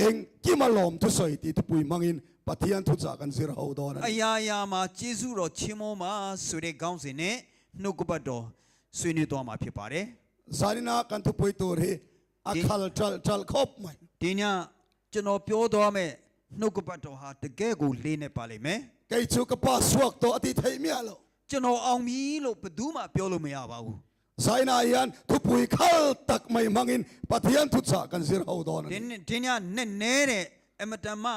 Engkima lawm thusawi tih thupui hmangin Pathian thuchah kan zir ho dawn a ni. အရာရာမှာကျေးဇူးတော်ချီးမွမ်းပါဆိုတဲ့ခေါင်းစဉ်နဲ့နှုတ်ကပတ်တော်ဆွေးနွေးသွားမှာဖြစ်ပါတယ် Zanina kan thupui tur hi a khal ṭalh ṭalh khawp mai. ဒီညကျွန်တော်ပြောသွားမယ့်နှုတ်ကပတ်တော်ဟာတကယ်ကိုလေးနေပါလိမ့်မယ် Kei chu ka pass chhuak tawh a tih theih miah lo. ကျွန်တော်အောင်ပြီလို့ဘယ်သူမှပြောလို့မရပါဘူး Zaina hian thupui khal tak mai hmangin Pathian thuchah kan zir ho dawn a ဒီ ni. နေ့ဒီညနဲ့နဲတဲ့အမတန်မှ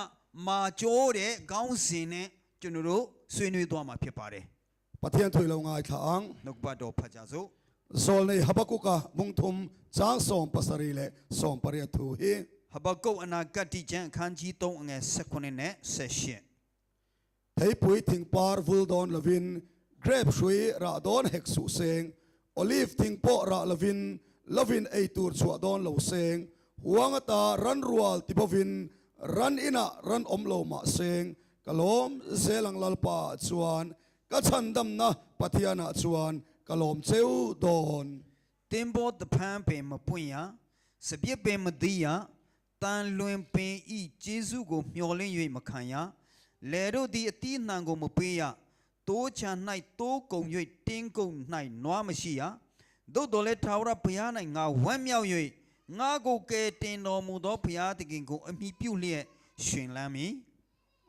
မာကျိုးတဲ့ခေါင်းစဉ်နဲ့ကျွန်တော်တို့ဆွေးနွေးသွားမှာဖြစ်ပါတယ် Pathian thui lo ngai thla ang. နှုတ်ကပတ်တော်ဖတ်ကြစို့ Zawlnei Habakuka bungthum chang 17 leh 18 thu hi. ဟဘကုတ်အနာဂတ်ကျမ်းအခန်းကြီး3အငယ်16နဲ့18 Theipui thing par vul dawn lovin, grape hrui rah dawn hek suh seng, olive thing pawh rah lovin, lovin ei tur chhuah dawn lo seng, huang ata ran rual ti bovin, ran inah ran awm lo mah seng, ka lawm zel ang Lalpa ah chuan, ka chhandamna Pathian ah chuan ka lawm cheu dawn. သင်္ဘောတဖန်းပင်မပွင့်ရစပြစ်ပင်မသီးရတန်လွင်ပင်ဤကျေးဇူးကိုမျှော်လင့်၍မခံရလေတို့သည်အတိအနှံကိုမပေးရတိုးချံ၌တိုးကုံ၍တင်းကုံ၌နွားမရှိရသို့တော်လည်းထာဝရဘုရား၌ငါဝမ်းမြောက်၍ငါကိုကယ်တင်တော်မူသောဘုရားသခင်ကိုအမိပြုလျက်ရှင်လန်းမည်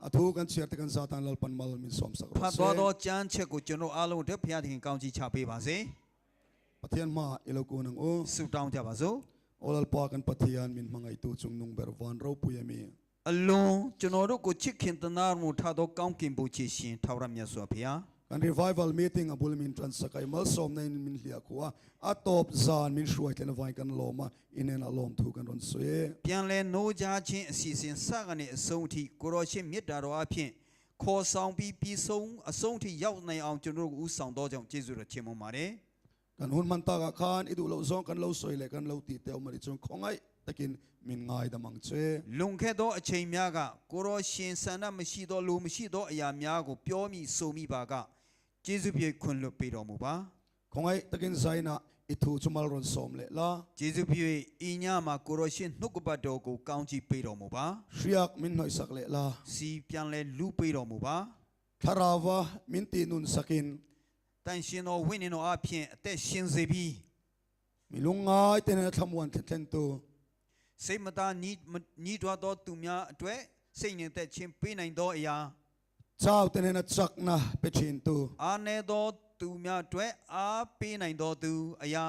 A thu kan chhiar te kan zatan Lalpan mal min sawm sak ဖ rawh တ်တော် se. သောကျမ်းချက်ကိုကျွန်တော်အားလုံးအတွက်ဘုရားသခင်ကောင်းချီးချပေးပါစေ Pathian hma i lo kun ang u. ဆုတောင်းကြပါစို့ Aw Lalpa kan Pathian min hmangaihtu chung nung ber van ropui a mi. အလွန်ကျွန်တော်တို့ကိုချစ်ခင်တနာမှုထားသောကောင်းကင်ဘုရားရှင်ထာဝရမြတ်စွာဘုရား Kan revival meeting a bul min tan sak a, i malsawmna in min hliah khuh a, a tawp zan min hruai tlen avain kan lawm a, inen a lawm thu kan rawn sawi e. ပြန်လဲနိုးကြားခြင်းအစီအစဉ်စကနေအဆုံးထိကိုရောရှင်မြတ်တာတော်အဖင်ခေါ်ဆောင်ပြီးပြီးဆုံးအဆုံးထိရောက်နိုင်အောင်ကျွန်တော်တို့ကိုဦးဆောင်တော်ကြောင့်ကျေးဇူးတော်ချီးမွမ်းပါတယ် Kan hun hman takah khan i duh loh zawng kan lo sawi leh kan lo tih teuh mah ni chuan khawngaih takin min ngaidam ang che. လွန်ခဲ့သောအချိန်များကကိုရောရှင်ဆန္ဒမရှိသောလူမရှိသောအရာများကိုပြောမိဆိုမိပါကကျေးဇူးပြေခွင့်လွတ်ပေးတော်မူပါ Khawngaih takin zaina i thu chu mal rawn sawm leh la. ကျေးဇူးပြေဤညမှာကိုရောရှင်နှုတ်ကပတ်တော်ကိုကောင်းချီးပေးတော်မူပါ Hriak min hnawih sak leh la. စီပြန်လဲလူပေးတော်မူပါ Thlarauva min tih nun sakin. တန်ရှင်တော်ဝိညာဉ်တော်အဖင်အသက်ရှင်စေပြီး Mi lungngai te nena thlamuan thlen thlen tu. စိတ်မသာညီညီတော်သောသူများအတွက်စိတ်ငြိမ်သက်ခြင်းပေးနိုင်သောအရာ Chau te nena chakna pe thin tu. အာနေသောသူများအတွက်အားပေးနိုင်သောသူအရာ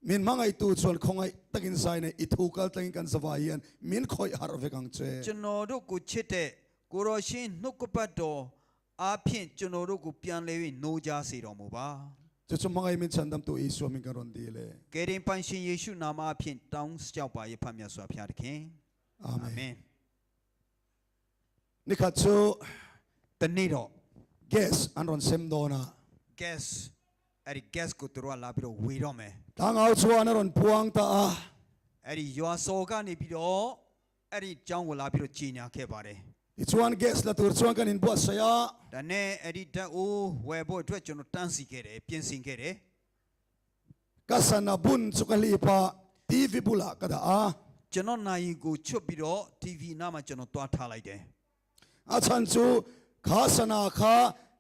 Min hmangaih tu chuan khawngaih takin zaina i thu kal tlangin kan zavai hian min khawih harh vek ang che. ကျွန်တော်တို့ကိုချစ်တဲ့ကိုရောရှင်နှုတ်ကပတ်တော်အားဖြင့်ကျွန်တော်တို့ကိုပြန်လဲ၍နှိုးကြားစေတော်မူပါ Chu chu hmangaih min chhandam tu Isua min kan rawn dil e. ကယ်တင်ပိုင်ရှင်ယေရှုနာမအဖြင့်တောင်းလျှောက်ပါရဖတ်မြတ်စွာဘုရားသခင်အာ Amen. မင် Nikhat chu တနေ့တော့ gas an rawn sem dawn a. gas အဲ့ဒီ gas ကိုသူတို့ကလာပြီးတော့ဝေတော့မယ် Tlangau chuan a rawn puang ta a. အဲ့ဒီရွာစော်ကနေပြီးတော့အဲ့ဒီကျောင်းကိုလာပြီးတော့ကြီးညာခဲ့ပါတယ် Tichuan gas la tur chuan kan inbuatsaih a. ဒါနဲ့အဲ့ဒီဓာတ်အိုးဝယ်ဖို့အတွက်ကျွန်တော်တန်းစီခဲ့တယ်ပြင်ဆင်ခဲ့တယ် Ka sana bun chu ka hlip a, TV bulah ka dah a. ကျွန်တော်နိုင်ကိုချွတ်ပြီးတော့ TV နားမှာကျွန်တော်တွားထားလိုက်တယ် A chhan chu kha sana kha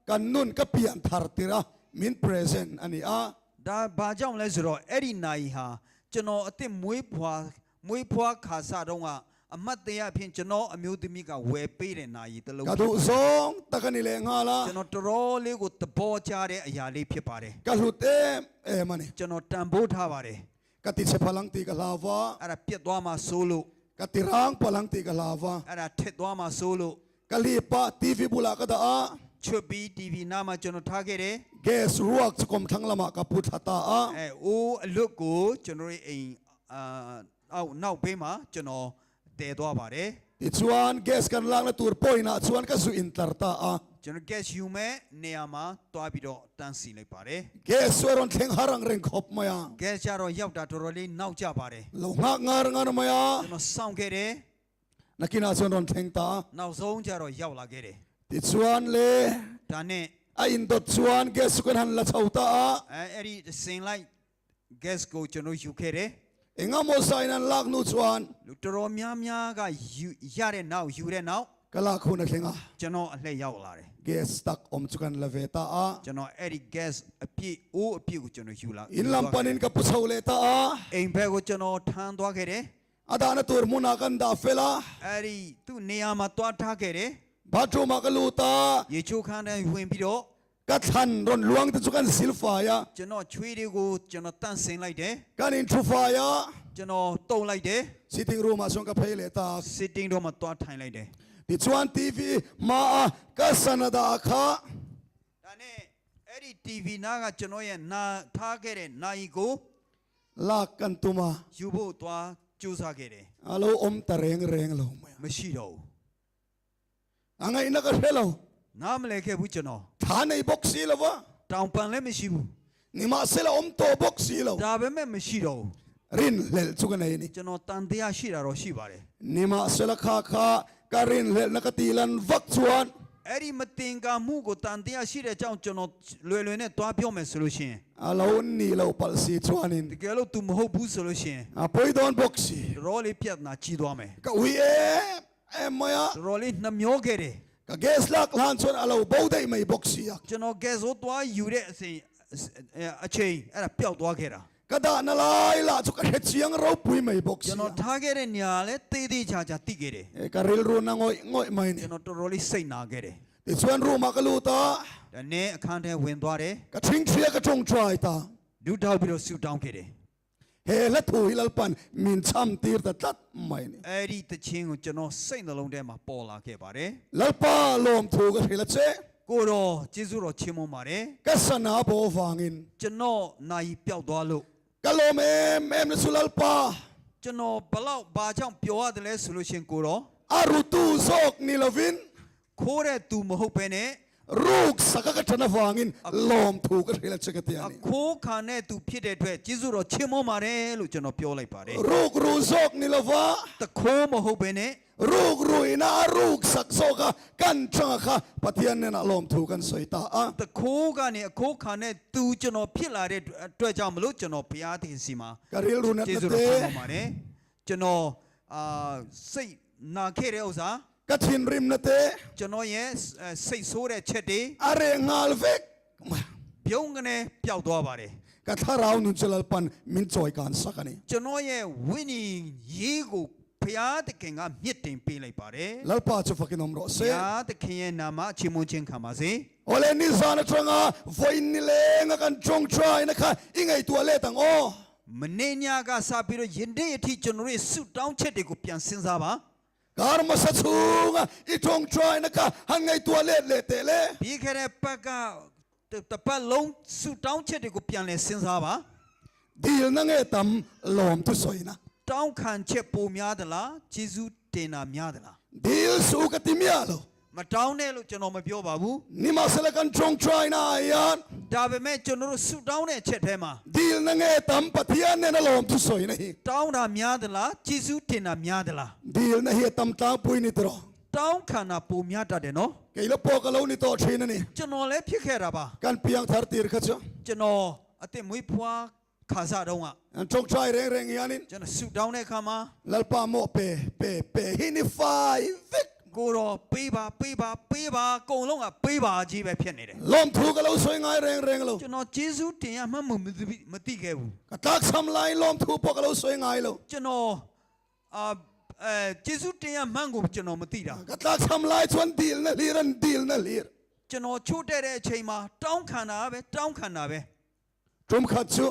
kan nun ka pian thar tir a, min present a ni a. ဒါဘာကြောင့်လဲဆိုတော့အဲ့ဒီနိုင်ဟာကျွန်တော်အစ်စ်မွေးဖွားမွေးဖွားခါစတော့ကအမတ်တရားအဖြစ်ကျွန်တော်အမျိုးသမီးကဝယ်ပေးတဲ့နိုင်တစ်လုံး Ka duh zawng tak a ni leh nghal a. ကျွန်တော်တော်တော်လေးကိုသဘောကျတဲ့အရာလေးဖြစ်ပါတယ် Ka hlut em em a ni. ကျွန်တော်တန်ဖိုးထားပါတယ် Ka ti che phalang tih ka hlau va. အဲ့ဒါပြက်သွားမှစိုးလို့ Ka ti rang palang tih ka hlau va. အဲ့ဒါထက်သွားမှစိုးလို့ Ka hlip a, TV bulah ka dah a. ချွတ်ပြီး TV နားမှာကျွန်တော်ထားခဲ့တယ် Gas ruak chu kawm thlang lamah ka pu thla ta a. အဲအိုးအလွတ်ကိုကျွန်တော်ရဲ့အိမ်အာအောက်နောက်ဘေးမှာကျွန်တော်တည်သွားပါတယ် Tichuan gas kan lakna tur point ah chuan ka zu intlar ta a. ကျွန်တော် gas ယူမဲ့နေရာမှာတွားပြီးတော့တန်းစီလိုက်ပါတယ် Gas chu a rawn thleng har ang reng khawp mai a. gas ကြတော့ရောက်တာတော်တော်လေးနောက်ကျပါတယ် Lo nghak ngar ngar mai a. ကျွန်တော်စောင့်ခဲ့တယ် Nakinah chuan rawn thleng ta a. နောက်ဆုံးကြတော့ရောက်လာခဲ့တယ် Tichuan le ဒါနဲ့ a indawt chuan gas chu kan han la chho ta a. အဲအဲ့ဒီစင်လိုက် gas ကိုကျွန်တော်ယူခဲ့တယ် Engamaw zain an lak hnu chuan. လူတော်တော်များများကယူရတဲ့နောက်ယူတဲ့နောက် Ka lak hun a thleng a. ကျွန်တော်အလှည့်ရောက်လာတယ် Gas tak awm chu kan la ve ta a. ကျွန်တော်အဲ့ဒီ gas အပြည့်အိုးအပြည့်ကိုကျွန်တော်ယူလာ In lam panin ka pu chho leh ta a. အိမ်ဘက်ကိုကျွန်တော်ထမ်းသွားခဲ့တယ် A dahna tur hmunah kan dah fel a. အဲ့ဒီသူ့နေရာမှာသွားထားခဲ့တယ် Bathroom ah ka lut a. ရေချိုးခန်းထဲဝင်ပြီးတော့ Ka thlan rawn luang te chu kan sil fai a. ကျွန်တော်ချွေးတွေကိုကျွန်တော်တန့်စင်လိုက်တယ် Kan in thu fai a. ကျွန်တော်တုံလိုက်တယ် Sitting room ah chuan ka phei leh ta. sitting တော့မှာသွားထိုင်လိုက်တယ် Tichuan TV hma a ka sana dah kha. ဒါနဲ့အဲ့ဒီ TV နားကကျွန်တော်ရဲ့နာထားခဲ့တဲ့နာယီကို Lak kan tum a. ယူဖို့သွားကြိုးစားခဲ့တယ် A lo awm ta reng reng lo mai a. မရှိတော့ဘူး A ngaihna ka hre lo. နားမလဲခဲ့ဘူးကျွန်တော် Tha nei bawk si lo va. တောင်ပန်လည်းမရှိဘူး Nimahsela awm tawh bawk si lo. ဒါပေမဲ့မရှိတော့ဘူး Rin hlelh chu ka nei a ni. ကျွန်တော်တန်တရားရှိတာတော့ရှိပါတယ် Nimahsela kha kha ka rin hlelh na ka ti lan vak chuan. အဲ့ဒီမတင်ကာမှုကိုတန်တရားရှိတဲ့အကြောင်းကျွန်တော်လွယ်လွယ်နဲ့သွားပြောမယ်ဆိုလို့ရှိရင် A lo ni lo palh si chuanin. တကယ်လို့ तू မဟုတ်ဘူးဆိုလို့ရှိရင် A pawi dawn bawk si. တော်တော်လေးပြဿနာကြီးသွားမယ် Ka ui em em mai a. တော်တော်လေးနှမျောခဲ့တယ် Ka gas lak hlan chuan a lo bo daih mai bawk si a. ကျွန်တော် gas ကိုသွားယူတဲ့အချိန်အချိန်အဲ့ဒါပျောက်သွားခဲ့တာ Ka dahna lai lah chu ka hre chiang ropui mai bawk si ကျွန်တော် a. ထားခဲ့တဲ့နေရာလဲတေးသေးချာချာတိခဲ့တယ် E, ka rilru na ngawih ngawih mai ni. ကျွန်တော်တော်တော်လေးစိတ်နာခဲ့တယ် Tichuan room ah ka lut a. ဒါနဲ့အခန်းထဲဝင်သွားတယ် Ka thingthli a ka tawngtai ta. ဒူးထောက်ပြီးတော့ဆူတောင်းခဲ့တယ် He hla thu hi Lalpan min cham tir ta tlat mai ni. အဲ့ဒီတခြင်းကိုကျွန်တော်စိတ်နှလုံးထဲမှာပေါ်လာခဲ့ပါတယ် Lalpa lawm thu ka hrilh a che. ကိုတော်ကျေးဇူးတော်ချီးမွမ်းပါတယ် Ka sana bo vangin. ကျွန်တော်နာယီပျောက်သွားလို့ Ka lawm em em na chu Lalpa. ကျွန်တော်ဘလောက်ဘာကြောင့်ပျော်ရတယ်လဲဆိုလို့ရှရင်ကိုတော် A rutu zawk ni lovin. ခိုးတဲ့သူမဟုတ်ဘဲနဲ့ Ruk saka ka thana vangin lawm thu ka hrilh a che ka ti a အ ni. ခိုးခံတဲ့သူဖြစ်တဲ့အတွက်ကျေးဇူးတော်ချီးမွမ်းပါတယ်လို့ကျွန်တော်ပြောလိုက်ပါတယ် Ruk ru zawk ni lova. တခိုးမဟုတ်ဘဲနဲ့ Ruk ru ina a ruk sak zawk a kan changa kha Pathian nen a lawm thu kan sawi ta a. တခိုးကနေအခိုးခံတဲ့သူကျွန်တော်ဖြစ်လာတဲ့အတွက်ကြောင့်မလို့ကျွန်တော်ဘုရားသခင်စီမှာ Ka rilru nat ကျေး na ဇူးတော်ချီးမွ te. မ်းပါတယ်ကျွန်တော်အာစိတ်နာခဲ့တဲ့ဥစ္စာ Ka thinrim na te. ကျွန်တော်ရဲ့စိတ်ဆိုးတဲ့ချက်တွေ A reh nghal vek. ပြုံးကနေပျောက်သွားပါတယ် Ka thlarau nun chu Lalpan min chawi kan sak a ni. ကျွန်တော်ရဲ့ဝိညာဉ်ရေးကိုဘုရားသခင်ကမြင့်တင်ပေးလိုက်ပါတယ် Lalpa chu fakin awm rawh ဘု se. ရားသခင်ရဲ့နာမချီးမွမ်းခြင်းခံပါစေ Awle ni zan atanga vawiin ni lenga kan tawngtai na kha i ngaihtuah let ang aw. မနေ့ညကစပြီးတော့ယနေ့အထိကျွန်တော်ရဲ့ဆုတောင်းချက်တွေကိုပြန်စဉ်းစားပါ Kar hmasa chhunga i tawngtai na kha han ngaihtuah let leh teh le. ပြီးခဲ့တဲ့ပတ်ကတပတ်လုံးဆုတောင်းချက်တွေကိုပြန်လဲစဉ်းစားပါ Dil na nge tam lawm thu sawi na. တောင်းခံချက်ပိုများသလားဂျေဇုတင်တာများသလား Dil su ka ti miah lo. မတောင်းနဲ့လို့ကျွန်တော်မပြောပါဘူး Nimahsela kan tawngtai na ah hian ဒါပေမဲ့ကျွန်တော်တို့ဆုတောင်းတဲ့အချက်ထဲမှာ dil na nge tam Pathian nena lawm thu sawi na hi. တောင်းတာများသလားဂျေဇုတင်တာများသလား Dil na hi a tam tlangpui ni tawh. တောင်းခံတာပိုများတတ်တယ်နော် Kei la pawh ka lo ni tawh thin a ni. ကျွန်တော်လည်းဖြစ်ခဲ့တာပါ Kan piang thar tir kha chu. ကျွန်တော်အစ်စ်မွေးဖွားခါစားတော့က An tawngtai reng reng hianin ကျွန်တော်ဆုတောင်းတဲ့အခါမှာ Lalpa maw pe pe pe hi ni fai vek. ကိုတော်ပေးပါပေးပါပေးပါအကုန်လုံးကပေးပါကြီးပဲဖြစ်နေတယ် Lawm thu ka lo sawi ngai reng reng lo. ကျွန်တော်ဂျေဇုတင်ရမှမမသိခဲ့ဘူး Ka tlak cham lai lawm thu pawh ka lo sawi ngai lo. ကျွန်တော်အာအဲဂျေဇုတင်ရမှန်းကိုကျွန်တော်မသိတာ Ka tlak cham lai chuan dil na hlir an dil na hlir. ကျွန်တော်ချို့တဲ့တဲ့အချိန်မှာတောင်းခံတာပဲတောင်းခံတာပဲ Tum khat chu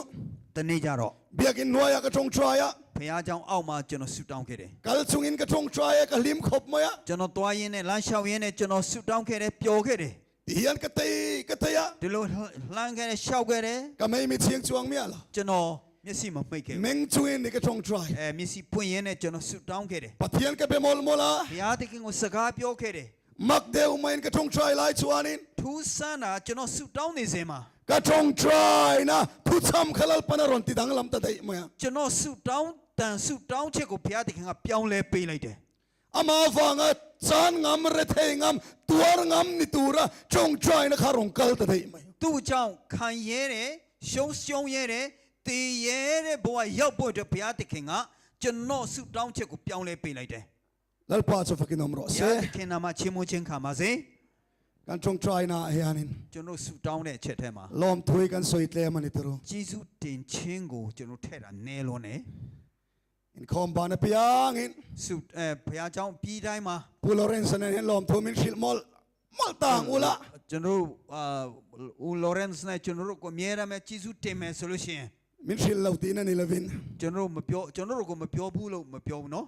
တနေ့ကျတော့ biakin hnuaiah ka tawngtai a. ဘုရားကျောင်းအောက်မှာကျွန်တော်ဆုတောင်းခဲ့တယ် Kal chungin ka tawngtai a ka hlim khawp mai a. ကျွန်တော်သွားရင်းနဲ့လမ်းလျှောက်ရင်းနဲ့ကျွန်တော်ဆုတောင်းခဲ့တယ်ပျော်ခဲ့တယ် Ti hian ka tei ka tei a. ဒီလိုလှမ်းခဲ့တယ်ရှောက်ခဲ့တယ် Ka mei mi chhiang chuang miah lo. ကျွန်တော်မျက်စိမပိတ်ခဲ့ဘူး Meng chungin ni ka tawngtai. အဲမျက်စိပွင့်ရင်းနဲ့ကျွန်တော်ဆုတောင်းခဲ့တယ် Pathian ka be mawl mawl a. ဘုရားသခင်ကိုစကားပြောခဲ့တယ် Mak deuh maiin ka tawngtai lai chuanin ထူးဆန်းတာကျွန်တော်ဆုတောင်းနေစဉ်မှာ ka tawngtai na thucham kha Lalpan a rawn ti danglam ta daih mai a. ကျွန်တော်ဆုတောင်းတန်ဆုတောင်းချက်ကိုဘုရားသခင်ကပြောင်းလဲပေးလိုက်တယ် Ama vanga chan ngam re thei ngam tuar ngam ni tura tawngtai na kha rawn kal ta daih mai. သူ့ကြောင့်ခံရဲတယ်ရှုံးရှုံးရဲတယ် တေရဲတဲ့ဘဝရောက်ဖို့အတွက်ဘုရားသခင်ကကျွန်တော်ဆုတောင်းချက်ကိုပြောင်းလဲပေးလိုက်တယ် Lalpa chu fakin awm rawh ဘုရား se. သခင်နာမချီးမွမ်းခြင်းခံပါစေ Kan tawngtai na ah hianin ကျွန်တော်ဆုတောင်းတဲ့အချက်ထဲမှာ lawm thui kan sawi tlem a ni turu. ကျေးဇူးတင်ခြင်းကိုကျွန်တော်ထည့်တာနဲလွန်းတယ် Inkhawm ban apiangin ဆုအဲဘုရားကျောင်းပြီးတိုင်းမှာ Pu Lawrence nen hian lawm thu min hrilh mawlh mawlh ta ang ula. ကျွန်တော်တို့အာဦး Lawrence နဲ့ကျွန်တော်တို့ကိုအမြဲတမ်းပဲကျေးဇူးတင်မယ်ဆိုလို့ရှိရင် Min hrilh lo tihna ni lovin ကျွန်တော်တို့မပြောကျွန်တော်တို့ကိုမပြောဘူးလို့မပြောဘူးနော်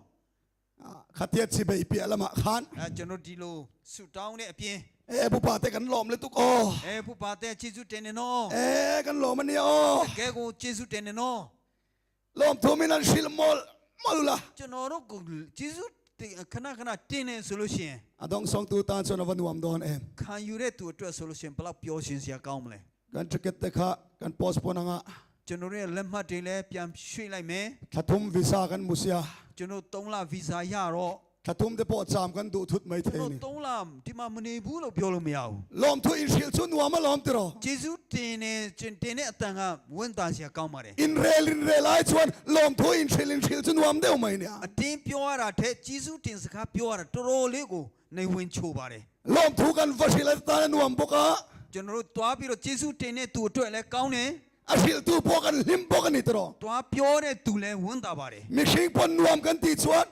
khatia chibei piah lamah khan အဲကျွန်တော်ဒီလိုဆုတောင်းတဲ့အပြင် e pupa te kan lawm lutuk aw အဲဖူပါတဲ့ကျေးဇူးတင်နေနော် e kan lawm ania aw တကယ်ကိုကျေးဇူးတင်နေနော် lawm thu min an hrilh mawlh mawlh ula. ကျွန်တော်တို့ကိုကျေးဇူးတင်ခဏခဏတင်နေဆိုလို့ရှိရင် A dawng sawng tu tan chuan a va nuam dawn em. ခံယူတဲ့သူအတွက်ဆိုလို့ရှိရင်ဘယ်လောက်ပျော်ရွှင်စရာကောင်းမလဲ Kan ticket te kha kan postpone anga ကျွန်တော်တို့ရဲ့လက်မှတ်တွေလည်းပြန်ရွှေ့လိုက်မယ် thlathum visa kan hmu sia ကျွန်တော်3လဗီဇာရတော့ thlathum te pawh cham kan duh thut mai ကျွန် thei ni. တော်3လဒီမှာမနေဘူးလို့ပြောလို့မရဘူး Lawm thu in hrilh chu nuam a lawm tiraw. ကျေးဇူးတင်နေတင်တဲ့အတန်ကဝန်တာစရာကောင်းပါတယ် In rel in rel ai chuan lawm thu in hrilh in hrilh chu nuam deuh mai nia. အတင်းပြောရတာတဲ့ကျေးဇူးတင်စကားပြောရတာတော်တော်လေးကိုနေဝင်ချိုပါတယ် Lawm thu kan va hrilh atan a nuam bawk a. ကျွန်တော်တို့တွားပြီးတော့ကျေးဇူးတင်တဲ့သူအတွက်လည်းကောင်းတယ် A hrilh tu pawh kan hlim bawk a ni tiraw. တွားပြောတဲ့သူလည်းဝန်တာပါတယ် Mihring pawn nuam kan tih chuan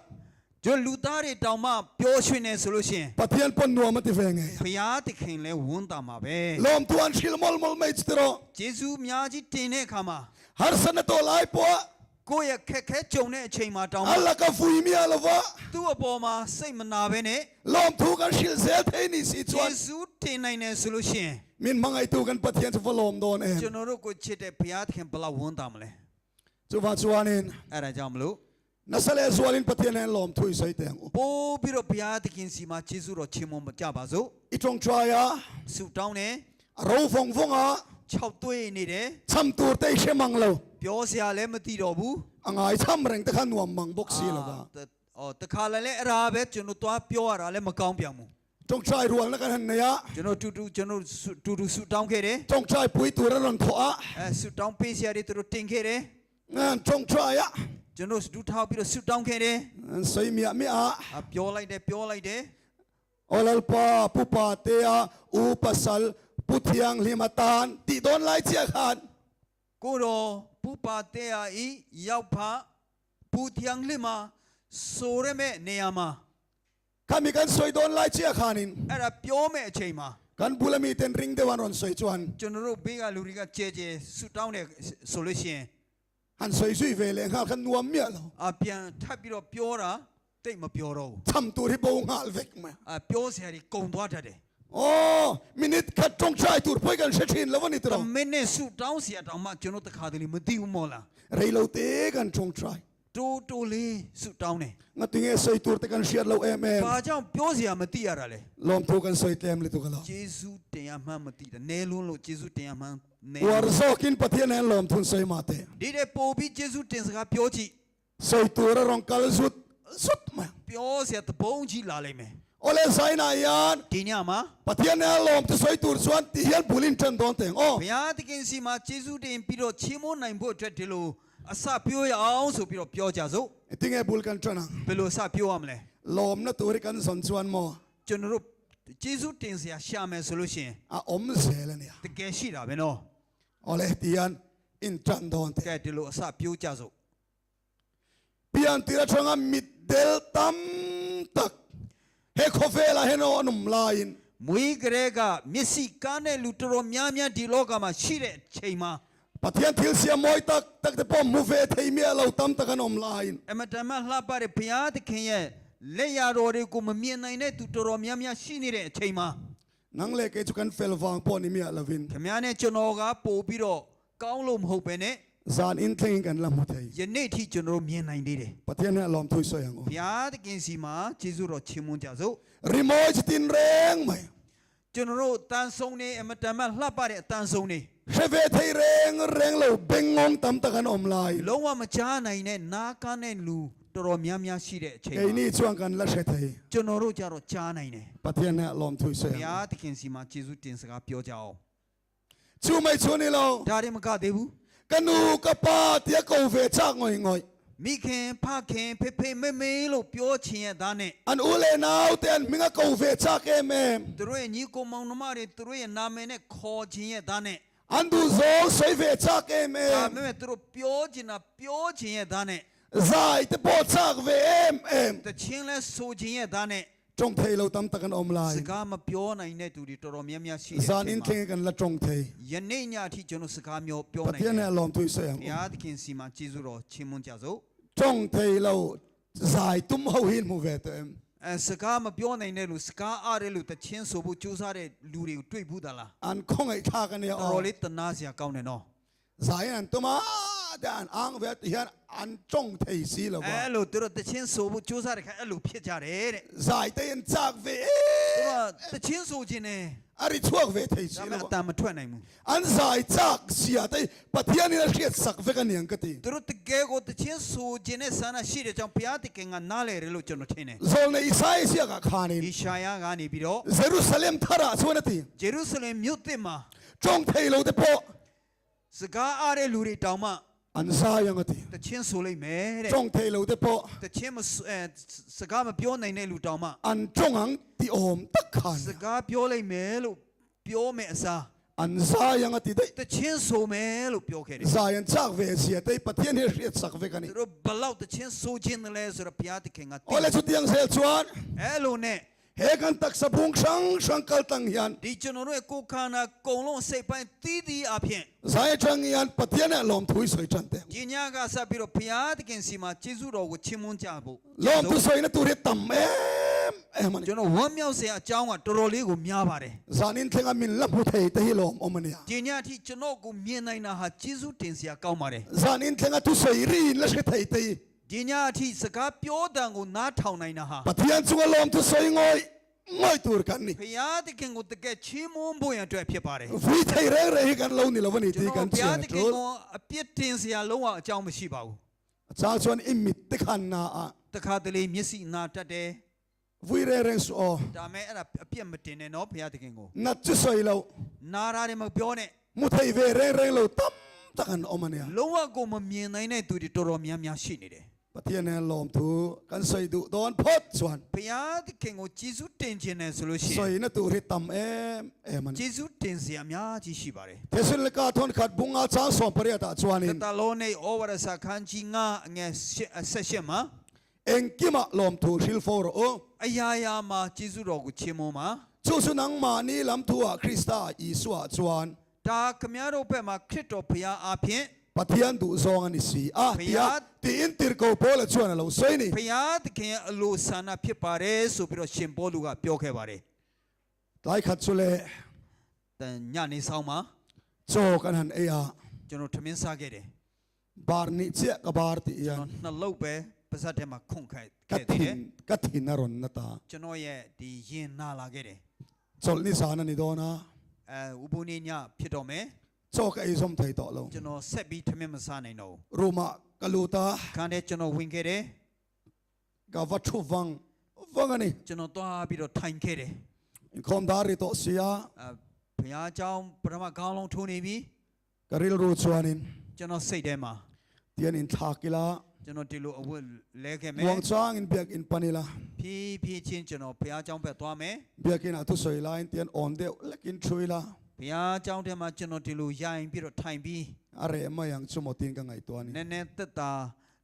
ကျွန်တော်လူသားတွေတောင်မှပြောရွှင်နေဆိုလို့ရှိရင် Pathian pawn nuam a ti ve ngei. ဘုရားသခင်လည်းဝန်တာမှာပဲ Lawm thu an hrilh mawlh mawlh mai chu tiraw. ကျေးဇူးအများကြီးတင်တဲ့အခါမှာ Harsana tawh lai pawh ကိုယ့်ရဲ့ခက်ခဲကြုံတဲ့အချိန်မှာတောင်မှ a laka vui mia lova သူ့အပေါ်မှာစိတ်မနာပဲနဲ့ lawm thu kan hrilh zel thei ni si ကျေ chuan းဇူးတင်နိုင်တယ်ဆိုလို့ရှိရင် min hmangaih tu kan Pathian chu va lawm dawn em. ကျွန်တော်တို့ကိုချစ်တဲ့ဘုရားသခင်ဘယ်လောက်ဝန်တာမလဲ Chuva chuanin အဲ့ဒါကြောင့်မလို့ nasa leh zualin Pathian hian lawm thu i sawi teh ang u. ပို့ပြီးတော့ဘုရားသခင်စီမှာကျေးဇူးတော်ချီးမွမ်းကြပါစို့ I tawngtai a ဆုတောင်းတယ် a ro vawng vawng a 6သွေးနေတယ် cham tur te i hre mang lo ပြောစရာလည်းမသိတော့ဘူး a ngai cham reng te kha nuam mang bawk si lo va. အော်တခါလည်းလည်းအဲ့ဒါပဲကျွန်တော်သွားပြောရတာလည်းမကောင်းပြန်ဘူး Tawngtai rual na kan han nei a ကျွန်တော်တူတူကျွန်တော်ဆုတူတူဆုတောင်းခဲ့တယ် tawngtai pui tur a rawn thawh a အဲဆုတောင်းပေးစရာတွေသူတို့တင်ခဲ့တယ် an tawngtai a ကျွန်တော်ဒူထောက်ပြီးတော့ဆုတောင်းခဲ့တယ် an sawi miah miah a. အပြောလိုက်တယ်ပြောလိုက်တယ် Aw Lalpa pu pa te a u pasal pu thianghlim atan tih dawn lai chiah khan ကိုတော်ပူပါတဲ့အာဤရောက်ဖပူထျံလိမာဆိုရမဲ့နေရာမှာ khami kan sawi dawn lai chiah khanin အဲ့ဒါပြောမဲ့အချိန်မှာ kan bula mi ten ring deuh an rawn sawi chuan ကျွန်တော်တို့ဘေးကလူတွေကကြဲကြဲဆူတောင်းတယ်ဆိုလို့ရှိရင် han sawi zui ve leh nghal khan nuam miah lo အပြန်ထပ်ပြီးတော့ပြောတာတိတ်မပြောတော့ဘူး cham tur hi bo nghal vek mai အပြောစရာတွေကုံသွားတတ်တယ် aw minute khat tawngtai tur pawh hi kan hre thin lo a ni တ tiraw မင်းနဲ့ဆူတောင်းစရာတောင်မှကျွန်တော်တခါတလေမသိဘူးမော်လား rei lo te kan tawngtai တိုးတိုးလေးဆူတောင်းတယ် nga tinge sawi tur te kan hriat lo em em ဘာကြောင့်ပြောစရာမသိရတာလဲ lawm thu kan sawi tlem lutuk a lo ဂျေဇုတင်ရမှန်းမသိတယ်နဲလွန်းလို့ဂျေဇုတင်ရမှန်းနဲ uar zawkin Pathian hian lawm thun sawi mah teh ဒီတဲ့ပို့ပြီးဂျေဇုတင်စကားပြောကြည့် sawi tur a rawn kal zut zut mai ပြောစရာတပုံးကြီးလာလိမ့်မယ် Awle zainah hian ဒီညမှာ Pathian hian lawm chu sawi tur chuan ti hian bulin tan dawn teng aw. ဘုရားသခင်စီမှာဂျေဇုတင်ပြီးတော့ချီးမွမ်းနိုင်ဖို့အတွက်ဒီလိုအစပြောရအောင်ဆိုပြီးတော့ပြောကြစို့ Tinge bul kan tan ang. ဘယ်လိုအစပြောရမလဲ Lawm na tur hi kan zawn chuan maw ကျွန်တော်တို့ဂျေဇုတင်စရာရှာမယ်ဆိုလို့ရှိရင် a awm zel a nia. တကယ်ရှိတာပဲနော် Awle ti hian in tan dawn teh. ကဲဒီလိုအစပြောကြစို့ Pian tira thanga mitdel tam tak he khawvelah hian aw an awm laiin မွေးကလေးကမျက်စိကားတဲ့လူတော်တော်များများဒီလောကမှာရှိတဲ့အချိန်မှာ Pathian thil siam mawi tak tak te pawh hmu ve thei miah lo tam tak an awm laiin အမတန်မှလှပတဲ့ဘုရားသခင်ရဲ့လက်ရာတော်တွေကိုမမြင်နိုင်တဲ့သူတော်တော်များများရှိနေတဲ့အချိန်မှာ nang leh kei chu kan fel vang pawh ni miah lovin ခင်ဗျားနဲ့ကျွန်တော်ကပို့ပြီးတော့ကောင်းလို့မဟုတ်ပဲနဲ့ zan in thlengin kan la hmu thei. ယနေ့ထိကျွန်တော်တို့မြင်နိုင်သေးတယ် Pathian hian a lawm thui sawi ang u. ဘုရားသခင်စီမှာယေရှုတော်ချီးမွမ်းကြစို့ Rimawi chi tin reng mai. ကျွန်တော်တို့တန်ဆုံးနေအမတန်မှလှပတဲ့အတန်ဆုံးနေ Hre ve thei reng reng lo bengngawng tam tak an awm lai. လုံးဝမကြားနိုင်တဲ့နားကန်းတဲ့လူတော်တော်များများရှိတဲ့အချိန်မှာ Keini chuan kan la hre thei. ကျွန်တော်တို့ကြတော့ကြားနိုင်တယ် Pathian hian a lawm thui sawi ဘု ang u. ရားသခင်စီမှာယေရှုတင်စကားပြောကြအောင် Chu mai chu ni lo. ဒါတွေမကသေးဘူး Ka nu ka pa tia ko ve chak ngawih ngawih. မိခင်ဖခင်ဖေဖေမေမေလို့ပြောချင်ရတာနဲ့ An u leh nau te an hming a ko ve chak em em. သူတို့ရဲ့ညီကိုမောင်နှမတွေသူတို့ရဲ့နာမည်နဲ့ခေါ်ချင်ရတာနဲ့ An duh zawng sawi ve chak em ဒါ em. ပေမဲ့သူတို့ပြောချင်တာပြောချင်ရတာနဲ့ Zai te pawh chak ve em em. တချင်းလဲဆိုချင်ရတာနဲ့ Tawng thei lo tam tak an awm lai. စကားမပြောနိုင်တဲ့သူတွေတော်တော်များများရှိတယ် Zan in thleng kan la tawng thei. ယနေ့ညအထိကျွန်တော်စကားမျိုးပြောနိုင် Pathian တယ် hnenah lawm thui sawi ang ဘု u. ရားသခင်စီမှာကျေးဇူးတော်ချီးမွမ်းကြစို့ Tawng thei lo zai tum ho hi in hmu ve tawh em. အဲစကားမပြောနိုင်တဲ့လူစကားအားတဲ့လူတချင်းဆိုဖို့ကြိုးစားတဲ့လူတွေကိုတွေ့ဘူးသလား An khawngaih thlak a nia တော်တော် aw. လေးတနာစရာကောင်းတယ်နော် Zai in an tum a te an ang ve ti hian an tawng thei si lo va. အဲလိုသူတို့တချင်းဆိုဖို့ကြိုးစားတဲ့ခါအဲ့လိုဖြစ်ကြတယ်တဲ့ Zai te in chak ve သူတို့ကတချင်းဆိုခြင်းနဲ့ a ri chhuak ve thei ဒါ si lo va. ပေမဲ့အတန်မထွက်နိုင်ဘူး An zai chak sia te Pathian in a hriat sak vek a niang ka ti. သူတို့တကယ်ကိုတချင်းဆိုခြင်းနဲ့ဆန္ဒရှိတဲ့ကြောင့်ဘုရားသခင်ကနားလေတယ်လို့ကျွန်တော်ထင်တယ် Zawlnei Isaiah ziakah khanin ဒီရှာယကနေပြီးတော့ Jerusalem tharah chuan a ti. ဂျေရုဆလင်မြို့သစ်မှာ Tawng thei lo te pawh စကားအားတဲ့လူတွေတောင်မှ an zai ang a ti. တချင်းဆိုလိုက်မယ်တဲ့ Tawng thei lo te pawh တချင်းမဆိုအဲစကားမပြောနိုင်တဲ့လူတောင်မှ an tawng ang ti awm tak khan စကားပြောလိုက်မယ်လို့ပြောမယ်အစား an zai ang a ti daih. တချင်းဆိုမယ်လို့ပြောခဲ့တယ် Zai an chak ve zia te Pathian hi a hriat sak vek a ni. သူတို့ဘလောက်တချင်းဆိုခြင်းတယ်လဲဆိုတော့ဘုရားသခင်ကသိ Awle chutiang zel chuan အဲ့လိုနဲ့ he kan taksa bung hrang hrang kal tang hian ဒီကျွန်တော်တို့ရဲ့ကိုယ်ခန္ဓာကုံလုံးစိတ်ပိုင်းတီးတီးအဖြစ် zai atang hian Pathian ah lawm thui sawi tan teh. ဒီညကဆက်ပြီးတော့ဘုရားသခင်စီမှာကျေးဇူးတော်ကိုချီးမွမ်းကြဖို့ Lawm thu sawi na tur hi tam em em a ni. ကျွန်တော်ဝမ်းမြောက်စရာအကြောင်းကတော်တော်လေးကိုများပါတယ် Zanin thlenga min la hmu thei te hi lawm awm a nia. ဒီညအထိကျွန်တော်ကိုမြင်နိုင်တာဟာကျေးဇူးတင်စရာကောင်းပါတယ် Zanin thlenga thu sawi ri in la hre thei te hi. ဒီညအထိစကားပြောတန်ကိုနားထောင်နိုင်တာဟာ Pathian chunga lawm thu sawi ngawi ngawi tur kan ni. ဘုရားသခင်ကိုတကယ်ချီးမွမ်းဖို့ရန်အတွက်ဖြစ်ပါတယ် Vui thei reng reng hi kan lo ni lo a ni ကျွန် tih တော် kan ဘုရား chian a tul. သခင်ကိုအပြစ်တင်စရာလုံးဝအကြောင်းမရှိပါဘူး A chang chuan i mit te khan na a တခါတလေမျက်စိနာတတ်တယ် vui reng reng suh aw. ဒါမဲ့အဲ့ဒါအပြစ်မတင်နဲ့နော်ဘုရားသခင်ကို Nat chu sawi lo. နာရတယ်မပြောနဲ့ Mu thei ve reng reng lo tam tak an awm a nia. လုံးဝကိုမမြင်နိုင်တဲ့သူတွေတော်တော်များများရှိနေတယ် Pathian hian lawm thu kan sawi duh dawn phawt chuan ဘုရားသခင်ကိုကျေးဇူးတင်ခြင်းနဲ့ဆိုလို့ရှိရင် sawi na tur hi tam em em a ni. ကျေးဇူးတင်စရာအများကြီးရှိပါတယ် Thesalonika thawn khat bunga chang sawm pariat ah တ chuanin တလုံးနေဩဝါဒစာခန်းကြီး9အငယ်8မှာ engkimah lawm thu hril fo rawh u. အရာရာမှာကျေးဇူးတော်ကိုချီးမွမ်းပါ Chu chu nangmahni lam thu ah Krista Isua chuan ဒါခမည်းတော်ဘက်မှာခရစ်တော်ဘုရားအားဖြင့် Pathian duh zawng a ni si a tia tiin tirko Paula chuan a lo sawi ni. ဘုရားသခင်ရဲ့အလိုဆန္ဒဖြစ်ပါတယ်ဆိုပြီးတော့ရှင်ပေါလုကပြောခဲ့ပါတယ် Tlai khat chu le တန်ညနေဆောင်မှာ chaw kan han ei a ကျွန်တော်ထမင်းစားခဲ့တယ် bar ni chiah ka bar tih ကျွန် hian တော်နှလုံးပဲပါဇက်ထဲမှာခွန့်ခိုက် ka ခဲ့သေးတယ် thin ka thin a rawn na ta. ကျွန်တော်ရဲ့ဒီရင်နာလာခဲ့တယ် Chawlh ni zan a ni dawn a အဲဥပုနေညဖြစ်တော့မယ် chaw ka ei zawm thei tawh lo. ကျွန်တော်ဆက်ပြီးထမင်းမစားနိုင်တော့ဘူး Room ah ka lut a ခန်းထဲကျွန်တော်ဝင်ခဲ့တယ် ka va thu vang vang a ni. ကျွန်တော်သွားပြီးတော့ထိုင်ခဲ့တယ် Inkhawm dar ri tawh sia အဲဘုရားเจ้าပထမခေါင်းလုံးထိုးနေပြီ ka rilru chuanin ကျွန်တော်စိတ်ထဲမှာ tian in thlak ila ကျွန်တော်ဒီလိုအဝတ်လဲခဲ့မယ် muang changin biak in pan ila ဖြည်းဖြည်းချင်းကျွန်တော်ဘုရားเจ้าဘက်သွားမယ် biak in ah thu sawi laiin tian awn deuh lekin thu ila ဘုရားเจ้าထဲမှာကျွန်တော်ဒီလိုရိုင်ပြီးတော့ထိုင်ပြီး a reh mai ang chu maw tiin ka ngaihtuah a ni. နည်းနည်းတက်တာ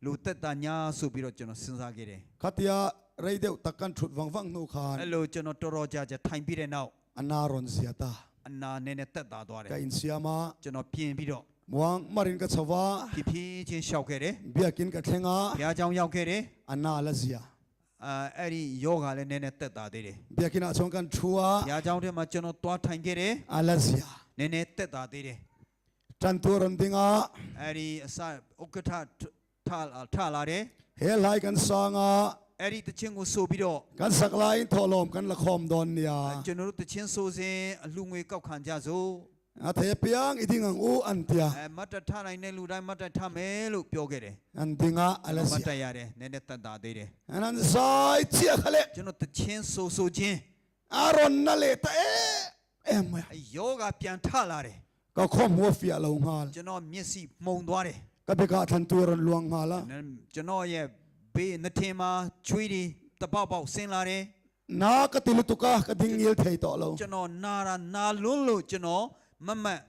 လူတက်တာညာဆိုပြီးတော့ကျွန်တော်စဉ်းစားခဲ့တယ် Khatia rei deuh tak kan thut vang vang hnu khan အဲ့လိုကျွန်တော်တော်တော်ကြာကြာထိုင်ပြီးတဲ့နောက် a na rawn zia ta အနာနည်းနည်းတက်တာသွားတယ် ka insiam a ကျွန်တော်ပြင်ပြီးတော့ muang marin ka chho va ဖြည်းဖြည်းချင်းရှောက်ခဲ့တယ် biak in ka thleng a ဘုရားเจ้าရောက်ခဲ့တယ် a na la zia အာအဲ့ဒီယောဂလည်းနည်းနည်းတက်တာသေးတယ် biak in ah chuan kan thu a ဘုရားเจ้าထဲမှာကျွန်တော်သွားထိုင်ခဲ့တယ် a la zia နည်းနည်းတက်တာသေးတယ် tan tur an ding a အဲ့ဒီအစဥက္ကဋ္ဌထထလာတယ် he lai kan sang a အဲ့ဒီတခြင်းကိုဆိုပြီးတော့ kan sak laiin thawhlawm kan la khawm dawn nia ကျွန်တော်တို့တခြင်းဆိုစဉ်အလှငွေကောက်ခံကြစို့ a thei apiang i ding ang u an tia အဲမတ်တထနိုင်တဲ့လူတိုင်းမတ်တထမယ်လို့ပြောခဲ့တယ် an ding a a la မတ် zia တရတယ်နည်းနည်းတက်တာသေးတယ် an an zai chiah kha le ကျွန်တော်တခြင်းဆိုဆိုခြင်း a rawn na leh ta em em mai a. အဲယောဂပြန်ထလာတယ် Ka khaw hmu a fiah lo nghal. ကျွန်တော်မျက်စိမှုံသွားတယ် Ka bekah thlan tui a rawn luang nghal a. ကျွန်တော်ရဲ့ဘေးနှထင်မှာချွေးတွေတပေါက်ပေါက်ဆင်းလာတယ် Na ka ti lutuk a, ka ding ngil thei tawh lo. ကျွန်တော်နာတာနာလွန်းလို့ကျွန်တော်မမတ်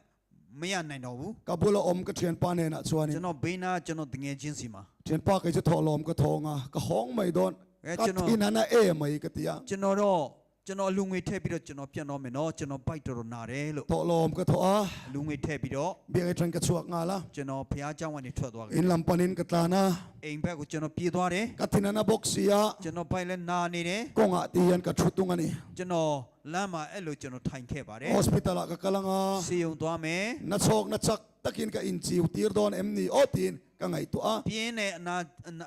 မရနိုင်တော့ဘူး Ka bula awm ka thianpa hnenah chuanin. ကျွန်တော်ဘေးနာကျွန်တော်တငယ်ချင်းစီမှာ Thianpa kei chu thawhlawm ka thawng a, ka hawng mai dawn. Ka thin han a e mai ka ti a. ကျွန်တော်တော့ကျွန်တော်လူငွေထည့်ပြီးတော့ကျွန်တော်ပြန်တော့မယ်နော်ကျွန်တော်ဘိုက်တော်တော်နာတယ်လို့ Thawhlawm ka thawh a. လူငွေထည့်ပြီးတော့ Biak atang ka chhuak nghal a. ကျွန်တော်ဖះเจ้าကနေထွက်သွားခဲ့ In lam panin ka tlan a. အိမ်ဘက်ကိုကျွန်တော်ပြေးသွားတယ် Ka thin han a bawk si a. ကျွန်တော်ဘိုက်လည်းနာနေတယ် Kawngah ti hian ka thu tung a ni. ကျွန်တော်လမ်းမှာအဲ့လိုကျွန်တော်ထိုင်ခဲ့ပါတယ် Hospital ah ka kal ang a. စေယုံသွားမယ် Na chhawk na chak takin ka inchiu tir dawn em ni aw tiin ka ngaihtuah a. ပြင်းတဲ့အနာ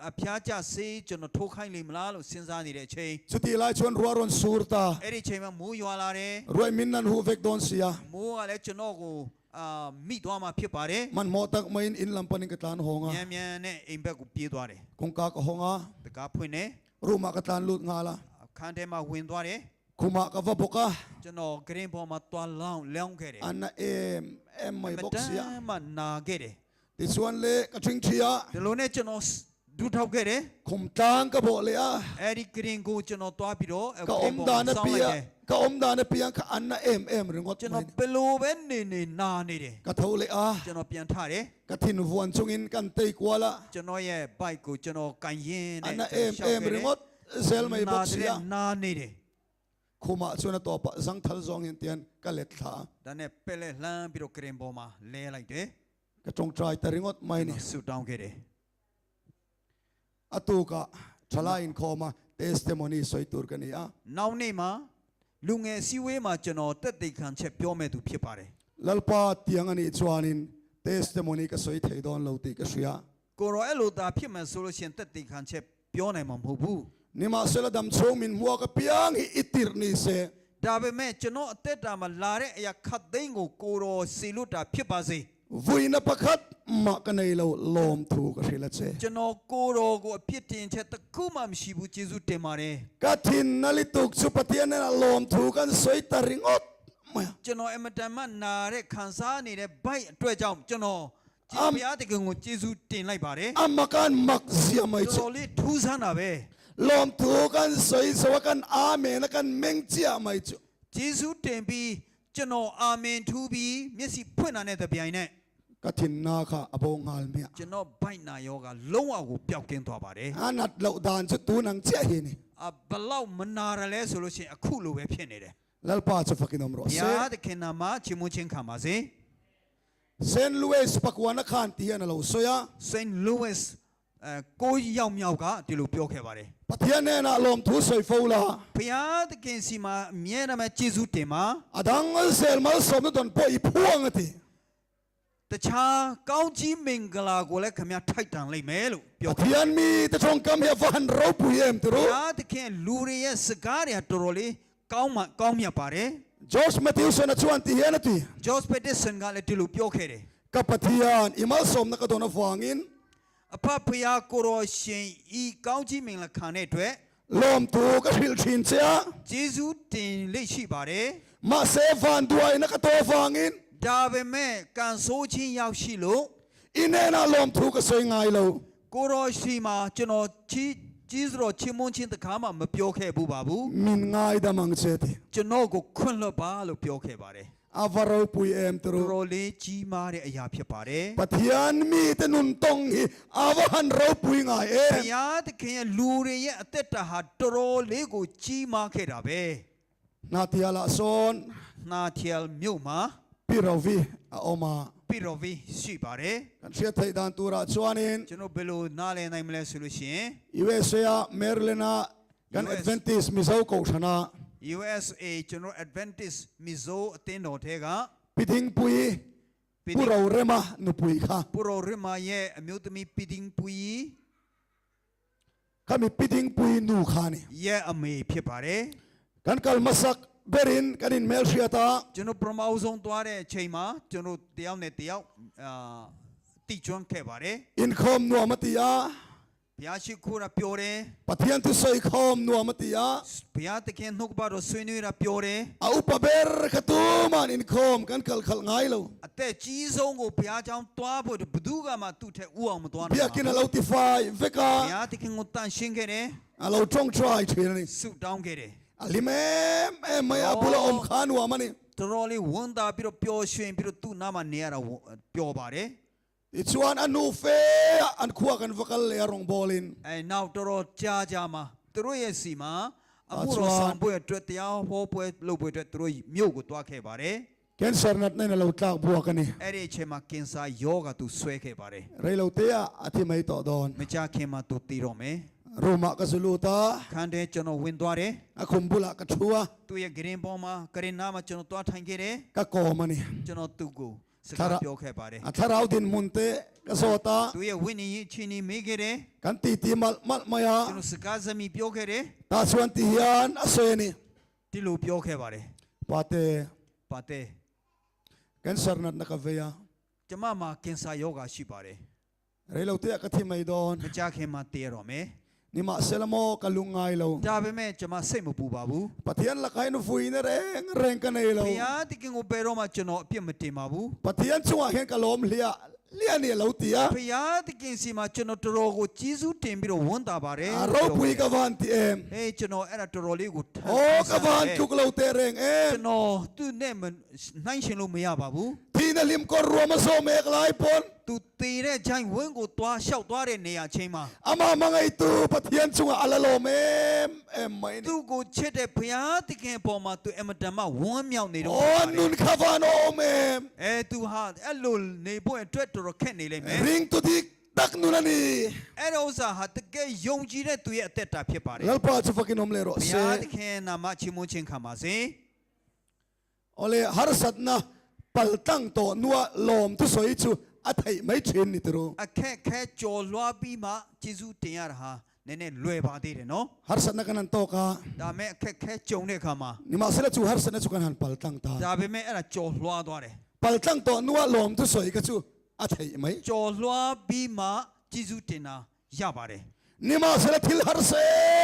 အဖျားကျဆေးကျွန်တော်ထိုးခိုင်းလိမ့်မလားလို့စဉ်းစားနေတဲ့အချိန် Chuti lai chuan ruah rawn sur ta. အဲ့ဒီအချိန်မှာမိုးရွာလာတယ် Ruai min nan huh vek dawn sia. မိုးကလည်းကျွန်တော်ကိုအာမိသွားမှာဖြစ်ပါတယ် Man hmawh tak maiin in lam panin ka tlan hawng a. မြန်မြန်နဲ့အိမ်ဘက်ကိုပြေးသွားတယ် Kawngka ka hawng a. တကားဖွင့်တယ် Room ah ka tlan lut nghal a. အခန်းထဲမှာဝင်သွားတယ် Khumah ka va bawk a. ကျွန်တော်ဂရင်ပေါ်မှာသွားလောင်းလောင်းခဲ့တယ် An na em em mai မ bawk တမ်း sia. မှနာခဲ့တယ် Tichuan le ka thing thi a. ဒီလိုနဲ့ကျွန်တော်ဒူးထောက်ခဲ့တယ် Khum tlang ka bawh leh a. အဲ့ဒီဂရင်ကိုကျွန်တော်သွားပြီးတော့ Ka ဂရင် awm ပေါ်မှာ dan a pia စောင်းလိုက်တယ် ka awm dan a piang kha an na em em ringawt ကျွန် mai တော်ဘယ်လိုပဲနေနေနာနေတယ် Ka tho leh a. ကျွန်တော်ပြန်ထတယ် Ka thin vuan chungin kan tei kual a. ကျွန်တော်ရဲ့ bike ကိုကျွန်တော်ကန်ရင်း An နဲ့ na em em ringawt zel mai နာ bawk တဲ့ sia. နာနေတယ် Khumah chuan a tawpah zang thal zawng hian tian ka let thla a. ဒါနဲ့ပက်လက်လှမ်းပြီးတော့ဂရင်ပေါ်မှာလဲလိုက်တယ် Ka tawngtai ta ringawt mai ni. ဆူတောင်းခဲ့တယ် A tukah thalai inkhawm a testimony sawi tur ka ni a. နောက်နေ့မှာလူငယ်စီဝေးမှာကျွန်တော်တက်သိခံချက်ပြောမဲ့သူဖြစ်ပါတယ် Lalpa tiang a nih chuanin testimony ka sawi thei dawn lo tih ka hria. ကိုရောအဲ့လိုသာဖြစ်မှဆိုလို့ရှိရင်တက်သိခံချက်ပြောနိုင်မှာမဟုတ်ဘူး Nimahsela dam chhung min hmuak apiang hi i tirh ni se. ဒါပေမဲ့ကျွန်တော်အသက်တာမှာလာတဲ့အရာခတ်သိမ်းကိုကိုရောစီလွတ်တာဖြစ်ပါစေ Vuina pakhat mah ka nei lo lawm thu ka hrilh a che. ကျွန်တော်ကိုရောကိုအပြစ်တင်ချက်တစ်ခုမှမရှိဘူးကျေးဇူးတင်ပါတယ် Ka thin na lutuk chu Pathian nen a lawm thu kan sawi ta ringawt mai a. ကျွန်တော်အမတန်မှနာတဲ့ခံစားနေတဲ့ဘိုက်အတွက်ကြောင့်ကျွန်တော် အမ် ဘုရားတခင်ကိုကျေးဇူးတင်လိုက်ပါတယ် A makan mak zia mai တော် chu. တော်လေးထူးဆန်းတာပဲ Lawm thu kan sawi zo a kan amen a kan meng chiah mai chu. ကျေးဇူးတင်ပြီးကျွန်တော်အာမင်ထူးပြီးမျက်စိဖွင့်တာနဲ့တပြိုင်နက် Ka thin na kha a bo nghal miah. ကျွန်တော်ဘိုက်နာယောဂလုံးဝကိုပျောက်ကင်းသွားပါတယ် A nat loh dan chu tun ang chiah hi ni. အဘလောက်မနာရလဲဆိုလို့ရှိရင်အခုလိုပဲဖြစ်နေတယ် Lalpa chu fakin awm rawh ဘုရား se. သခင်နာမချီးမွမ်းခြင်းခံပါစေ Saint Louis pakuana khan ti hian a lo sawi a. St. Louis အဲကိုရောက်မြောက်ကဒီလိုပြောခဲ့ပါတယ် Pathian hnenah lawm thu sawi fo la. ဘုရားသခင်စီမှာအမြဲတမ်းကျေးဇူးတင်ပါ A dang zel malsawmna tawn pawh i phuang a ti. တခြားကောင်းကြီးမင်္ဂလာကိုလည်းခင်ဗျားထိုက်တန်လိမ့်မယ်လို့ပြောခဲ့ Pathian mi te tawngkam hi a va han ropui em ti ဘု ru. ရားသခင်လူတွေရဲ့စကားတွေကတော်တော်လေးကောင်းမှကောင်းမြတ်ပါတယ် George Matthewson a chuan ti hian a ti. George Peterson ကလည်းဒီလိုပြောခဲ့တယ် Ka Pathian i malsawmna ka dawn avangin အဖဖျားကိုရောရှင်ဤကောင်းကြီးမင်္ဂလာခံတဲ့အတွက် lawm thu ka hrilh thin che a. ကျေးဇူးတင်လိမ့်ရှိပါတယ် Mahse van duaina ka to avangin ဒါပေမဲ့ကံဆိုးခြင်းရောက်ရှိလို့ i hnenah lawm thu ka sawi ngai lo. ကိုရောရှိမှာကျွန်တော်ချီးကျေးဇူးတော်ချီးမွမ်းခြင်းတကားမှမပြောခဲ့ဘူးပါဘူး Min ngai dam ang che ti. ကျွန်တော်ကိုခွင့်လွတ်ပါလို့ပြောခဲ့ပါတယ် A va ropui em ti တော် ru. တော်လေးကြီးမားတဲ့အရာဖြစ်ပါတယ် Pathian mi te nun tawng hi a va han ropui ngai ဘု em. ရားသခင်ရဲ့လူတွေရဲ့အသက်တာဟာတော်တော်လေးကိုကြီးမားခဲ့တာပဲ Hna tialah sawn နှာထျယ်မြို့မှာ Pi Rovi a awm a. ပြီတော်ဗီရှိပါတယ် Kan hriat theih dan turah chuanin ကျွန်တော်ဘယ်လိုနားလည်နိုင်မလဲဆိုလို့ရှိရင် USA a Maryland a kan US Adventist Mizo Kohhran a USA ကျွန်တော် Adventist Mizo အသင်းတော်ထဲက Pi Dingpui Pu ပီတင်း Ro Rema nupui kha. ပူရောရမရဲ့အမျိုးသမီးပီတင်းပူ Khami Pi Dingpui nu kha ni. ရဲ့အမေဖြစ်ပါတယ် Kan kal hmasak berin kan in hmel hriat a. ကျွန်တော်ပထမအဆုံးသွားတဲ့အချိန်မှာကျွန်တော်တယောက်နဲ့တယောက်အာတိကျွမ်းခဲ့ပါတယ် Inkhawm nuam a ti a. ဘုရားရှိခိုးတာပြောတယ် Pathian thusawi khawm nuam a ti a. ဘုရားသခင်နှုတ်ကပတ်တော်ဆွေးနွေးတာပြောတယ် A upa ber kha tuman inkhawm kan kal khalh ngai lo. အသက်ကြီးဆုံးကိုဘုရားကျောင်းသွားဖို့ဘသူကမှသူ့ထက်ဥအောင်မသွားနိုင်ပါ Biakin ဘူး a lo ti fai vek a. ဘုရားသခင်ကိုတန့်ရှင်းခဲ့တယ် A lo tawngtai thin a ni. ဆုတောင်းခဲ့တယ် A hlim em em mai a bula awm kha nuam a ni. တော်တော်လေးဝန်တာပြီးတော့ပျော်ရွှင်ပြီးတော့သူ့နားမှာနေရတာပျော်ပါတယ် Tichuan a nu fe a an khua kan va kal leh a rawng bawlin. အဲနောက်တော်တော်ကြာကြာမှာသူတို့ရဲ့စီမှာအမှုတော်ဆောင်ပွဲအတွက်တရားဟောပွဲလုပ်ပွဲအတွက်သူတို့မြို့ကိုတွားခဲ့ပါတယ် Cancer natna in a lo tlak buak a ni. အဲ့ဒီအချိန်မှာကင်ဆာယောဂါသူဆွဲခဲ့ပါတယ် Rei lo te ah a thi mai tawh dawn. မကြခင်မှာသူတည်တော့မယ် Room ah ka zu lut a. ခန်းထဲကျွန်တော်ဝင်သွားတယ် A khum bulah ka thu a. သူ့ရဲ့ဂရင်ပေါ်မှာဂရင်နားမှာကျွန်တော်တွားထိုင်ခဲ့တယ် Ka kawm a ni. ကျွန်တော်သူ့ကိုစကားပြောခဲ့ပါတယ် A thlarau dinhmun te ka zawt a. သူ့ရဲ့ဝိညာဉ်ရေးချင်းနေမေးခဲ့တယ် Kan ti ti malh malh mai a. ကျွန်တော်စကားစမိပြောခဲ့တယ် Tah chuan ti hian a sawi a ni. ဒီလိုပြောခဲ့ပါတယ် Pate ပါတယ် cancer natna ka vei a. ကျမမှာကင်ဆာယောဂါရှိပါတယ် Rei lo te ah ka thi mai dawn. မကြခင်မှာတည်ရတော့မယ် Nimahsela maw ka lung ngai lo. ဒါပေမဲ့ကျမစိတ်မပူပါဘူး Pathian lakain vui na reng reng ka nei lo. ဘုရားတခင်ကိုဘယ်တော့မှကျွန်တော်အပြစ်မတင်ပါဘူး Pathian chungah hian ka lawm hliah hliah ni a lo ti a. ဘုရားတခင်စီမှာကျွန်တော်တော်တော်ကိုကျေးဇူးတင်ပြီးတော့ဝန်တာပါတယ် A ropui ka van ti em. ဟေးကျွန်တော်အဲ့ဒါတော်တော်လေးကိုထမ်း Aw ka van ပါတယ် tluk lo te reng em. ကျွန်တော်သူ့နဲ့မနှိုင်းရှင်လို့မရပါဘူး Thina lim kawr ruam a zawm ek lai pawn. သူတည်တဲ့ချိုင်းဝင်းကိုသွားလျှောက်သွားတဲ့နေရာချင်းမှာ Amah hmangaihtu Pathian chungah a la lawm em em mai ni. သူ့ကိုချစ်တဲ့ဘုရားသခင်အပေါ်မှာသူအမတန်မှဝမ်းမြောက်နေတော့ Aw an nun kha van awm em. အဲသူဟာအဲ့လိုနေဖို့အတွက်တော်တော်ခက်နေလိမ့်မယ် Ring tu dik tak nun a ni. အဲ့ဒါဥစ္စာဟာတကယ်ယုံကြည်တဲ့သူရဲ့အသက်တာဖြစ်ပါတယ် Lalpa chu fakin awm leh rawh ဘုရား se. သခင်နာမချီးမွမ်းခြင်းခံပါစေ Awle harsatna paltang tawh nua lawm thusawi chu a theih mai thin ni tiro. အခက်ခဲကြော်လွှားပြီးမှကျေးဇူးတင်ရတာဟာနည်းနည်းလွယ်ပါသေးတယ်နော် Harsatna kan han tawk a. ဒါမဲ့အခက်ခဲကြုံတဲ့အခါမှာ Nimahsela chu harsatna chu kan han paltang ta. ဒါပေမဲ့အဲ့ဒါကြော်လွှားသွားတယ် Paltang tawh nua lawm thusawi kha chu a theih mai. ကြော်လွှားပြီးမှကျေးဇူးတင်တာရပါတယ် Nimahsela thil harsa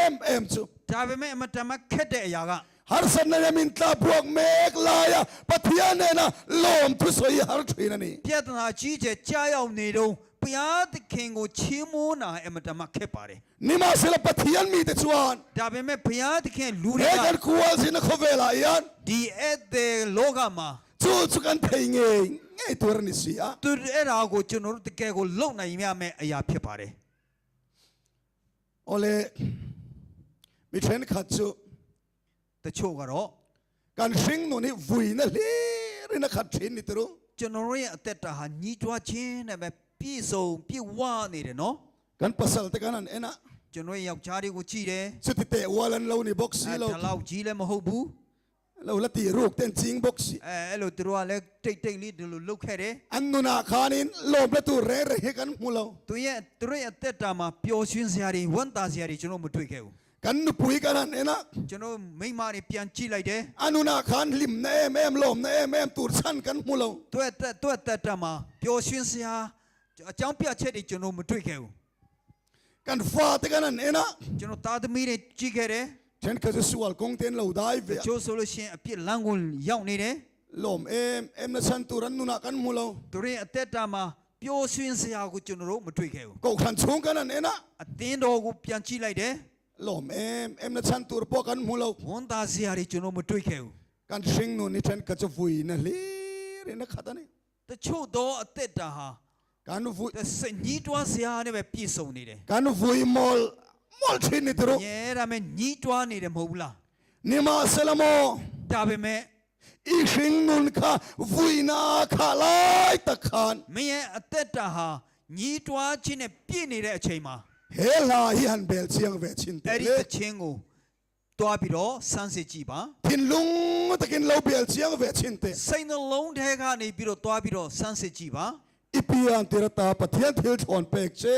em em chu. ဒါပေမဲ့အမတန်မှခက်တဲ့အရာက Harsatna hian min tla buak mek laia Pathian nena lawm thusawi har thin a ni. ပြဿနာကြီးကျယ်ကြားရောက်နေတော့ဘုရားသခင်ကိုချီးမွမ်းတာအမတန်မှခက်ပါတယ် Nimahsela Pathian mite chuan ဒါပေမဲ့ဘုရားသခင်လူတွေ he က kan khual zin a khawvelah hian ဒီဧည့်သည်လောကမှာ chu chu kan thei ngei ngei tur a ni si a. သူအဲ့ဒါကိုကျွန်တော်တို့တကယ်ကိုလုံနိုင်ရမယ့်အရာဖြစ်ပါတယ် Awle mi thenkhat chu တချို့ကတော့ kan hring nun hi vuina hlirin a khat thin ni turu. ကျွန်တော်တို့ရဲ့အသက်တာဟာညီးတွားခြင်းနဲ့ပဲပြည့်စုံပြည့်ဝနေတယ်နော် Kan pasal te kan han en a. ကျွန်တော်ရဲ့ယောက်ျားတွေကိုကြည့်တယ် Chuti teh ual an lo ni bawk si အဲ lo. ဒါလောက်ကြီးလည်းမဟုတ်ဘူး Lo la tih ruk te an ching bawk si. အဲအဲ့လိုသူတို့ကလည်းတိတ်တိတ်လေးဒီလိုလုတ်ခဲ့တယ် An nunah khanin lawmna tur reng reng hi kan hmu lo. သူရဲ့သူတို့ရဲ့အသက်တာမှာပျော်ရွှင်စရာတွေဝမ်းသာစရာတွေကျွန်တော်မတွေ့ခဲ့ဘူး Kan nupui kan han en a. ကျွန်တော်မိန်းမတွေပြန်ကြည့်လိုက်တယ် A nunah khan hlimna em em lawmna em em tur chhan kan hmu lo. သူ့အသက်သူ့အသက်တာမှာပျော်ရွှင်စရာအကြောင်းပြချက်တွေကျွန်တော်မတွေ့ခဲ့ဘူး Kan fa te kan han en a. ကျွန်တော်သားသမီးတွေကြည့်ခဲ့တယ် Thenkhat chu sual kawng te an lo dai ve a. ကျိုးဆိုလို့ရှိရင်အပြစ်လမ်းကိုရောက်နေတယ် Lawm em em na chhan tur an nunah kan hmu lo. သူတို့ရဲ့အသက်တာမှာပျော်ရွှင်စရာကိုကျွန်တော်တို့မတွေ့ခဲ့ဘူး Kohhran chhung kan han en a. အသင်းတော်ကိုပြန်ကြည့်လိုက်တယ် Lawm em em na chhan tur pawh kan hmu lo. ဝန်တာစရာတွေကျွန်တော်မတွေ့ခဲ့ဘူး Kan hring nun hi thenkhat chu vuina hlirin a khat a ni. တချို့သောအသက်တာဟာ Kan vui တစညီးတွားစရာနဲ့ပဲပြည့်စုံနေတယ် kan vui mawl mawl thin ni turu. ညဲဒါမဲ့ညီးတွားနေတယ်မဟုတ်ဘူးလား Nimahsela maw ဒါပေမဲ့ i hring nun kha vuina kha lai tak khan မင်းရဲ့အသက်တာဟာညီးတွားခြင်းနဲ့ပြည့်နေတဲ့အချိန်မှာ he hla hi han bel chiang ve chin te အဲ့ဒီ le တခြင်းကိုတွားပြီးတော့စမ်းစစ်ကြည့်ပါ thinlung takin lo bel chiang ve chin te စိတ်နှလုံးထဲကနေပြီးတော့တွားပြီးတော့စမ်းစစ်ကြည့်ပါ i pian tirata Pathian thil thawn pek che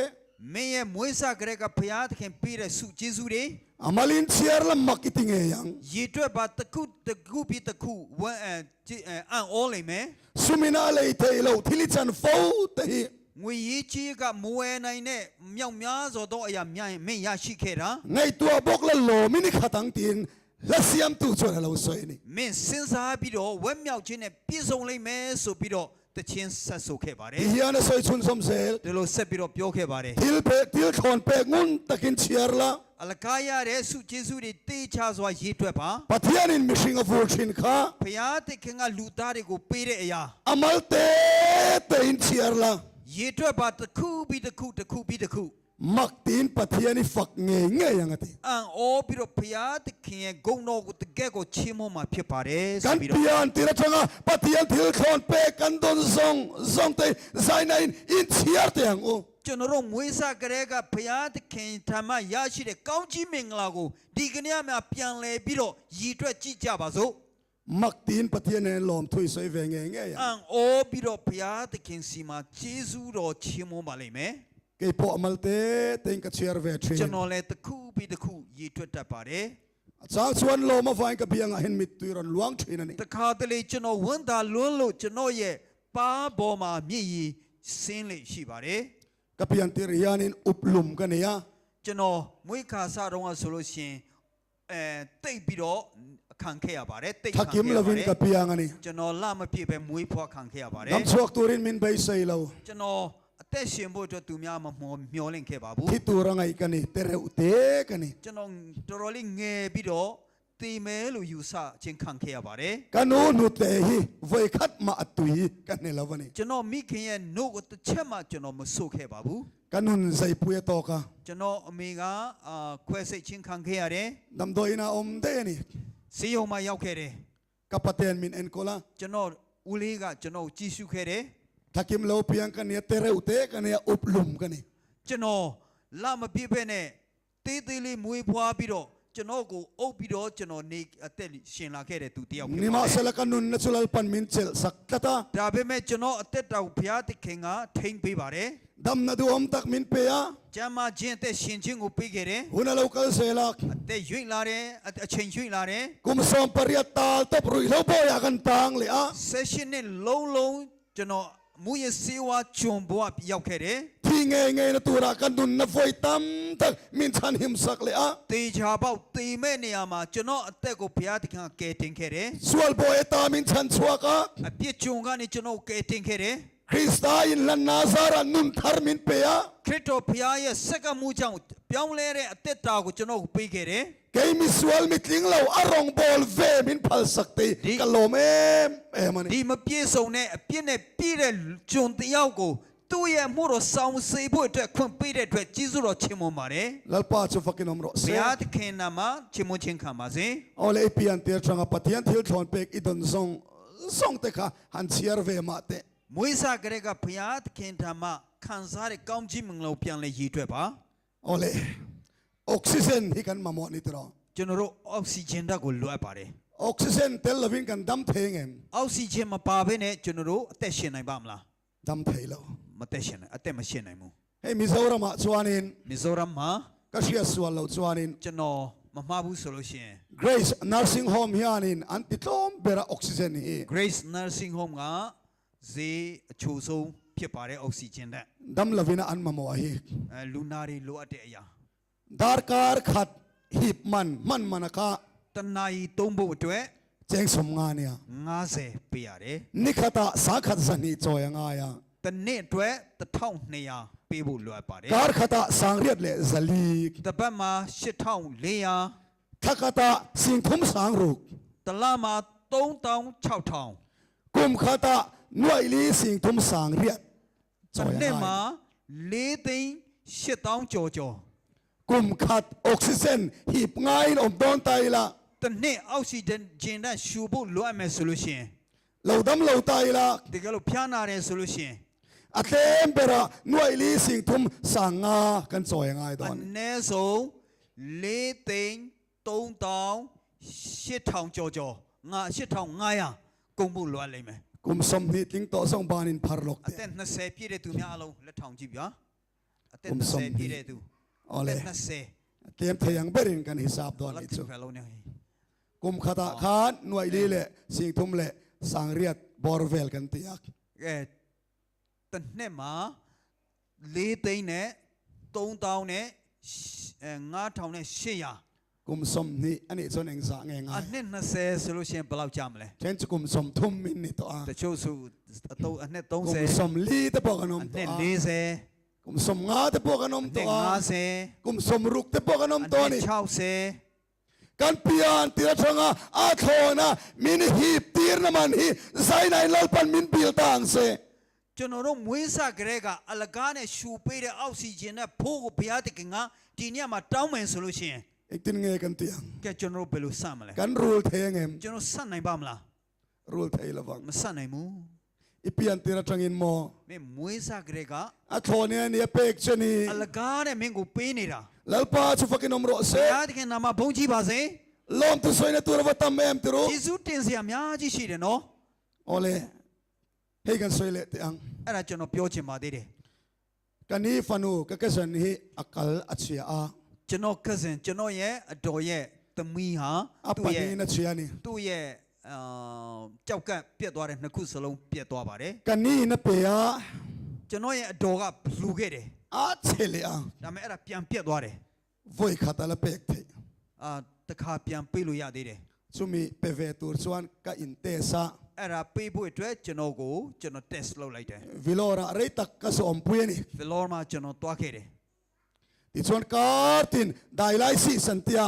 မင်းရဲ့မွေးစားကလေးကဘုရားသခင်ပေးတဲ့ဆုကျေးဇူးတွေ amalin chiar lam mak i ti ngei ang ရေတွက်ပါတစ်ခုတစ်ခုပြီးတစ်ခုဝမ်းအံ့အံ့ဩလိမ့်မယ် sumina lei thei lo thili chan fo te hi. ငွေရေးကြေးကမဝယ်နိုင်တဲ့မြောက်များစွာသောအရာများမင်းရရှိခဲ့တာ Ngaihtuah bawk la lawmin i khat ang tiin hla siamtu chuan a lo sawi a ni. မင်းစဉ်းစားပြီးတော့ဝက်မြောက်ခြင်းနဲ့ပြည့်စုံလိမ့်မယ်ဆိုပြီးတော့တခြင်းဆက်ဆိုခဲ့ပါတယ် Ti hian a sawi chhunzawm zel. ဒီလိုဆက်ပြီးတော့ပြောခဲ့ပါတယ် Thil pe, thil thlawn pek ngun takin chhiar la. အလကားရတဲ့စုကျေးဇူးတွေတေးချစွာရေးတွက်ပါ Pathianin mihring a vur thin kha. ဖျားသခင်ကလူသားတွေကိုပေးတဲ့အရာ A mal te tein chhiar la. ရေတွက်ပါတစ်ခုပြီးတစ်ခုတစ်ခုပြီးတစ်ခု Mak tiin Pathian i fak ngei ngei ang a ti. အံ့ဩပြီးတော့ဖျားသခင်ရဲ့ဂုဏ်တော်ကိုတကယ်ကိုချီးမွမ်းမှာဖြစ်ပါတယ်ဆို Kan ပြီးတော့ pian tir atanga Pathian thil thlawn pek kan dawn zawng zawng te zaina in in chhiar teh ang u. ကျွန်တော်တို့မွေးစားကလေးကဘုရားသခင်ထံမှရရှိတဲ့ကောင်းကြီးမင်္ဂလာကိုဒီကနေ့မှပြန်လည်ပြီးတော့ရည်တွက်ကြည့်ကြပါစို့ Mak tiin Pathian nen lawm thui sawi ve ngei ngei အံ ang. ့ဩပြီးတော့ဘုရားသခင်စီမှာကျေးဇူးတော်ချီးမွမ်းပါလိမ့်မယ် Kei pawh a mal te tein ka chhiar ve thin. ကျွန်တော်လည်းတစ်ခုပြီးတစ်ခုရည်တွက်တတ်ပါတယ် A chang chuan lawm avain ka biangah hian mittui rawn luang thin a ni. တခါတလေကျွန်တော်ဝန်တာလွန်းလို့ကျွန်တော်ရဲ့ပါပေါ်မှာမြည်ရည်ဆင်းလေရှိပါတယ် Ka pian tir hianin up lum ka nei a. ကျွန်တော်မွေးခါစတော့ကဆိုလို့ရှိရင်အဲတိတ်ပြီးတော့ခံခဲ့ရပါတယ်တိတ်ခံ Thakim ခဲ့ရပါ lovin တယ် ka piang a ni. ကျွန်တော်လမပြည့်ပဲမွေးဖွားခံခဲ့ရပါတယ် Dam chhuak turin min beisei lo. ကျွန်တော်အသက်ရှင်ဖို့အတွက်သူများမမောမျောလင့်ခဲ့ပါဘူး Thi tur a ngaih ka ni, te reuh te ka ni. ကျွန်တော်တော်တော်လေးငယ်ပြီးတော့တေမဲလို့ယူဆခြင်းခံခဲ့ရပါတယ် Ka nu hnute hi vawi khat mah a tui ka hne lo a ni. ကျွန်တော်မိခင်ရဲ့နှုတ်ကိုတစ်ချက်မှကျွန်တော်မဆို့ခဲ့ပါဘူး Ka nun zaipui a tawk a. ကျွန်တော်အမေကအာခွဲစိတ်ခြင်းခံခဲ့ရတယ် Damdawiin a awm daih a ni. စေယုံမှာရောက်ခဲ့တယ် Ka paten min enkawl a. ကျွန်တော်ဦးလေးကကျွန်တော်ကိုကြည့်ရှုခဲ့တယ် Thakim lo piang ka nia, te reuh te ka nia, up lum ka ni. ကျွန်တော်လမပြည့်ပဲနဲ့တေးသေးလေးမွေးဖွားပြီးတော့ကျွန်တော်ကိုအုပ်ပြီးတော့ကျွန်တော်နေအသက်ရှင်လာခဲ့တဲ့သူတစ်ယောက်ဖြစ်ပါတယ် Nimahsela ka nun na chu Lalpan min chelh sak tlat a. ဒါပေမဲ့ကျွန်တော်အသက်တော်ဘုရားသခင်ကထိန်ပေးပါတယ် Dam na duhawm tak min pe a. ။ကျမ်းမာခြင်းအသက်ရှင်ခြင်းကိုပေးခဲ့တယ် Hun a lo kal zel a. ။အသက်ရွေ့လာတယ်အအချိန်ရွေ့လာတယ် Kum 18 tal tawp ruihhlo bawiah kan tang leh a. ။ဆက်ရှင်နှစ်လုံးလုံးကျွန်တော်မူရစေဝါဂျွန်ဘွားရောက်ခဲ့တယ် Thi ngei ngei na turah kan nun na vawi tam tak min chhan him sak leh a. ။တေချာပေါက်တေမဲ့နေရာမှာကျွန်တော်အသက်ကိုဘုရားသခင်ကကယ်တင်ခဲ့တယ် Sual bawi ta min chhan chhuak a. ။အပြစ်ဂျွန်ကနေကျွန်တော်ကယ်တင်ခဲ့တယ် Krista in lan na zarah nun thar min pe a. ။ခရစ်တော်ဘုရားရဲ့စက္ကမှုကြောင့်ပြောင်းလဲတဲ့အသက်တာကိုကျွန်တော်ကိုပေးခဲ့တယ်။ Kei mi sual mi tling lo a rawng bawl ve min phal sak te Di- ka lawm em em a ni. ဒီမပြည့်စုံတဲ့အပြစ်နဲ့ပြည့်တဲ့ကျွန်တယောက်ကိုသူ့ရဲ့မှုတော်ဆောင်စေဖို့အတွက်ခွင့်ပေးတဲ့အတွက်ကျေးဇူးတော်ချီးမွမ်းပါတယ် Lalpa chu fakin awm rawh ။ဘု se. ရားသခင်နာမချီးမွမ်းခြင်းခံပါစေ Aw le i pian tir thanga Pathian thil thlawn pek i dawn zawng zawng te kha han chhiar ve mah teh. ။မွေးစားကလေးကဘုရားသခင်ထံမှခံစားတဲ့ကောင်းကြီးမင်္ဂလာကိုပြန်လဲရည်တွက်ပါ Aw le oxygen hi kan mamawh ni tiraw. ။ကျွန်တော်တို့အောက်ဆီဂျင်ဓာတ်ကိုလိုအပ်ပါတယ် Oxygen tel lovin kan dam thei ngem. ။အောက်ဆီဂျင်မပါဘဲနဲ့ကျွန်တော်တို့အသက်ရှင်နိုင်ပါမလား Dam thei lo. ။မသက်ရှင်နိုင်အသက်မရှင်နိုင်ဘူး Hei Mizoram ah chuanin ။မီဇိုရမ်မှာ ka hriat sual lo chuanin ကျွန်တော်မမှားဘူးဆိုလို့ရှိရင် Grace Nursing Home hianin an ti tlawm bera oxygen hi. Grace Nursing Home ကဈေးအချိုဆုံးဖြစ်ပါတယ်အောက်ဆီဂျင်ဓာတ် Dam lovina an mamawh hi. အဲလူနာတွေလိုအပ်တဲ့အရာ Darkar khat hip man man mana kha တနာရီသုံးဖို့အတွက် cheng som nga nia. 90ပေးရတယ် Nikhata sa khat zani chawi a ngai a. တနေ့အတွက်1200ပေးဖို့လိုအပ်ပါတယ် Kar khata sang riat leh zali. တပတ်မှာ8400 Thla khatah sing thum sang ruk. တလမှာ3600 Kum khata nuai li sing thum sang riat တ chawi a ngai. နေ့မှာ4သိန်း8000ကျော်ကျော် Kum khat oxygen hip ngaiin awm dawn ta ila. တနေ့အောက်ဆီဂျင်ဂျင်နဲ့ရှူဖို့လိုအပ်မယ်ဆိုလို့ရှိရင် Lo dam lo ta ila. တကယ်လို့ဖျားနာတယ်ဆိုလို့ရှိရင် A tlem bera nuai li sing thum sang nga kan chawi a ngai အ dawn. နည်းဆုံး4သိန်း3800ကျော်ကျော်ငါ8500ကုန်ဖို့လိုအပ်လိမ့်မယ် Kum 20 tling tawh zawng banin phar lawk အ teh. သက်20ပြည့်တဲ့သူများအလုံးလက်ထောင်ကြည့်ဗျာအသက် Kum 20 20 ပြည့်တဲ့သူ Aw le. အသက်20 Tlem thei ang berin kan hisap dawn လက် ni chu. ဖလုံးနေ Kum khatah khan nuai li leh sing thum leh sang riat bawr vel kan ti a. ကဲတစ်နှစ်မှာ ၄သိန်းနဲ့3000နဲ့အဲ9000နဲ့800 Kum 20 a nih chuan engzah nge အ ngai? နှစ်20ဆိုလို့ရှိရင်ဘယ်လောက်ကြာမလဲ Then chu kum 30 in ni tawh a. တချို့ဆိုအတော့အနှစ် Kum 30 40 te pawh kan awm အနှစ် tawh a. 40 Kum 50 te pawh kan awm အနှစ် tawh a. 50 Kum 60 te pawh kan awm အ tawh a နှစ် ni. 60 Kan pian tir atanga a thlawn a min hip tir na man hi Zainain Lalpan min bil ta ang se. ကျွန်တော်တို့မွေးစကလေးကအလကားနဲ့ရှူပေးတဲ့အောက်ဆီဂျင်နဲ့ဖိုးကိုဘုရားတခင်ကဒီညမှာတောင်းမယ်ဆိုလို့ရှိရင် Engtin nge kan ti ang? ကဲကျွန်တော်တို့ဘယ်လိုစမလဲ Kan rul thei ang em? ကျွန်တော်ဆက်နိုင်ပါမလား Rul thei lovang. မဆက်နိုင်ဘူး I pian tir atangin maw? မင်းမွေးစကလေးက A thlawn in a nia pek che ni. အလကားနဲ့မင်းကိုပေးနေတာ Lalpa chu fakin awm rawh ဘု se. ရားသခင်နာမဘုန်းကြီးပါစေ Lawm tu sawina tur ava tam em ti ru. ယေရှုတင်စရာအများကြီးရှိတယ်နော် Awle, hei kan sawi leh teh ang. အဲ့ဒါကျွန်တော်ပြောချင်ပါသေးတယ် Ka ni fanu ka cousin hi a kal a chhia a. ကျွန်တော် cousin ကျွန်တော်ရဲ့အတော်ရဲ့သမီးဟာ A သူ့ရဲ့ panin a chhia ni. သူ့ရဲ့အာကြောက်ကပ်ပြက်သွားတဲ့နှစ်ခုစလုံးပြက်သွားပါတယ် Ka ni in a pe a, ကျွန်တော်ရဲ့အတော်ကလူခဲ့တယ် a chhe leh a. ဒါပေမဲ့အဲ့ဒါပြန်ပြက်သွားတယ် Vawi khat a la pek theih. အာတခါပြန်ပေးလို့ရသေးတယ် Chumi pe ve tur chuan ka in test a. အဲ့ဒါပေးဖို့အတွက်ကျွန်တော်ကိုကျွန်တော် test လုပ်လိုက်တယ် Vilawr ah rei tak ka sawm pui a ni. Vlor မှာကျွန်တော်တွားခဲ့တယ် Tichuan kar tin dialysis an tia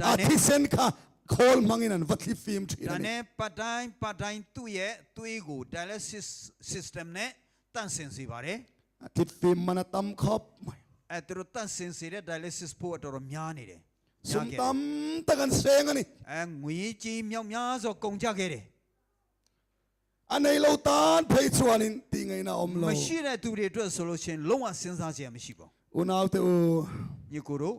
a thisen kha khawl hmangin an va thli fim thin ဒါ a ni. နဲ့ပတ်တိုင်းပတ်တိုင်းသူ့ရဲ့သွေးကို dialysis system နဲ့တန့်စင်စေပါတယ် A thit fim man a tam khawp mai. အဲ့သူတို့တန့်စင်စေတဲ့ dialysis ဖို့တော်တော်များနေတယ် Sum tam tak an seng a ni. အဲငွေကြီးမြောက်များစွာကုန်ကြခဲ့တယ် A nei lo tan phei chuanin tih ngaihna a awm lo. မရှိတဲ့သူတွေအတွက်ဆိုလို့ရှိရင်လုံးဝစဉ်းစားစရာမရှိပါ Unau te u, ဘူးညီကိုတို့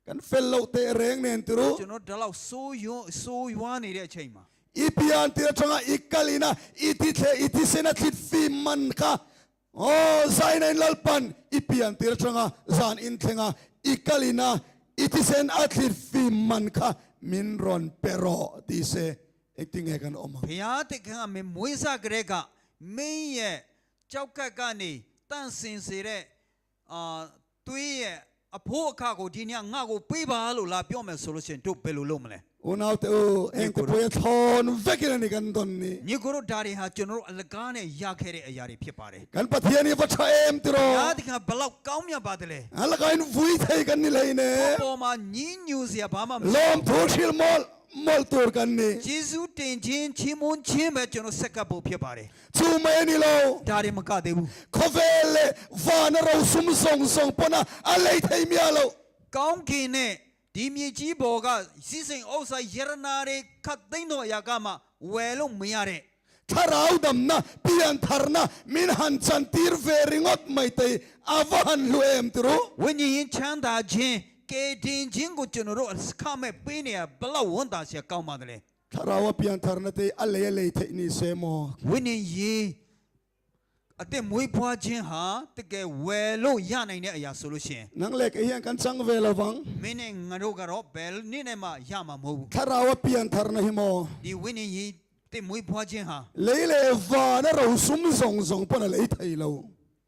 kan fel loh teh reng nen ti ru. ကျွန်တော်ဒီလောက်စိုးရွစိုးရွားနေတဲ့အချိန်မှာ I pian tir atanga i kalina i thi thle i thisen a thlit fim man kha aw zaina in Lalpan i pian tir atanga zan in thlenga i kalina i thisen a thlit fim man kha min rawn pe rawh ti se engtin nge kan awm ang. ဘုရားတခင်ကမင်းမွေးစားကလေးကမင်းရဲ့ကြောက်ကပ်ကနေတန့်စင်စေတဲ့အာသွေးရဲ့အဖို့အခကိုဒီညငါ့ကိုပေးပါလို့လာပြောမယ်ဆိုလို့ရှိရင်တို့ဘယ်လိုလုပ်မလဲ Unau te u, heng te pawh hi a thlawn vekin a ni kan dawn ni. ညီကိုတို့ဒါတွေဟာကျွန်တော်တို့အလကားနဲ့ရခဲ့တဲ့အရာတွေဖြစ်ပါတယ် Kan Pathian hi va tha em ti ဘု rawh. ရားတခင်ဘလောက်ကောင်းမြတ်ပါတယ်လဲ A lakain vui thei kan ni hlei ne. ပေါ်မှာညင်းညူစရာဘာမှမရှိ Lawm thu hril mawlh mawlh tur kan ni. ယေရှုတင်ခြင်းချီးမွမ်းခြင်းပဲကျွန်တော်ဆက်ကပ်ဖို့ဖြစ်ပါတယ် Chu mai a ni lo. ဒါတွေမကသေးဘူး Khawvel leh van a ro sum zawng zawng pawn a a lei thei miah lo. ကောင်းကင်နဲ့ဒီမြေကြီးပေါ်ကစီစိန်ဥစ္စာယရနာတွေခတ်သိမ်းတော်အရာကမှဝယ်လို့မရတဲ့ Thlarau damna, pian tharna, min han chan tir ve ringawt mai te a va han hlu em ti ru. ဝိညာဉ်ရေးချမ်းသာခြင်းကယ်တင်ခြင်းကိုကျွန်တော်တို့အခမဲ့ပေးနေရဘလောက်ဝန်တာเสียကောင်းပါတယ်လဲ Thlarau a pian tharna te a lei a lei theih ni se maw? ဝိညာဉ်ရေးအသက်မွေးဖွားခြင်းဟာတကယ်ဝယ်လို့ရနိုင်တဲ့အရာဆိုလို့ရှိရင် Nang leh kei hian kan chang ve lo vang. မင်းနဲ့ငါတို့ကတော့ဘယ်နည်းနဲ့မှရမှာမဟုတ်ဘူး Thlarau a pian tharna hi maw? ဒီဝိညာဉ်ရေးတဲ့မွေးဖွားခြင်းဟာ Lei leh van a ro sum zawng zawng pawn a lei thei lo.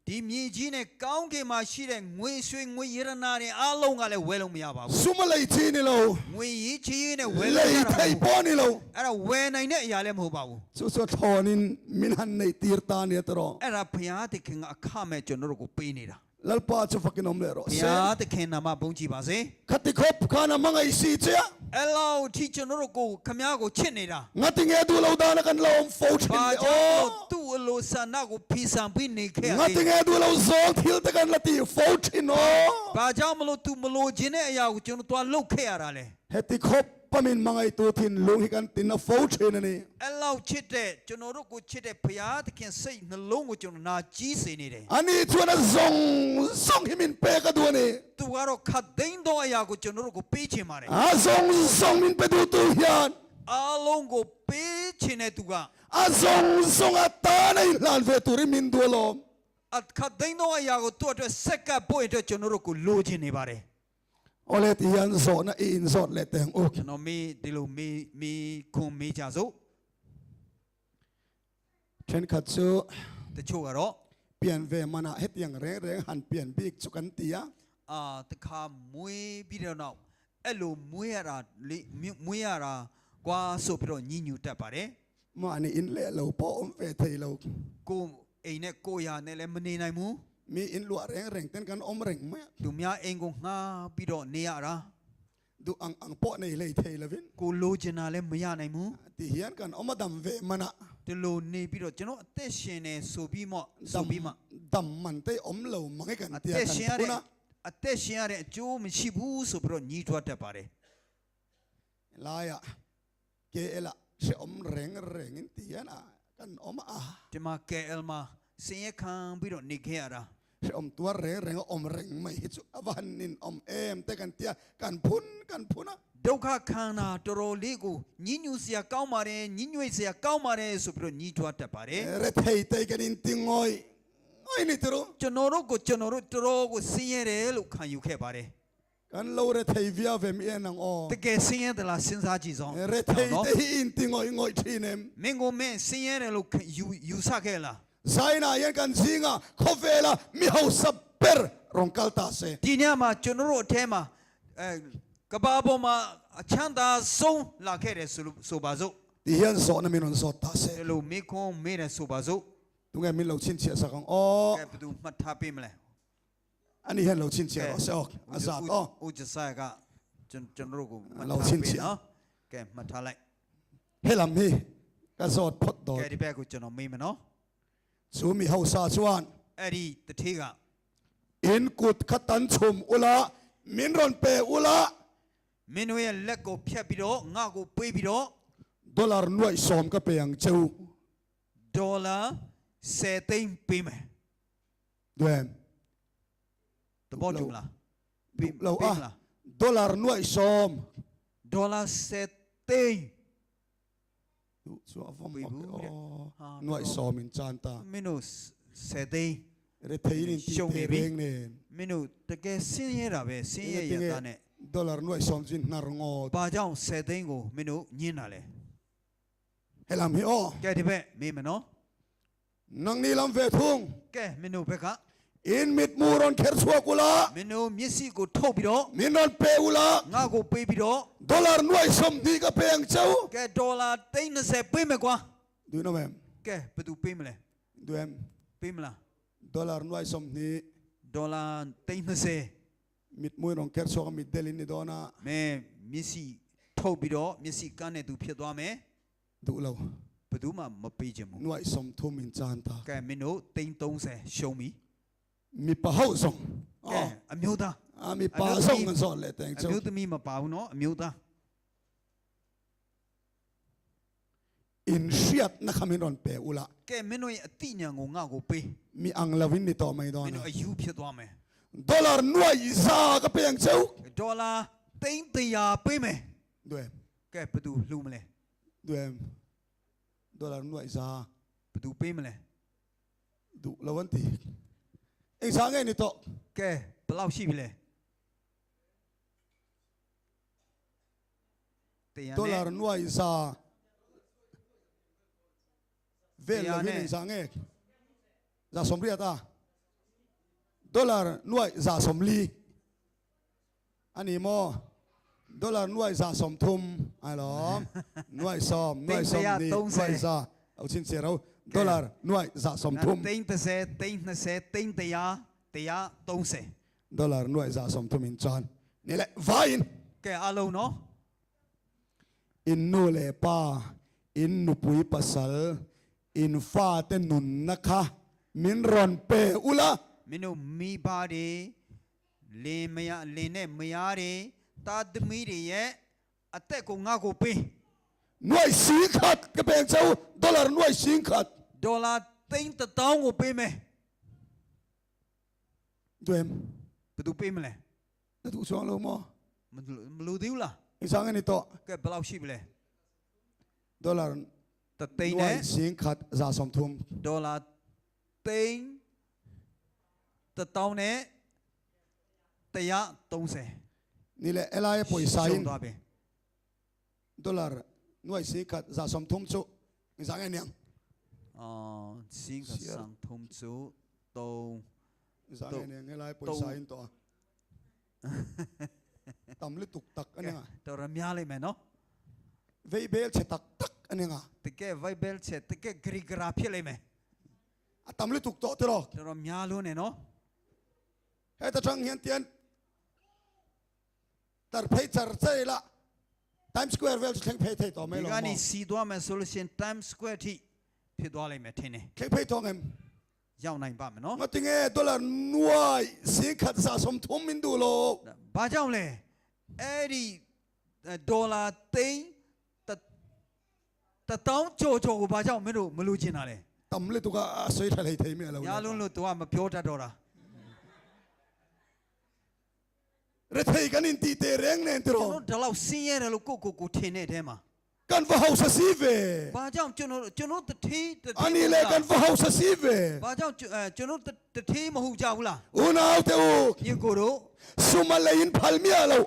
ဒီမြေကြီးနဲ့ကောင်းကင်မှာရှိတဲ့ငွေရွှေငွေရတနာတွေအားလုံးကလည်းဝယ်လို့မရပါဘူး Sum a lei chi ni lo. ငွေရေးချီးနဲ့ဝယ်လို့ Lei ရတာမ thei ဟုတ်ဘူး pawh ni lo. အဲ့ဒါဝယ်နိုင်တဲ့အရာလည်းမဟုတ်ပါဘူး Chu chu thlawnin min han nei tir ta nia ta rawh. အဲ့ဒါဘုရားသခင်ကအခမဲ့ကျွန်တော်တို့ကိုပေးနေတာ Lalpa chu fakin awm leh rawh ဘု se. ရားသခင်နာမဘုန်းကြီးပါစေ Khati khawp khan a hmangaih si che a. အဲ့လောက်ထိကျွန်တော်တို့ကိုခမည်းကိုချစ်နေတာ Ngati nge duh lo dan a kan lo awm fo thin ဘာ le ကြောင့် aw. လို့သူ့အလိုဆန္ဒကိုဖီဆန်ပြီးနေခဲ့ရ Ngati လဲ nge duh lo zawng thil te kan la ti fo thin aw. ဘာကြောင့်မလို့ तू မလိုခြင်းတဲ့အရာကိုကျွန်တော်သွားလှုပ်ခဲ့ရတာလဲ Heti khawp pamin hmangaih tu thin lung hi kan tin a fo thin a ni. အဲ့လောက်ချစ်တဲ့ကျွန်တော်တို့ကိုချစ်တဲ့ဘုရားသခင်စိတ်နှလုံးကိုကျွန်တော်နာကြီးစေနေတယ် Ani chuan a zawng zawng hi min pek a duh a ni. သူကတော့ခတ်သိမ်းသောအရာကိုကျွန်တော်တို့ကိုပေးချင်ပါတယ် A zawng zawng min pe duh tu hian အားလုံးကိုပေးချင်တဲ့သူက a zawng zawng a tan a inhlan ve turin min duh alawm. အခတ်သိမ်းသောအရာကိုသူ့အတွက်ဆက်ကပ်ဖို့အတွက်ကျွန်တော်တို့ကိုလိုချင်နေပါတယ် Awle ti hian zawhna i inzawt leh teh ang u. ကျွန်တော်မေးဒီလိုမေးမေးခွန်မေးကြစို့ Thenkhat chu တချို့ကတော့ Pian ve manah hetiang reng reng han pian bik chu kan ti a. အာတခါမွေးပြီးတော့နောက်အဲ့လိုမွေးရတာလေမွေးရတာကွာဆိုပြီးတော့ညညူတတ်ပါတယ် Mahni in leh lo pawh awm ve thei lo. ကိုအိမ်နဲ့ကိုရာနဲ့လည်းမနေနိုင်ဘူး Mi in luah reng reng ten kan awm reng mai a. သူများအိမ်ကိုငှားပြီးတော့နေရတာ Duh ang ang pawh nei hlei thei lovin. ကိုလိုချင်တာလည်းမရနိုင်ဘူး Ti hian kan awm a dam ve manah. ဒီလိုနေပြီးတော့ကျွန်တော်အသက်ရှင်နေဆိုပြီးမှဆို Dam ပြီးမှ dam man te awm lo mang e kan အ tia သက် kan ရှင်ရတဲ့ phun a. အသက်ရှင်ရတဲ့အကျိုးမရှိဘူးဆိုပြီးတော့ညှိတွားတတ်ပါတယ် Laiah KL ah hrehawm reng reng in ti hian a kan awm a. ဒီမှာ KL မှာစင်ရခံပြီးတော့နေခဲ့ရတာ Hrehawm tuar reng reng a awm reng mai hi chu a va han nin awm em te kan tia kan phun kan phun a. ဒုက္ခခံတာတော်တော်လေးကိုညှဉ်းညူစရာကောင်းပါတယ်ညှဉ်းညွေ့စရာကောင်းပါတယ်ဆိုပြီးတော့ညှိတွားတတ်ပါတယ် Rethei te kan in ti ngawi ngawi ni tiro. ကျွန်တော်တို့ကိုကျွန်တော်တို့တော်တော်ကိုဆင်းရဲတယ်လို့ခံယူခဲ့ပါတယ် Kan lo rethei via ve mi en ang aw. တကယ်ဆင်းရဲသလားစဉ်းစားကြည့်ဆောင် Rethei နော် te hi in ti ngawi ngawi thin em. မင်းကိုမင်းဆင်းရဲတယ်လို့ခံယူယူဆခဲ့လား Zaina hian kan zinga khawvela mi hausa ber rawn kal ta se. ဒီညမှာကျွန်တော်တို့အထဲမှာအဲကဘာပေါ်မှာအချမ်းသာဆုံးလာခဲ့တယ်ဆိုလို့ဆိုပါစို့ Ti hian zawhna min rawn zawt ta se. ဒီလိုမေခွန်းမေးတယ်ဆိုပါစို့ Tunge min lo chhinchhiah sak ang aw. ကဲဘယ်သူမှတ်ထားပေးမလဲ Ani hian lo chhinchhiah rawh se aw. A zat aw. ဦးကျဆိုင်ကကျွန်ကျွန်တော်တို့ကိုမှတ် လော ထား ချင်းချီ ပေးနော်ကဲမှတ်ထားလိုက် Helam hi ka zawt phawt dawn. ကဲဒီဘက်ကိုကျွန်တော်မေးမယ်နော် Chu mi hausa chuan အဲ့ဒီတထေးက in kut kha tan chhum ula min rawn pe ula မင်းတို့ရဲ့လက်ကိုဖြတ်ပြီးတော့ငါ့ကိုပေးပြီးတော့ dollar nuaih sawm ka pe ang cheu. ဒေါ်လာ10သိန်းပေးမယ် Duem. သဘောတူမလားပေး Lo ပေးမလား a dollar nuaih sawm. ဒေါ်လာ10သိန်း Du chu a vam Pui mak bu aw. de. Ha, Nuaih sawm in chan ta. မင်းတို့10သိန်း Rethei in ti ရှုံ te နေပြီ reng nen. မင်းတို့တကယ်ဆင်းရဲတာပဲဆင်းရဲရတာနဲ့ Dollar nuaih sawm chin hnar ngaw. ဘာကြောင့်10သိန်းကိုမင်းတို့ညင်းတာလဲ Helam hi aw. ကဲဒီဘက်မေးမယ်နော် Nang ni lam ve thung. ကဲမင်းတို့ဘက်က In mit mu rawn kher chhuak ula. မင်းတို့မျက်စိကိုထုတ်ပြီးတော့ Min rawn pe ula. ငါ့ကိုပေးပြီးတော့ Dollar nuaih sawm hnih ka pe ang cheu. ကဲဒေါ်လာ30ပေးမယ်ကွာ Du no mem. ကဲဘယ်သူပေးမလဲ Du em. ပေးမလား Dollar nuaih sawm hnih ဒေါ်လာ30 mit mu rawn kher chhuak a mit del in ni dawn a. မင်းမျက်စိထုတ်ပြီးတော့မျက်စိကန်းတဲ့သူဖြစ်သွားမယ် Du lo. ဘယ်သူမှမပေးချင်ဘူး Nuaih sawm thum in chan ta. ကဲမင်းတို့330ရှုံးပြီ Mi pa ho zawng. ကဲ Aw. အမျိုးသား A mi pa zawng an zawt leh teng အ cheu. မျိုးသမီးမပါဘူးနော်အမျိုးသား In hriat na kha min rawn pe ula. ကဲမင်းတို့ရဲ့အတိညာကိုငါ့ကိုပေး Mi ang lovin ni tawh mai မ dawn a. င်းတို့အယူဖြစ်သွားမယ် Dollar nuaih za ka pe ang cheu. ဒေါ်လာ300ပေးမယ် Du em. ကဲဘယ်သူလှူမလဲ Du em. Dollar nuaih za. ဘယ်သူပေးမလဲ Du lo an ti. Eng sa nge ni tawh. ကဲဘယ်လောက်ရှိပြီလဲတရားနဲ့ Dollar nuaih za vel Tia lovin ne. eng sa nge. Za sawmriat a. Dollar nuaih za sawmli. A ni maw? Dollar nuaih za sawmthum a lawm. Nuaih sawm, nuaih sawmhnih, nuaih za. Lo chhinchhiah ro. Dollar nuaih za sawmthum. 30 30 300 130 Dollar nuaih za sawmthum in chuan ni leh vaiin. ကဲအားလုံးနော် In nu leh pa, in nupui pasal, in fa te nunna kha min rawn pe ula. မင်းတို့မိဘတွေလင်မယားလင်နဲ့မယားတွေတာသမီးတွေရဲ့အသက်ကိုငါ့ကိုပေး Nuaih sing khat ka peng chau, dollar nuaih sing khat. ဒေါ်လာ3000ကိုပေးမယ် Duem, ဘယ်သူပေးမလဲ na duh chuang lo maw? မမလူသေးဘူးလား Eng sang nge ni tawh? ကဲဘယ်လောက်ရှိပြီလဲ Dollar တသိန်းနဲ့ nuaih sing khat za sawm thum. ဒေါ်လာသိန်း1000နဲ့130 Ni leh helai pawisa ရှုံ in သွားပြီ dollar nuaih sing khat za sawm thum chu eng sang nge niang? အော်စင်းကဆန်ထုံးစု 3 Zang nge nen helai pawisa in tawh a. Tam lutuk tak a ni nga. တော်တော်များလိမ့်မယ်နော် Vei bel chhe tak tak a ni nga. တကယ်ဗိုက်ဘဲချက်တကယ်ဂရီဂရာဖြစ်လိမ့်မယ် A tam lutuk tawh tiraw. တော်တော်များလို့နေနော် Heta tang hian tian tar phei char char ila Times Square vel chu thleng phei thei tawh mai ဒီ lo ကနေ maw? စီသွားမယ်ဆိုလို့ရှိရင် Times Square ထိဖြစ်သွားလိမ့်မယ်ထင်တယ် Thleng phei tawh ngem? ရောက်နိုင်ပါမယ်နော် Nga tinge dollar nuai sing khat za sawm thum min duh lo. ဘာကြောင့်လဲအဲ့ဒီဒေါ်လာသိန်းတတောင်းကြော်ကြော်ကိုဘာကြောင့်မင်းတို့မလိုချင်တာလဲ Tam lutuk a a sawi tha hlei thei mi a lo ညာ nia. လုံးလို့ तू ကမပြောတတ်တော့တာ Rethei kan in tih teh reng nen ကျွန် tiraw. တော်ဒီလောက်ဆင်းရဲတယ်လို့ကိုယ့်ကိုယ်ကိုထင်တဲ့အထဲမှာ Kan va hausa si ve. ဘာကြောင့်ကျွန်တော်ကျွန်တော်တထေးတထေး A ni le kan va hausa si ve. ဘာကြောင့်အဲကျွန်တော်တထေးမဟုတ်ကြဘူးလား Unau te u. ညီကိုတို့ Suma leiin phal miah lo.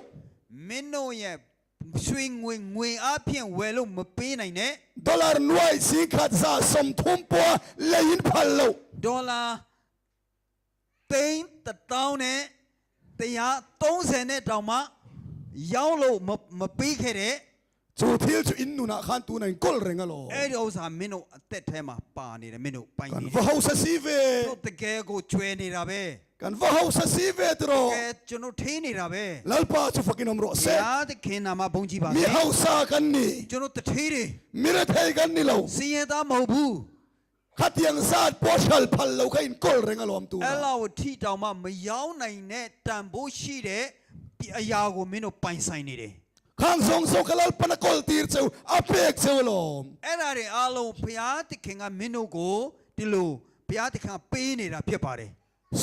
မင်းတို့ရဲ့ရွှေငွေငွေအပြင်ဝယ်လို့မပေးနိုင်နဲ့ Dollar nuai sing khat za sawm thum pawha leiin phal lo. ဒေါ်လာသိန်းတစ်တောင်းနဲ့130နဲ့တောင်မှရောင်းလို့မမပေးခဲ့တဲ့ Chu thil chu in nunah khan tunah in kawl reng alawm. အဲ့ဒီဥစ္စာမင်းတို့အသက်ထဲမှာပါနေတယ်မင်းတို့ပိုင် Kan နေတယ် va hausa si ve. တို့တကယ်ကိုကျွဲနေတာပဲ Kan va hausa si ve tiraw. ကဲကျွန်တော်ထင်းနေတာပဲ Lalpa chu fakin awm rawh ဘု se. ရားသခင်နာမဘုန်းကြီးပါ Mi hausa kan ni. ကျွန်တော်တထေးတွေ Mi rethei kan ni lo. စင်ရသားမဟုတ်ဘူး Khatiang zat pawh hral phal lo kha in kawl reng alawm အဲ့ tunah. လောက်ထိတောင်မှမယောင်းနိုင်တဲ့တန်ဖိုးရှိတဲ့ဒီအရာကိုမင်းတို့ပိုင်ဆိုင်နေတယ် Khang zawng zawng kha Lalpan a kawl tir cheu, a pek cheu alawm. အဲ့ဒါတွေအားလုံးဘုရားသခင်ကမင်းတို့ကိုဒီလိုဘုရားသခင်ကပေးနေတာဖြစ်ပါတယ်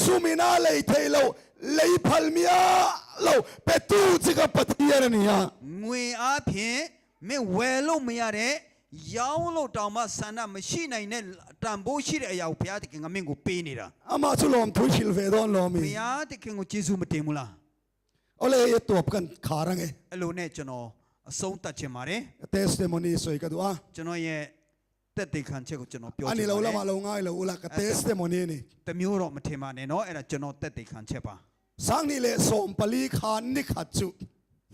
Sumina lei thei lo, lei phal miah lo, pe tu chi kha Pathian a ni a. ငွေအားဖြင့်မင်းဝယ်လို့မရတဲ့ရောင်းလို့တောင်မှဆန္ဒမရှိနိုင်တဲ့တန်ဖိုးရှိတဲ့အရာကိုဘုရားသခင်ကမင်းကိုပေးနေတာ Amah chu lawm thui hrilh ve dawn lawm ဘု i. ရားသခင်ကိုကျေးဇူးမတင်ဘူးလား Awle e tuap kan khar ang e. အဲ့လိုနဲ့ကျွန်တော်အဆုံးသတ်ချင်ပါတယ် Testimony sawi ka duh a. ကျွန်တော်ရဲ့တက်တေခံချက်ကိုကျွန်တော်ပြော A ချ ni lo င်ပါတယ် lamah lo ngai lo ula ka testimony a ni. တမျိုးတော့မထင်ပါနဲ့နော်အဲ့ဒါကျွန်တော်တက်တေခံချက်ပါ Sang ni leh sawm pali khan ni khat chu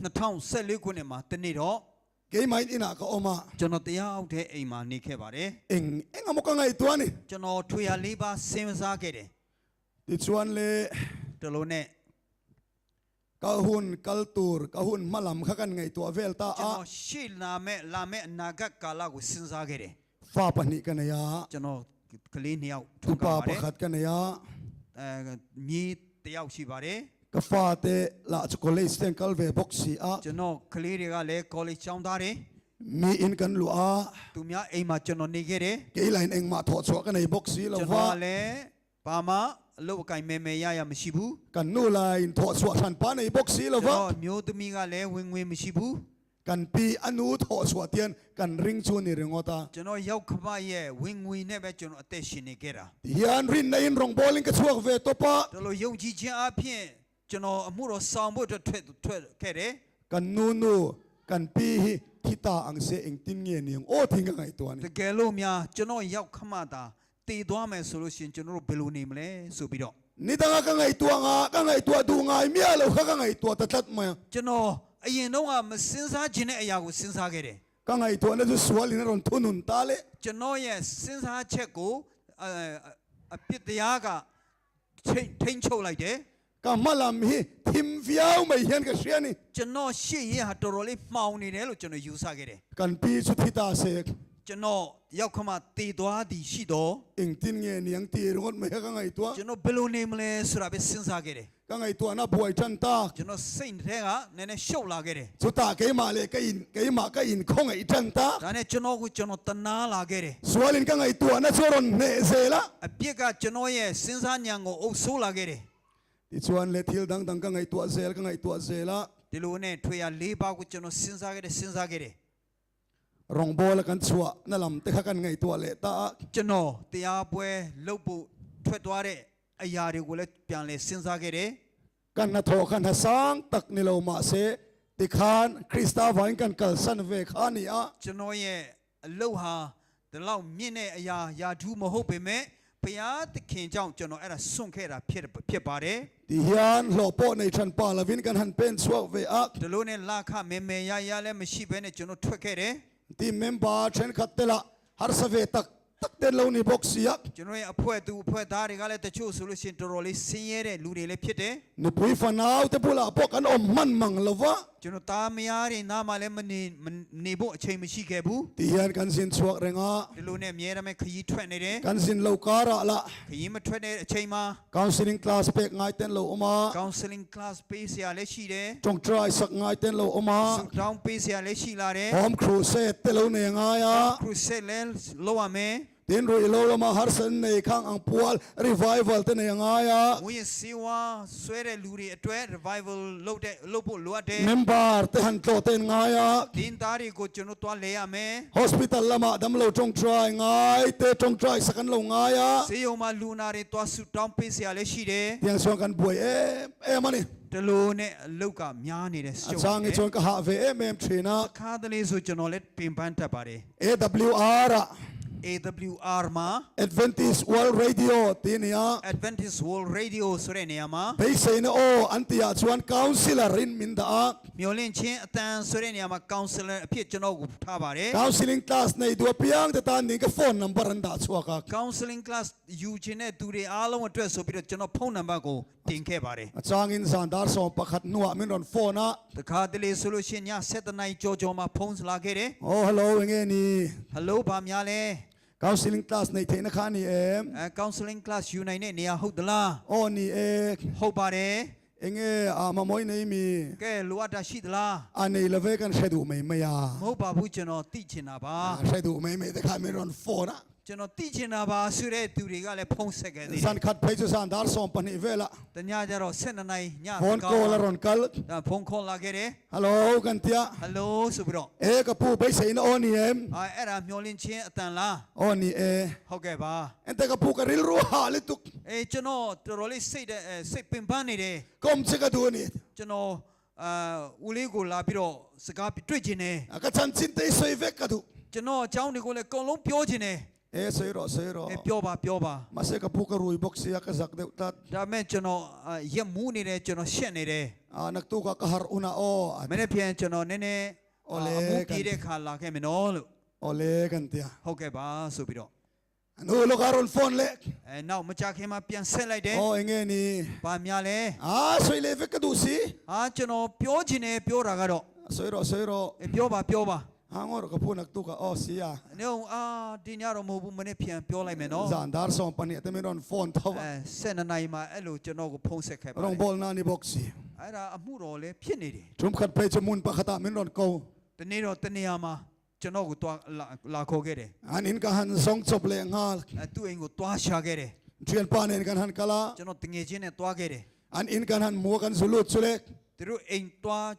2014ခုနှစ်မှာတနေ့တော့ keimah in inah ka awm a. ကျွန်တော်တရားအောက်တဲ့အိမ်မှာနေခဲ့ပါတယ် Eng eng emaw ka ngaihtuah a ni. ကျွန်တော်ထွေရလေးပါစဉ်းစားခဲ့တယ် Tichuan le တလို့နဲ့ ka hun kal tur ka hun hma lam kha kan ngaihtuah vel ta ကျွန် a. တော်ရှေ့လာမဲ့လာမဲ့အနာဂတ်ကာလကိုစဉ်းစားခဲ့တယ် Fa pahnih ka nei a. ကျွန်တော်ကလေးနှစ်ယောက်ထုတ် Tupa ကပါတယ် pakhat ka nei a. အဲမြေးတစ်ယောက်ရှိပါတယ် Ka fa te lah chu college te an kal ve bawk si a. ကျွန်တော်ကလေးတွေကလည်း college ကျောင်းသားတွေ Mi in kan luh a. သူများအိမ်မှာကျွန်တော်နေခဲ့တယ် Kei lahin engmah thawh chhuah ka nei bawk si lo ကျွန်တော် va. ကလည်းဘာမှအလုပ်အကင်မဲမဲရရမရှိဘူး Kan nu lahin thawh chhuah hran pa nei bawk si lo ကျွန် va. တော်မျိုးသမီးကလည်းဝင်ဝင်မရှိဘူး Kan pi a nu thawh chhuah tian kan ring chu ni ringawt a. ကျွန်တော်ရောက်ခမရဲ့ဝင်ဝင်နဲ့ပဲကျွန်တော်အသက်ရှင်နေခဲ့တာ Ti hian rinna in rawn bawlin ka chhuak ve tawp a. ဒါလို့ယုံကြည်ခြင်းအပြင်ကျွန်တော်အမှုတော်ဆောင်ဖို့အတွက်ထွက်ထွက်ခဲ့တယ် Kan nu nu kan pi hi thi ta ang se engtin nge ni ang aw thing ka ngaihtuah a ni. တကယ်လို့များကျွန်တော်ရောက်ခမတာတည်သွားမယ်ဆိုလို့ရှိရင်ကျွန်တော်တို့ဘယ်လိုနေမလဲဆိုပြီးတော့ Ni danga ka ngaihtuah nga ka ngaihtuah duh ngai miah lo kha ka ngaihtuah ta tlat mai a. ကျွန်တော်အရင်တော့ကမစင်စားခြင်းတဲ့အရာကိုစဉ်းစားခဲ့တယ် Ka ngaihtuahna chu sualin a rawn thunun ta le. ကျွန်တော်ရဲ့စဉ်းစားချက်ကိုအဲအပြစ်တရားကထိန်ထိန်ချုပ်လိုက်တယ် Ka hma lam hi thim viau mai hian ka hria a ni. ကျွန်တော်ရှေ့ရင်ဟာတော်တော်လေးမှောင်နေတယ်လို့ကျွန်တော်ယူဆခဲ့တယ် Kan pi chu thi ta se. ကျွန်တော်ရောက်ခမတည်သွားသည်ရှိတော့ Engtin nge ni ang ti ringawt mai kha ka ngaihtuah. ကျွန်တော်ဘယ်လိုနေမလဲဆိုတာပဲစဉ်းစားခဲ့တယ် Ka ngaihtuahna buai tan tak. ကျွန်တော်စိတ်ထဲကနည်းနည်းရှုပ်လာခဲ့တယ် Chutah keimah leh ka in keimah ka in khawngaih tan tak. ဒါနဲ့ကျွန်တော်ကိုကျွန်တော်တနာလာခဲ့တယ် Sualin ka ngaihtuahna chu a rawn hneh zel a. အပြစ်ကကျွန်တော်ရဲ့စဉ်းစားဉာဏ်ကိုအုပ်ဆိုးလာခဲ့တယ် Tichuan leh thil dang dang ka ngaihtuah zel ka ngaihtuah zel a. ဒီလိုနဲ့ထွေရ၄ပါးကိုကျွန်တော်စဉ်းစားခဲ့တယ်စဉ်းစားခဲ့တယ် Rawngbawla kan chhuah na lam te kha kan ngaihtuah leh ta a. ကျွန်တော်တရားပွဲလှုပ်ဖို့ထွက်သွားတဲ့အရာတွေကိုလည်းပြန်လဲစဉ်းစားခဲ့တယ် Kan hnathawh kha hna sang tak ni lo mahse tikhan Krista vangin kan kalsan ve kha a ni a. ကျွန်တော်ရဲ့အလုပ်ဟာဒီလောက်မြင့်တဲ့အရာယာထူးမဟုတ်ပေမဲ့ ဘုရားသခင်ကြောင့်ကျွန်တော်အဲ့ဒါစွန့်ခဲ့တာဖြစ်ဖြစ်ပါတယ် Ti hian hlawh pawh nei than pa lovin kan han pen chhuak ve a. ဒီလိုနဲ့လာခမဲမဲရရလည်းမရှိဘဲနဲ့ကျွန်တော်ထွက်ခဲ့တယ် Team member thenkhat te lah harsa ve tak tak ten lo ni bawk si a. ကျွန်တော်ရဲ့အဖွဲ့သူအဖွဲ့သားတွေကလည်းတချို့ဆိုလို့ရှိရင်တော်တော်လေးဆင်းရဲတဲ့လူတွေလည်းဖြစ်တယ် Nupui fanau te bulah pawh kan awm hman mang lo va. ကျွန်တော်သားမယားတွေနားမှာလည်းမနေမနေဖို့အချိန်မရှိခဲ့ဘူး Ti hian kan zin chhuak reng a. ဒီလိုနဲ့အမြဲတမ်းခရီးထွက်နေတယ် Kan zin lo karah lah ခရီးမထွက်တဲ့အချိန်မှာ counselling class pek ngai ten lo awm a. counseling class ပေးဆရာလည်းရှိတယ် Tawngtai sak ngai ten lo awm a. ဆုတောင်းပေးဆရာလည်းရှိလာတယ် Home crusade te lo nei ngai a. crusade လည်းလုပ်ရမယ် Tin rui lo lama harsan nei khang ang pual revival te nei ngai a. မူရင်စေဝါဆွဲတဲ့လူတွေအတွက် revival လုပ်တဲ့လုပ်ဖို့လိုအပ်တယ် Member te han tlo ten ngai a. တင်းသားတွေကိုကျွန်တော်တွားလဲရမယ် Hospital lama dam lo tawngtai ngai te tawngtai sak an lo ngai a. စေယုံမှာလူနာတွေတွားဆုတောင်းပေးဆရာလည်းရှိတယ် Tiang chuan kan buai em em a ni. တလို့နဲ့အလုတ်ကများနေတဲ့ A ရှုပ် chang hi chuan ka hah ve em em thin a. ခါတလေဆိုကျွန်တော်လည်းပင်ပန်းတတ်ပါတယ် AWR a AWR မှာ Adventist World Radio tih a ni a. Adventist World Radio ဆိုတဲ့နေရာမှာ Beiseina aw an tihah chuan Councillor in min dah a. မျော်လင့်ခြင်းအတန်ဆိုတဲ့နေရာမှာ Counselor အဖြစ်ကျွန်တော်ကိုထားပါတယ် Counselling class nei duh apiang te tan ding ka phone number an dah chhuak a. Counseling class ယူခြင်းတဲ့သူတွေအားလုံးအတွက်ဆိုပြီးတော့ကျွန်တော်ဖုန်းနံပါတ်ကိုတင်ခဲ့ပါတယ် A changin zan dar sawm pakhat hnuah min rawn phone a. တခါတလေဆိုလို့ရှိရင်ည7:00နာရီကြောကြောမှာဖုန်းလာခဲ့တယ် Aw hello enge ni. Hello ဗာများလဲ Counselling class nei theihna kha a ni em. အဲ counseling class ယူနိုင်တဲ့နေရာဟုတ်သလား Aw ni e. ဟုတ်ပါတယ် Enge a mamawi nei mi. ကဲလိုအပ်တာရှိသလား A nei love kan hre duh mai mai a. မဟုတ်ပါဘူးကျွန်တော်သိချင်တာပါ A hre duh mai mai te kha min rawn phone a. ကျွန်တော်သိချင်တာပါဆိုတဲ့သူတွေကလည်းဖုန်းဆက်ခဲ့သေးတယ် Zan khat phei chu zan dar sawm pahnih vel a. တညကျတော့7နာရီည Phone call a rawn kal. ဒါဖုန်းခေါ်လာခဲ့တယ် Hello kan tia. Hello ဆိုပြီးတော့ E ka pu beiseina aw ni em. အဲအဲ့ဒါမျောလင့်ချင်းအတန်လား Aw ni e. ဟုတ်ကဲ့ပါ Ente ka pu ka rilru ha lutuk. အေးကျွန်တော်တော်တော်လေးစိတ်တဲ့အဲစိတ်ပင်ပန်းနေတယ် Kom che ka duh a ni. ကျွန်တော်အာဦးလေးကိုလာပြီးတော့စကားတွေ့ချင်တယ် A ka chanchin te i sawi vek ka duh. ကျွန်တော်အကြောင်းတွေကိုလည်းအကုန်လုံးပြောချင်တယ် E sawi rawh sawi rawh. အေးပြောပါပြောပါ Mahse ka pu ka rui bawk sia ka zak deuh tat. ဒါမဲ့ကျွန်တော်အာရက်မူးနေတယ်ကျွန်တော်ရှက်နေတယ် A naktuk ah ka har una aw. မနေ့ပြန်ကျွန်တော်နည်းနည်း အော်လေ အမှုပြေတဲ့ခါလာခဲ့မယ်နော်လို့ Aw le kan tia. ဟုတ်ကဲ့ပါဆိုပြီးတော့ An hu lawk a rawn phone leh. အဲနောက်မကြခင်မှာပြန်ဆက်လိုက်တယ် Aw enge ni. ဘာများလဲ A sawi leh vek ka duh si. ဟာကျွန်တော်ပြောချင်တယ်ပြောတာကတော့ Sawi rawh sawi rawh. အေးပြောပါပြောပါ Ha ngaw rawh ka pu naktuk ah aw si a. နေအာဒီညတော့မဟုတ်ဘူးမနေ့ပြန်ပြောလိုက်မယ်နော် Zan dar sawm pahnih te min rawn phone tho အဲ a. 7နှစ်နာရီမှာအဲ့လိုကျွန်တော်ကိုဖုန်းဆက်ခဲ့ပါတ Rawng ယ် bawl na ni bawk si. အဲ့ဒါအမှုတော်လည်းဖြစ်နေတယ် Tum khat phei chu hmun pakhat ah min rawn ko. တနေ့တော့တနေရာမှာကျွန်တော်ကိုတွားလာလာခေါ်ခဲ့တယ် An in ka han zawng chawp leh nghal. အဲသူ့အိမ်ကိုတွားရှာခဲ့တယ် Thianpa nen kan han kal a. ကျွန်တော်တငယ်ချင်းနဲ့တွားခဲ့တယ် An in kan han mua kan zu lut chu le. သူတို့အိမ်တွား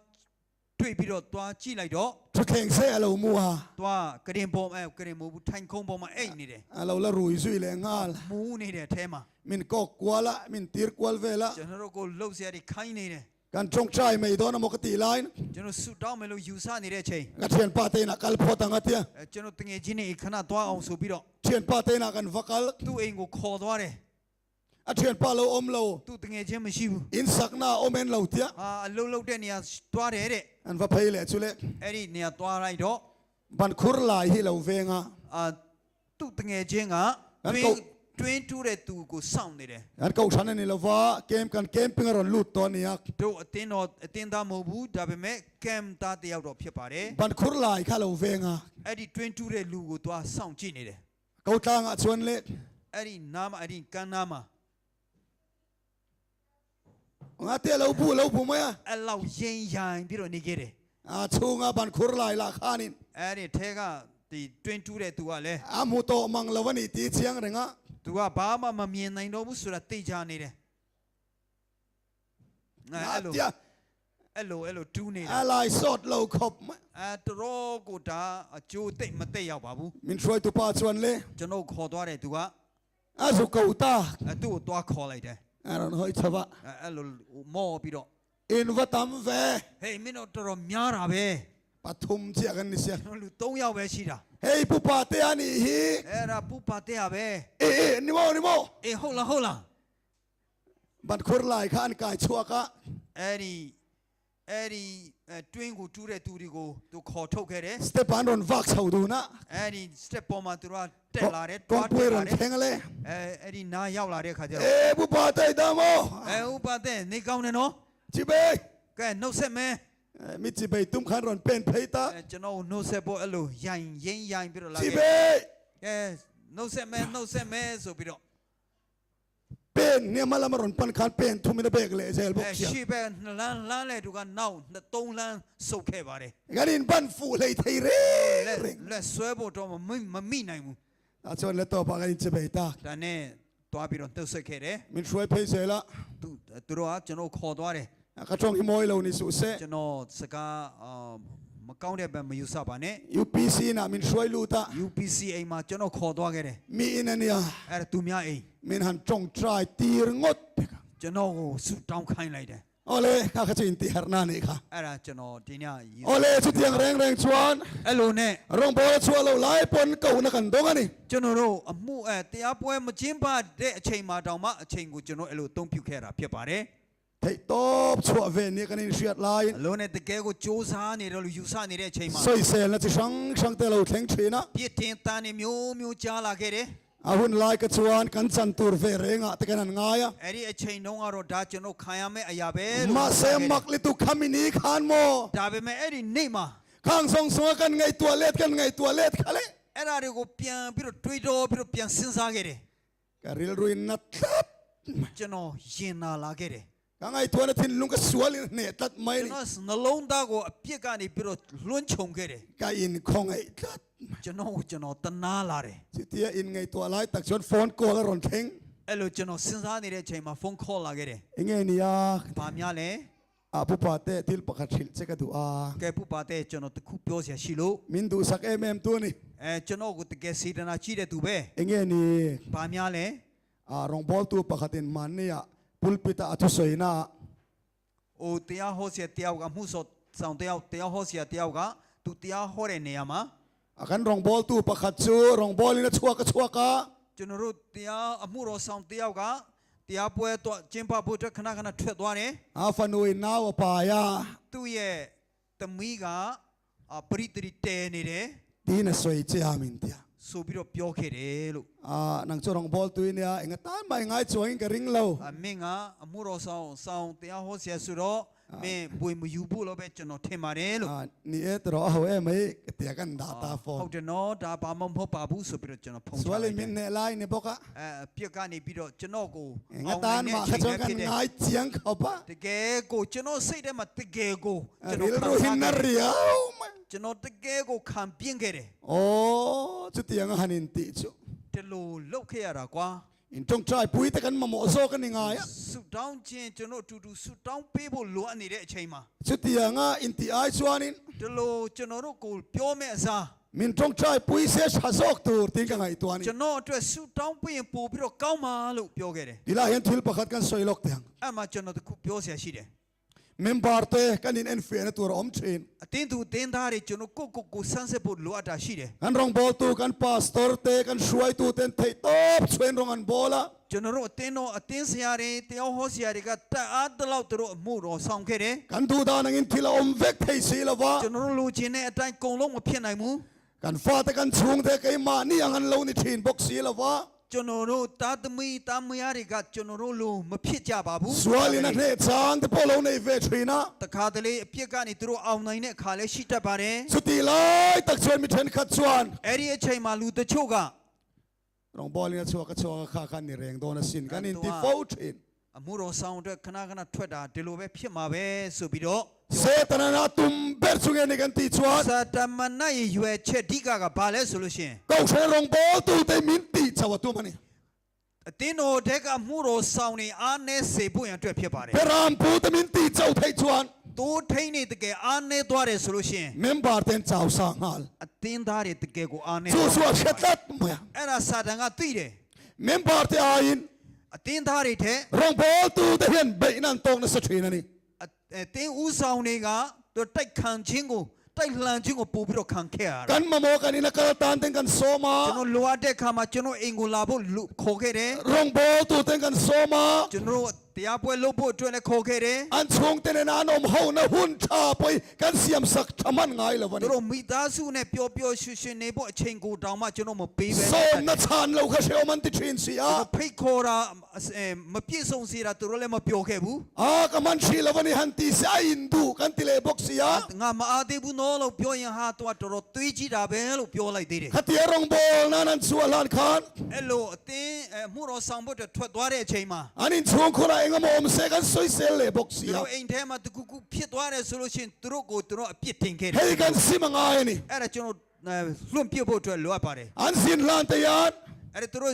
တွေ့ပြီးတော့တွားကြည့်လိုက်တော့ Thutthleng sei a lo mu a. တွားကရင်ပေါ်အဲကရင်မို့ဘူးထိုင်ခုံပေါ်မှာအိတ်နေတယ် A lo la rui zui leh nghal. မူးနေတယ်အထဲမှာ Min kawk kual a, min tir kual vel a. ကျွန်တော်တို့ကိုလှုပ်เสียတွေခိုင်းနေတယ် Kan tawngtai mai dawn a maw ka tih laiin. ကျွန်တော်ဆူတောင်းမယ်လို့ယူဆနေတဲ့အချိန် Ka thianpa te inah kal phawt ang a tia. အဲကျွန်တော်တငယ်ချင်းတွေခဏတွားအောင်ဆိုပြီးတော့ Thianpa te inah kan va kal. သူ့အိမ်ကိုခေါ်သွားတယ် A thianpa lo awm lo. သူ့တငယ်ချင်းမရှိဘူး In sakna a awm en lo tia. ဟာအလုတ်လုတ်တဲ့နေရာတွားတယ်တဲ့ An va phei leh chu le. အဲ့ဒီနေရာတွားလိုက်တော့ Ban khur lai hi lo veng a. အာသူ့တငယ်ချင်းက အဲ့ တွင်း ကော တွင်းတူးတဲ့သူကိုစောင့်နေတယ် An kohhran a ni lo va, camp kan camping a rawn lut tawh a ni a. တို့အတင်းတော်အတင်းသားမဟုတ်ဘူးဒါပေမဲ့ကမ်သားတယောက်တော့ဖြစ်ပါတယ် Ban khur lai kha lo veng a. အဲ့ဒီတွင်းတူးတဲ့လူကိုတွားစောင့်ကြည့်နေတယ် Ko tlangah chuan le. အဲ့ဒီနားမှာအဲ့ဒီကမ်းနားမှာ Nga te lo bu lo bu mai a. အဲ့လောက်ရင်ရိုင်ပြီးတော့နေခဲ့တယ် A chhunga ban khur lai lah khanin အဲ့ဒီထဲကဒီတွင်းတူးတဲ့သူကလည်း a hmu tawh mang lo a ni tih chiang reng a. သူကဘာမှမမြင်နိုင်တော့ဘူးဆိုတာသိကြနေတယ်အဲ့ Nga လို tia အဲ့လိုအဲ့လိုတူးနေတာ a lai sawt lo khawp mai. အဲတရောကိုဒါအကျိုးတိတ်မတိတ်ရောက်ပါဘူး Min hruai tu pa chuan le ကျွန်တော်ခေါ်သွားတယ်သူက a zu ko ta အဲသူ့ကိုသွားခေါ်လိုက်တယ် a rawn hawi chho va. အဲအဲ့လိုမော့ပြီးတော့ In va tam ve. ဟေးမင်းတို့တော်တော်များတာပဲ Pathum chiah kan ni sia. ကျွန်တော်လူ၃ယောက်ပဲရှိတာ Hei pu pa te a nih hi. အဲ့ဒါပူပါတဲ့ရပဲ E e ni maw ni maw. အေးဟုတ်လားဟုတ်လား Ban khur lai kha an kai chhuak a. အဲ့ဒီအဲ့ဒီအဲတွင်းကိုတူးတဲ့သူတွေကိုသူခေါ်ထုတ်ခဲ့တယ် Step an rawn vak chho dun a. အဲ့ဒီ step ပေါ်မှာသူတို့ကတက်လာတယ်တွား Kawngpui တက်လာ rawn တယ် thleng ale. အဲအဲ့ဒီနားရောက်လာတဲ့ခါကျတော့ E pu pa te da maw. အဲဥပတဲ့နေကောင်းတယ်နော် Chi bei. ကဲနှုတ်ဆက်မယ် Mi chi bei tum khan rawn pen phei ta. အဲကျွန်တော်ကိုနှုတ်ဆက်ဖို့အဲ့လိုရိုင်ရင်းရိုင်ပြီးတော့လာ Chi ခဲ့ bei. ကဲနှုတ်ဆက်မယ်နှုတ်ဆက်မယ်ဆိုပြီးတော့ Pen nia ma lama rawn pan khan pen thumin a bek leh zel အဲ bawk sia. ရှေ့ဘက်နှလန်းလန်းလဲသူကနောက်နှစ်သုံးလန်းဆုတ်ခဲ့ပါတယ် Kan in ban fuh hlei thei reng လက် reng. လက်ဆွဲဖို့တော့မမိမမိနိုင်ဘူး A chuan le tawpah kan in chi bei ta. ဒါနဲ့တွားပြီးတော့နှုတ်ဆက်ခဲ့တယ် Min hruai phei zel a. သူသူတို့ကကျွန်တော်ခေါ်သွားတယ် Ka tawng hi mawi lo ni suh se. ကျွန်တော်စကားအာမကောင်းတဲ့ဘက်မယူဆပါနဲ့ UPC na min hruai lut a. UPC အိမ်မှာကျွန်တော်ခေါ်သွားခဲ့တယ် Mi in a nia. အဲ့ဒါသူများအိမ် Min han tawng trai tir ngawt pek a. ကျွန်တော်ကိုဆူတောင်းခိုင်းလိုက်တယ် Awle kha kha chu in tih harna nih kha. အဲ့ဒါကျွန်တော်ဒီညရေး Awle chutiang reng reng chuan အဲ့လိုနဲ့ rawng bawl a chhuah lo lai pawn ko na kan dawng a ni. ကျွန်တော်တို့အမှုအဲတရားပွဲမကျင်းပတဲ့အချိန်မှာတောင်မှအချိန်ကိုကျွန်တော်အဲ့လိုအသုံးပြုခဲ့တာဖြစ်ပါတယ် Theih tawp chhuah ve nia kan in hriat laiin အလုံးနဲ့တကယ်ကိုစ조사နေတယ်လို့ယူဆနေတဲ့အချိန်မှာ sawisel na chi hrang hrang te lo thleng thin a. ပြစ်တင်တန်နေမျိုးမျိုးကြားလာခဲ့တယ် A hun lai ka chuan kan chan tur ve reng ah te kan an ngai a. အဲ့ဒီအချိန်တုန်းကတော့ဒါကျွန်တော်ခံရမယ့်အရာပဲလို့ Mahse mak litu khami ni khan maw. ဒါပေမဲ့အဲ့ဒီနေ့မှာ Khang song song kan ngai toilet kan ngai toilet kha le. အဲ့ဒါတွေကိုပြန်ပြီးတော့တွေးတောပြီးတော့ပြန်စဉ်းစားခဲ့တယ် Ka rilruin na tlat mai. ကျွန်တော်ရင်နာလာခဲ့တယ် Ka ngai tuan na thinlung ka sual in hne tlat mai ကျွန် ni. တော်နှလုံးသားကိုအပြစ်ကနေပြီးတော့လွှမ်းခြုံခဲ့တယ် Ka in khong ai tlat mai. ကျွန်တော်ကိုကျွန်တော်တနာလာတယ် Chutia in ngai tua lai tak chuan phone call a rawn thleng. အဲ့လိုကျွန်တော်စဉ်းစားနေတဲ့အချိန်မှာဖုန်းခေါ်လာခဲ့တယ် Enge nia ။ဘာများလဲ a pu pa te thil pakhat hrilh che ka duh a. ။ကဲပူပါတဲ့ကျွန်တော်တခုပြောစရာရှိလို့ Min duh sak em em tu ni. အဲကျွန်တော်ကိုတကယ်စေတနာရှိတဲ့သူပဲ Enge ni ။ဘာများလဲ a rawng bawl tu pakhatin mahni ah pulpit ah a thusawi na ah. ။အိုတရားဟောဆရာတယောက်ကမှုစောဆောင်တယောက်တရားဟောဆရာတယောက်ကသူတရားဟောတဲ့နေရာမှာ A kan rawng bawl tu pakhat chu rawng bawl in a chhuak a chhuak a. ကျွန်တော်တို့တရားအမှုတော်ဆောင်တယောက်ကတရားပွဲတော့ကျင်းပဖို့အတွက်ခဏခဏထွက်သွားတယ် A fanu in nau a pai a. ။သူ့ရဲ့သမီးကအပရိတရီတဲနေတယ် Tin a sawi che a min tia. ဆိုပြီးတော့ပြောခဲ့တယ်လို့ A nang chu rawng bawl tu in nia enga tan mai ngai chuangin ka ring lo. အမင်းကအမှုတော်ဆောင်ဆောင်တရားဟောဆရာဆိုတော့မင်းပွေမယူဖို့လို့ပဲကျွန်တော်ထင်ပါတယ်လို့ A ni e tawh a ho em mai ka tia kan dah ta ဟုတ် phone. တယ်နော်ဒါဘာမှမဟုတ်ပါဘူးဆိုပြီးတော့ကျွန်တော်ဖုန်းချ Sual လိုက် in တယ် min hne lai ni bawk a. အဲအပြစ်ကနေပြီးတော့ကျွန်တော်ကို Enga tan mah kha chuan kan ngai chiang khawp a. တကယ်ကိုကျွန်တော်စိတ်ထဲမှာတကယ်ကို A ကျွန်တော် rilru ခံ hin na စားခဲ့တယ် riau mai. ကျွန်တော်တကယ်ကိုခံပြင်းခဲ့တယ် Aw, chutiang a han in tih chu. ဒီလိုလုတ်ခဲ့ရတာကွာ In tawngtai pui te kan mamawh zawk a ni ngai a. ဆူတောင်းခြင်းကျွန်တော်အတူတူဆူတောင်းပေးဖို့လိုအပ်နေတဲ့အချိန်မှာ Chutiang a in tih ai chuanin ဒီလိုကျွန်တော်တို့ကိုပြောမဲ့အစား min tawngtai pui se tha zawk tur tiin ka ngaihtuah a ni. ကျွန်တော်အတွက်ဆူတောင်းပေးရင်ပို့ပြီးတော့ကောင်းပါလို့ပြောခဲ့တယ် Tilai hian thil pakhat kan sawi lawk teh ang. အဲ့မှာကျွန်တော်တခုပြောစရာရှိတယ် Member te kan in enfiahna tur a awm thin. အတင်းသူအတင်းသားတွေကျွန်တော်ကိုယ့်ကိုယ်ကိုဆန်းစစ်ဖို့လိုအပ်တာရှိတယ် Kan rawng bawl tu kan pastor te kan hruai tu ten theih tawp chhuain rawng an bawl a. ကျွန်တော်တို့အတင်းတော်အတင်းဆရာတွေတရားဟောဆရာတွေကတတ်အားတလောက်သူတို့အမှုတော်ဆောင်ခဲ့တယ် Kan duh dan angin thil a awm vek thei si lo va. ကျွန်တော်တို့လိုချင်တဲ့အတိုင်းအကုန်လုံးမဖြစ်နိုင်ဘူး Kan fate kan chhung te keimahni ang an lo ni thin bawk si lo va. ကျွန်တော်တို့သားသမီးသားမယားတွေကကျွန်တော်တို့လိုမဖြစ်ကြပါဘူး Sualin a hneh chang te pawh lo nei ve thin a. တခါတလေအပြစ်ကနေသူတို့အောင်နိုင်တဲ့အခါလည်းရှိတတ်ပါတယ် Chuti lai tak chuan mi thenkhat chuan အဲ့ဒီအချိန်မှာလူတချို့က rawng bawlin a chhuak a chhuak a kha khan ni reng dawn asin kan in ti fo thin. အမှုတော်ဆောင်အတွက်ခဏခဏထွက်တာဒီလိုပဲဖြစ်မှာပဲဆိုပြီးတော့ Setana tum ber chunge ni kan ti chuan စာတမဏေရွယ်ချက်အဓိကကဘာလဲဆိုလို့ရှိရင် ko hre rong bol tu te min ti chawa tu mani အတင်းတော်တဲ့ကအမှုတော်ဆောင်နေအားနေစေဖို့ရန်အတွက်ဖြစ်ပါတယ် peram pu te min ti chau thei chuan ။တိုးထိန်နေတကယ်အားနေသွားတယ်ဆိုလို့ရှိရင် member ten chau sa ngal အတင်းသားတွေတကယ်ကိုအားနေ chu chu hre tlat maya အဲ့ဒါစာတန်ကသိတယ် member te ain ။အတင်းသားတွေတဲ့ rong bol tu te hian bei nan tong na sa thin ani အတင်းဦးဆောင်တွေကသူတိုက်ခံခြင်းကို တိုက်လှန်ခြင်းကိုပို့ပြီးတော့ခံခဲ့ရတာ Kan mamawh kan ina kal tan ten kan sawm a. ကျွန်တော်လိုအပ်တဲ့အခါမှာကျွန်တော်အိမ်ကိုလာဖို့လူခေါ်ခဲ့တယ် Rawngbawl tu ten kan sawm a. ကျွန်တော်တို့တရားပွဲလုပ်ဖို့အတွက်လည်းခေါ်ခဲ့တယ် An chhungte nena an awm ho na hun tha pawh hi kan siam sak tha man ngai lo a ni. သူတို့မိသားစုနဲ့ပျော်ပျော်ရွှင်ရွှင်နေဖို့အချိန်ကိုတောင်မှကျွန်တော်မပေးပဲ Sawm na chhan lo kha hrehawm an ti thin si a. ဖိတ်ခေါ်တာမပြည့်စုံစေတာသူတို့လည်းမပြောခဲ့ဘူး A ka man hri lo a ni han ti se a in duh kan ti leh bawk si a. ငါမအားသေးဘူးနော်လို့ပြောရင်ဟာသူကတော်တော်တွေးကြည့်တာပဲလို့ပြောလိုက်သေးတယ် Khatia rawngbawl nan an chhuah hlan khan. အဲ့လိုအတင်းအမှုတော်ဆောင်ဖို့အတွက်ထွက်သွားတဲ့အချိန်မှာ An inchhung khurah eng emaw awm se kan sawisel leh bawk si သူ a. တို့အိမ်ထဲမှာတကူကူဖြစ်သွားတယ်ဆိုလို့ရှိရင်သူတို့ကိုသူတို့အပြစ်တင်ခဲ့တယ် Hei kan sim a ngai a ni. အဲ့ဒါကျွန်တော်လွန့်ပြစ်ဖို့အတွက်လိုအပ်ပါတယ် An zin hlan te hian အဲ့ဒါသူတို့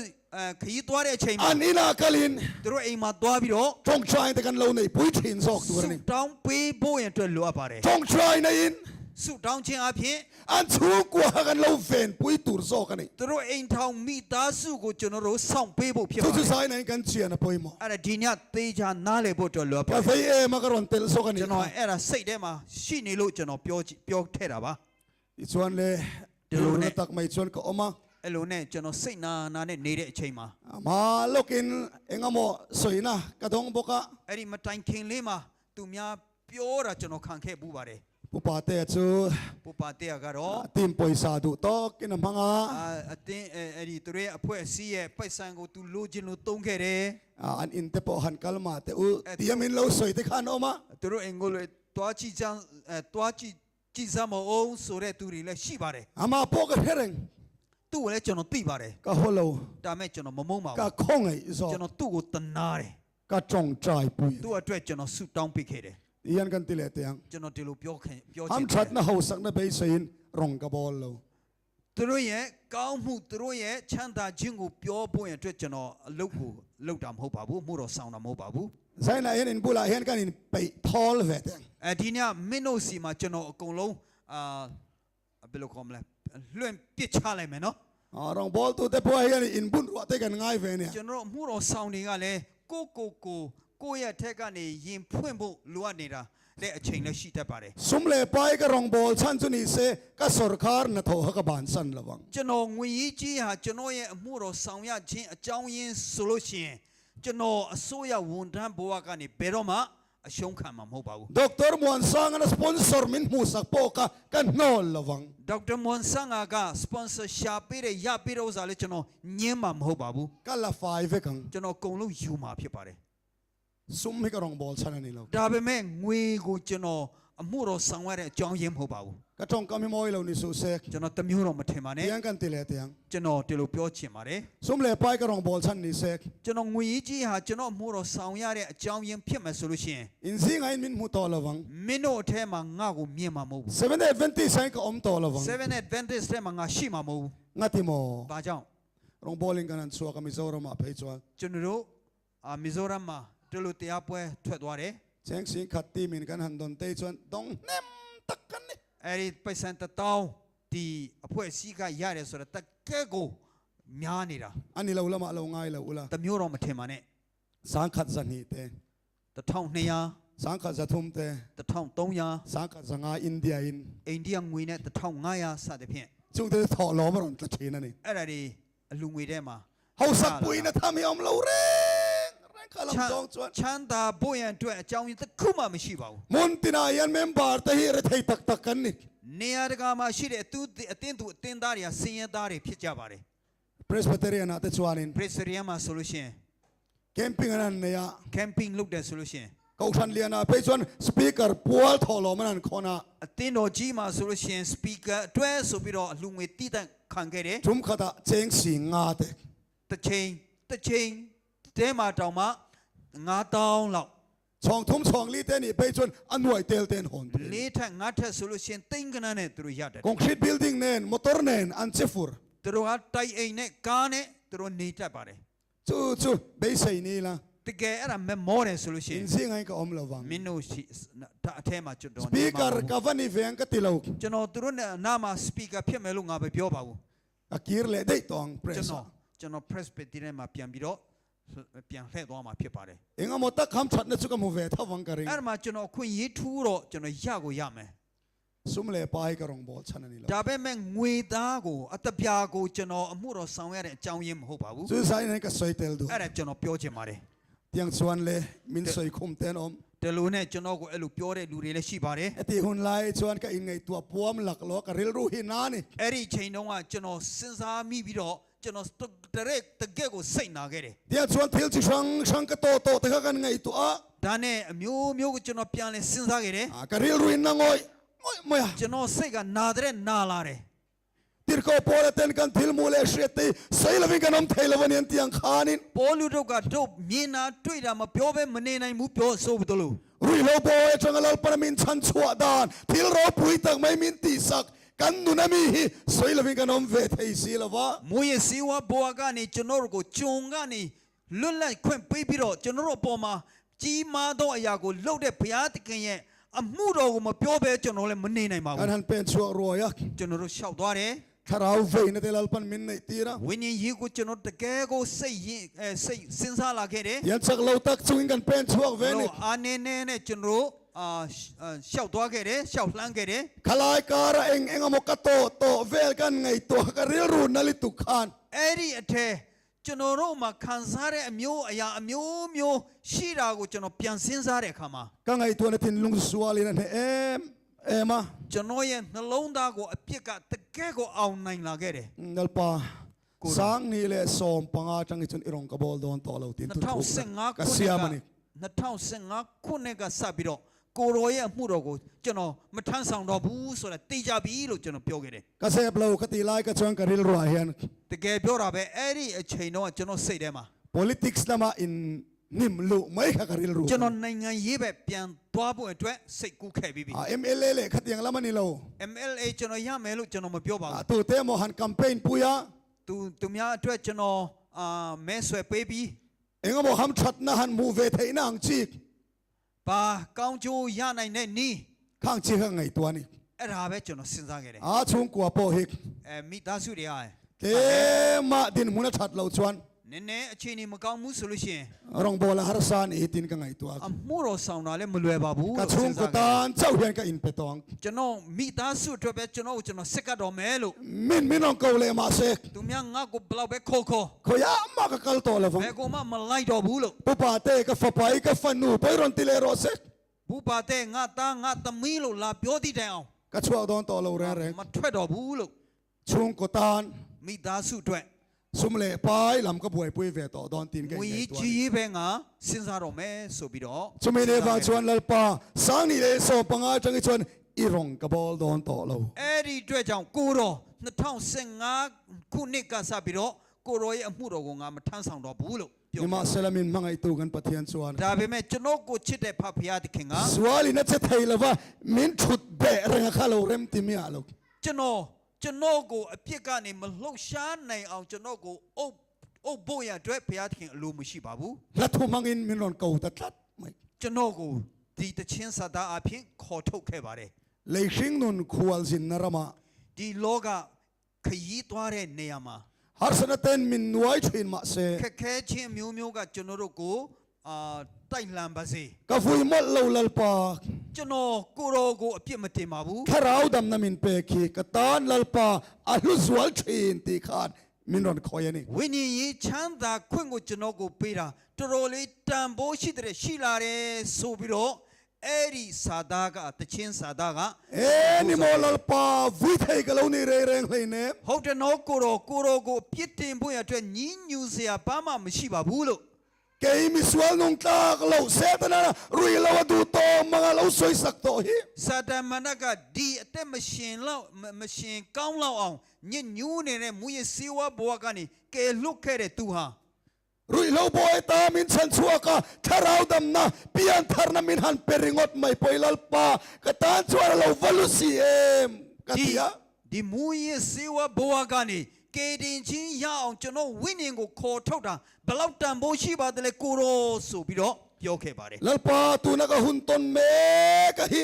ခရီးသွားတဲ့အချိန်မှာ an inah kalin သူတို့အိမ်မှာသွားပြီးတော့ tawngtai te kan lo nei pui thin zawk tur a ni. ဆုတောင်းပေးဖို့ရန်အတွက်လိုအပ်ပါတယ် Tawngtai naiin ဆုတောင်းခြင်းအပြင် an chhungkua kha kan lo ven pui tur zawk a ni. သူတို့အိမ်ထောင်မိသားစုကိုကျွန်တော်တို့စောင့်ပေးဖို့ဖြစ် Chu ပါတယ် chu zai naiin kan chian a pawimawh. အဲ့ဒါဒီညသေချာနားလည်ဖို့အတွက်လိုအပ်ပါ Ka တယ် vei em a ka rawn tel zawk a ni ကျွန်တော် kha. အဲ့ဒါစိတ်ထဲမှာရှိနေလို့ကျွန်တော်ပြောကြည့်ပြောထည့်တာပါ Tichuan le Ti lo ne. na tak mai chuan ka awm a. အဲ့လိုနဲ့ကျွန်တော်စိတ်နာနာနဲ့နေတဲ့အချိန်မှာ Ma lawkin engemaw sawina ka dawng bawk a. အဲ့ဒီမတိုင်ခင်လေးမှာသူများပြောတာကျွန်တော်ခံခဲ့ပူပါတယ် Pu pa te chu ပူပါတဲ့ကတော့ team pawisa duh tawkin a hmang a. အာအတင်းအဲ့ဒီသူတို့ရဲ့အဖွဲ့အစည်းရဲ့ပိုက်ဆံကိုသူလိုချင်လို့တုံးခဲ့တယ် An in te pawh han kal mah teh u tiam in lo sawi te kha an awm a. သူတို့အင်္ဂလိပ်တွားကြည့်ချမ်းအဲတွားကြည့်ကြည့်စမ်းမအောင်ဆိုတဲ့သူတွေလည်းရှိပါတယ် Ama pawh ka hre reng. သူ့ကိုလည်းကျွန်တော်သိပါတယ် Ka haw lo. ဒါမဲ့ကျွန်တော်မမုန်းပါ Ka ဘူး khaw ngaih zawk. ကျွန်တော်သူ့ကိုတနာတယ် Ka tawngtai pui. သူ့အတွက်ကျွန်တော်ဆုတောင်းပေးခဲ့တယ် Ian kan ti leh teh ang. ကျွန်တော်ဒီလိုပြောခင်ပြောချင် Am တယ် that na ho sak na beiseiin rawng ka bawl lo. သူတို့ရဲ့ကောင်းမှုသူတို့ရဲ့ချမ်းသာခြင်းကိုပြောဖို့ရန်အတွက်ကျွန်တော်အလုပ်ကိုလုပ်တာမဟုတ်ပါဘူးမှုတော်ဆောင်တာမဟုတ်ပါဘူး Zaina hian in bulah hian kan in peih thawl ve teh ang. အဲဒီညမင်းတို့စီမှာကျွန်တော်အကုန်လုံးအာဘယ်လိုခေါ်မလဲလွင့်ပစ်ချလိုက်မယ်နော် Rawng bawl tu te pawh hian in bun ruah te kan ngai ve nia. ကျွန်တော်တို့အမှုတော်ဆောင်တွေကလည်းကိုကိုကိုကိုယ့်ရဲ့အထက်ကနေရင်ဖွင့်ဖို့လိုအပ်နေတာတဲ့အချိန်လည်းရှိတတ်ပါတယ် Sum leh pai ka rawng bawl chhan chu ni se ka sorkar hnathawh kha ka bansan lo vang. ကျွန်တော်ငွေရေးကြီးဟာကျွန်တော်ရဲ့အမှုတော်ဆောင်ရခြင်းအကြောင်းရင်းဆိုလို့ရှိရင်ကျွန်တော်အစိုးရဝန်ထမ်းဘဝကနေဘယ်တော့မှအရှုံးခံမှာမဟုတ်ပါဘူး Doctor Muansanga na sponsor min hmuh sak pawh kha ka hnawl lo vang. ဒေါက်တာမွန်ဆန်ငါက sponsor ရှာပေးတဲ့ရပေးတဲ့ဥစ္စာလေးကျွန်တော်ညင်းမှာမဟုတ်ပါဘူး Ka la fai vek ang. ကျွန်တော်အကုန်လုံးယူမှာဖြစ်ပါတယ် Sum hi ka rawng bawl chhan a ni lo. ဒါပေမဲ့ငွေကိုကျွန်တော်အမှုတော်ဆောင်ရတဲ့အကြောင်းရင်းမဟုတ်ပါဘူး Ka tawngkam hi mawi lo ni suh se. ကျွန်တော်တစ်မျိုးတော့မထင်ပါနဲ့ Tiang kan ti leh teh ang. ကျွန်တော်ဒီလိုပြောချင်ပါတယ် Sum leh pai ka rawng bawl chhan ni se. ကျွန်တော်ငွေကြီးကြီးဟာကျွန်တော်အမှုတော်ဆောင်ရတဲ့အကြောင်းရင်းဖြစ်မယ်ဆိုလို့ရှိရင် In zingah in min hmu tawh lo vang. မင်းတို့အထဲမှာငါ့ကိုမြင်မှာမဟုတ်ဘူး Seventh Day Adventist ah ka awm tawh lo vang. Seven Adventist ထဲမှာငါရှိမှာမဟုတ်ဘူး Nga ti maw. ဘာကြောင့် Rawng bawlin kan han chhuak a Mizoram ah phei chuan. ကျွန်တော်တို့အာမီဇိုရမ်မှာဒီလိုတရားပွဲထွက်သွားတယ် Cheng sing khat team in kan han dawn te chuan dawng hnem tak kan ni. အဲ့ဒီပိုက်ဆံတစ်တောင်းဒီအဖွဲ့အစည်းကရတယ်ဆိုတော့တကက်ကိုများနေတာ A ni lo lamah lo ngai lo ula. တစ်မျိုးတော့မထင်ပါနဲ့ Sang khat zahnih te. 1200 Sang khat zathum te. 1300 Sang khat zanga India in. အိန္ဒိယငွေနဲ့1500စသဖြင့် Chung te thawh lawm a rawn tla thin a ni. အဲ့ဒါဒီအလူငွေထဲမှာ Hausak puiin a tham hi a awm lo reng reng kha lam ချမ်း zawng chuan. ချမ်းသာဖို့ရန်အတွက်အကြောင်းရင်းတစ်ခုမှမရှိပါဘူး Hmun tinah hian member te hi rethei tak tak kan ni. နေရာတကာမှာရှိတဲ့အတူအတင်းသူအတင်းသားတွေကဆင်းရဲသားတွေဖြစ်ကြပါတယ် Presbyterian ah te chuanin Presbyterian မှာဆိုလို့ရှိရင် camping an han nei a. camping လုပ်တယ်ဆိုလို့ရှိရင် Kohhran lian ah phei chuan speaker pual thawh lawm an han khawn a. အတင်းတော်ကြီးမှာဆိုလို့ရှိရင် speaker အတွက်ဆိုပြီးတော့အလူငွေတိတန့်ခံခဲ့တယ် Tum khatah cheng si nga te. တစ်ချိန်တစ်ချိန်တဲမှာတောင်မှ9000လောက် Chhawng thum chhawng li te nih phei chuan a nuai tel te an hawn thei. လေးထက်ငါးထက်ဆိုလို့ရှိရင်တိန်းကနန်းနဲ့သူတို့ရတယ် Concrete building nen motor nen an che fur. သူတို့ကတိုက်အိမ်နဲ့ကားနဲ့သူတို့နေတတ်ပါတယ် Chu chu beisei ni la. တကယ်အဲ့ဒါမမောတယ်ဆိုလို့ရှိရင် In zinga in ka awm lo vang. မင်းတို့ရှိအထဲမှာကျွန်တော်နေမှာ Speaker ka va ni veng ka ti lo. ကျွန်တော်သူတို့နဲ့အနာမှာ speaker ဖြစ်မယ်လို့ငါပဲပြောပါဘူး Ka kir leh daih tawh ang ကျွန် press တော် ah. ကျွန်တော် Presbyterian မှာပြန်ပြီးတော့ပြန်လှည့်သွားမှာဖြစ်ပါတယ် Eng emaw tak ham thatna chu ka hmu ve tho vang ka ring. အဲ့ဒါမှာကျွန်တော်အခွင့်ရေးထူးတော့ကျွန်တော်ရကိုရမယ် Sum leh pa hi ka rawngbâwl chhan a ni lo. ဒါပေမဲ့ငွေသားကိုအတပြာကိုကျွန်တော်အမှုတော်ဆောင်ရတဲ့အကြောင်းရင်းမဟုတ်ပါဘူး Chu zai nen ka sawi tel duh. အဲ့ဒါကျွန်တော်ပြောချင်ပါတယ် Tiang chuan le min sawi khum te an awm. ဒီလိုနဲ့ကျွန်တော်ကိုအဲ့လိုပြောတဲ့လူတွေလည်းရှိပါတယ် Heti hun lai chuan ka inngaihtuah puam lak lo ka rilru hi na ni. အဲ့ဒီအချိန်တုန်းကကျွန်တော်စဉ်းစားမိပြီးတော့ကျွန်တော်တရက်တကယ့်ကိုစိတ်နာခဲ့တယ် Tiang chuan thil chi hrang hrang ka tawh tawh te kha kan ngaihtuah a. ဒါနဲ့အမျိုးမျိုးကိုကျွန်တော်ပြန်လဲစဉ်းစားခဲ့တယ် Ka rilru in na ngawih ngawih mai a. ကျွန်တော်စိတ်ကနာတဲ့နာလာတယ် Tirhkoh Paula ten kan thil hmuh leh hriat te hi sawi lovin kan awm thei lo a ni an ti ang khanin. ပေါလုတို့ကတို့မြင်တာတွေ့တာမပြောဘဲမနေနိုင်ဘူးပြောဆိုဘလို့ Ruihhlo bawi atanga Lalpana min chhan chhuah dan thil ropui tak mai min tihsak kan nun ami hi sawi lovin kan awm ve thei si lo va. မိုးရေစေဝါဘွားကနေကျွန်တော်တို့ကိုဂျုံကနေလွတ်လပ်ခွင့်ပေးပြီးတော့ကျွန်တော်တို့အပေါ်မှာကြီးမားသောအရာကိုလှုပ်တဲ့ဘုရားသခင်ရဲ့အမှုတော်ကိုမပြောဘဲကျွန်တော်လည်းမနေနိုင်ပါဘူး Kan han pen chhuak ruai a. ကျွန်တော်တို့ရှောက်သွားတယ် Thlarau veina te Lalpan min neih tir a. ဝိညာဉ်ရေးကိုကျွန်တော်တကယ်ကိုစိတ်ရင်အဲစိတ်စဉ်းစားလာခဲ့တယ် Tian chak lo tak chungin kan pen chhuak ve ni. တို့အာနေနေနဲ့ကျွန်တော်တို့အာရှောက်သွားခဲ့တယ်ရှောက်လှမ်းခဲ့တယ် Khalai kara eng eng emaw ka tawh tawh vel kan ngaihtuah ka rilru na lutuk khan. အဲ့ဒီအထက်ကျွန်တော်တို့မှာခံစားတဲ့အမျိုးအရာအမျိုးမျိုးရှိတာကိုကျွန်တော်ပြန်စဉ်းစားတဲ့အခါမှာ Ka ngaihtuahna thinlung sualin a hneh em em a. ကျွန်တော်ရဲ့နှလုံးသားကိုအပြစ်ကတကယ်ကိုအောင်နိုင်လာခဲ့တယ် Lalpa Kura. sang ni leh sawm panga atang hi chuan i rawn ka bawl dawn tawh lo tin thuthluk 2015 ka ခုနှစ် siam က a ni. 2015ခုနှစ်ကစပြီးတော့ကိုရောရဲ့အမှုတော်ကိုကျွန်တော်မထမ်းဆောင်တော့ဘူးဆိုတာသိကြပြီလို့ကျွန်တော်ပြောခဲ့တယ် Ka zep lo ka ti lai ka chuan ka rilru ah hian တကယ်ပြောတာပဲအဲ့ဒီအချိန်တော့ကျွန်တော်စိတ်ထဲမှာ politics lama in nim luh mai kha ka rilru. ကျွန်တော်နိုင်ငံရေးပဲပြန်သွားဖို့အတွက်စိတ်ကူးခဲ့ပြီးပြီ A MLA leh khatiang lama ni lo. MLA ကျွန်တော်ရမယ်လို့ကျွန်တော်မပြောပါ A ဘူး tu te maw han campaign pui a. သူသူများအတွက်ကျွန်တော်အာမဲဆွယ်ပေးပြီး Engemaw ham thatna han hmuh ve theihna ang chi. ဘာကောင်းကျိုးရနိုင်တဲ့နီး Khang chi kha ngaihtuah a ni. အဲ့ဒါပဲကျွန်တော်စဉ်းစားခဲ့တယ် A chhungkua pawh hi အဲမိသားစုတွေဟာ tlema dinhmun a that loh chuan နည်းနည်းအခြေအနေမကောင်းဘူးဆိုလို့ရှိရင် rawngbâwl a harsa a ni hi tin ka ngaihtuah အမှုတော်ဆောင်တာလည်းမလွယ်ပါဘူး ka လို့စဉ်း chhungkaw စားခဲ့တယ် tan chauh hian ka inpe tawh ang. ကျွန်တော်မိသားစုအတွက်ပဲကျွန်တော်ကိုကျွန်တော်စက်ကပ်တော်မယ်လို့ Min min rawn ko leh mah se သူများငါ့ကိုဘလောက်ပဲခေါ်ခေါ် khawiah mah ka kal tawh lo vang. ဘယ်ကောင်မှမလိုက်တော့ဘူးလို့ Pupa te ka fapa i ka fanu pawh i rawn ti leh rawh se. ဘူပါတဲ့ငါသားငါသမီးလို့လာပြောသည့်တိုင်အောင် Ka chhuak dawn tawh lo reng reng. မထွက်တော့ဘူးလို့ Chhungkaw tan မိသားစုအတွက် sum leh pai lam ka buaipui ve tawh dawn tin ka ငွေ inngaihtuah a ကြီး ni. ရေးပဲငါစဉ်းစားတော့မယ်ဆိုပြီးတော့ Chumi nei vang chuan Lalpa sang ni leh sawm panga atang hi chuan i rawn ka bawl dawn tawh lo. အဲ့ဒီအတွက်ကြောင့်ကိုတော်2015ခုနှစ်ကစပြီးတော့ကိုတော်ရဲ့အမှုတော်ကိုငါမထမ်းဆောင်တော့ဘူးလို့ပြော Nimahsela min hmangaihtu kan Pathian chuan ဒါပေမဲ့ကျွန်တော်ကိုချစ်တဲ့ဖဖျားသခင်က sualin a che thei lova min thut beh reng a kha lo rem ti miah lo. ကျွန်တော်ကျွန်တော်ကိုအပြစ်ကနေမလှုပ်ရှားနိုင်အောင်ကျွန်တော်ကိုအုပ်အုပ်ဖို့ရအတွက်ဘုရားသခင်အလိုမရှိပါဘူး Hla thu hmangin min rawn ko ta tlat mai. ကျွန်တော်ကိုဒီတချင်းစာသားအဖြစ်ခေါ်ထုတ်ခဲ့ပါတယ် Lei hring nun khual zin na ramah ဒီလောကခရီးသွားတဲ့နေရာမှာ harsana ten min nuai thin mah se ခက်ခဲခြင်းမျိုးမျိုးကကျွန်တော်တို့ကိုအာတိုက်လှန်ပါစေ ka vui mawlh lo Lalpa ကျွန်တော်ကိုရောကိုအပြစ်မတင်ပါဘူး thlarau damna min pek hi ka tan Lalpa a hlu zual thin tih khan min rawn khawi a ni. ဝိညာဉ်ရေးချမ်းသာခွင့်ကိုကျွန်တော်ကိုပေးတာတော်တော်လေးတန်ဖိုးရှိတဲ့ရှိလာတယ်ဆိုပြီးတော့အဲ့ဒီစာသားကတချင်းစာသားက E ni maw Lalpa vui thei ka lo ni rei reng hlei nem. ဟုတ်တယ်နော်ကိုရောကိုရောကိုအပြစ်တင်ဖို့ရအတွက်ညှဉ်းညူစရာဘာမှမရှိပါဘူးလို့ Kei misual nung tlak lo Setana rui lo a duh tawh mang a lo sawi sak tawh hi. စာတန်မနကဒီအသက်မရှင်လောက်မမရှင်ကောင်းလောက်အောင်ညှဉ်းညူးနေတဲ့မူရစေဝါဘဝကနေကယ်လွတ်ခဲ့တဲ့သူဟာ Rui lo bawi ta min chhan chhuak a, thlarau damna pian tharna min han pe ringawt mai pawh i Lalpa ka tan chuan a lo va lu si em ka ဒီ ti a. ဒီမူရစေဝါဘဝကနေကယ်တင်ချင်းရအောင်ကျွန်တော်ဝိညာဉ်ကိုခေါ်ထုတ်တာဘလောက်တန်ဖိုးရှိပါသလဲကိုရောဆိုပြီးတော့ပြောခဲ့ပါတယ် Lalpa tuna ka hun tawn mek a hi.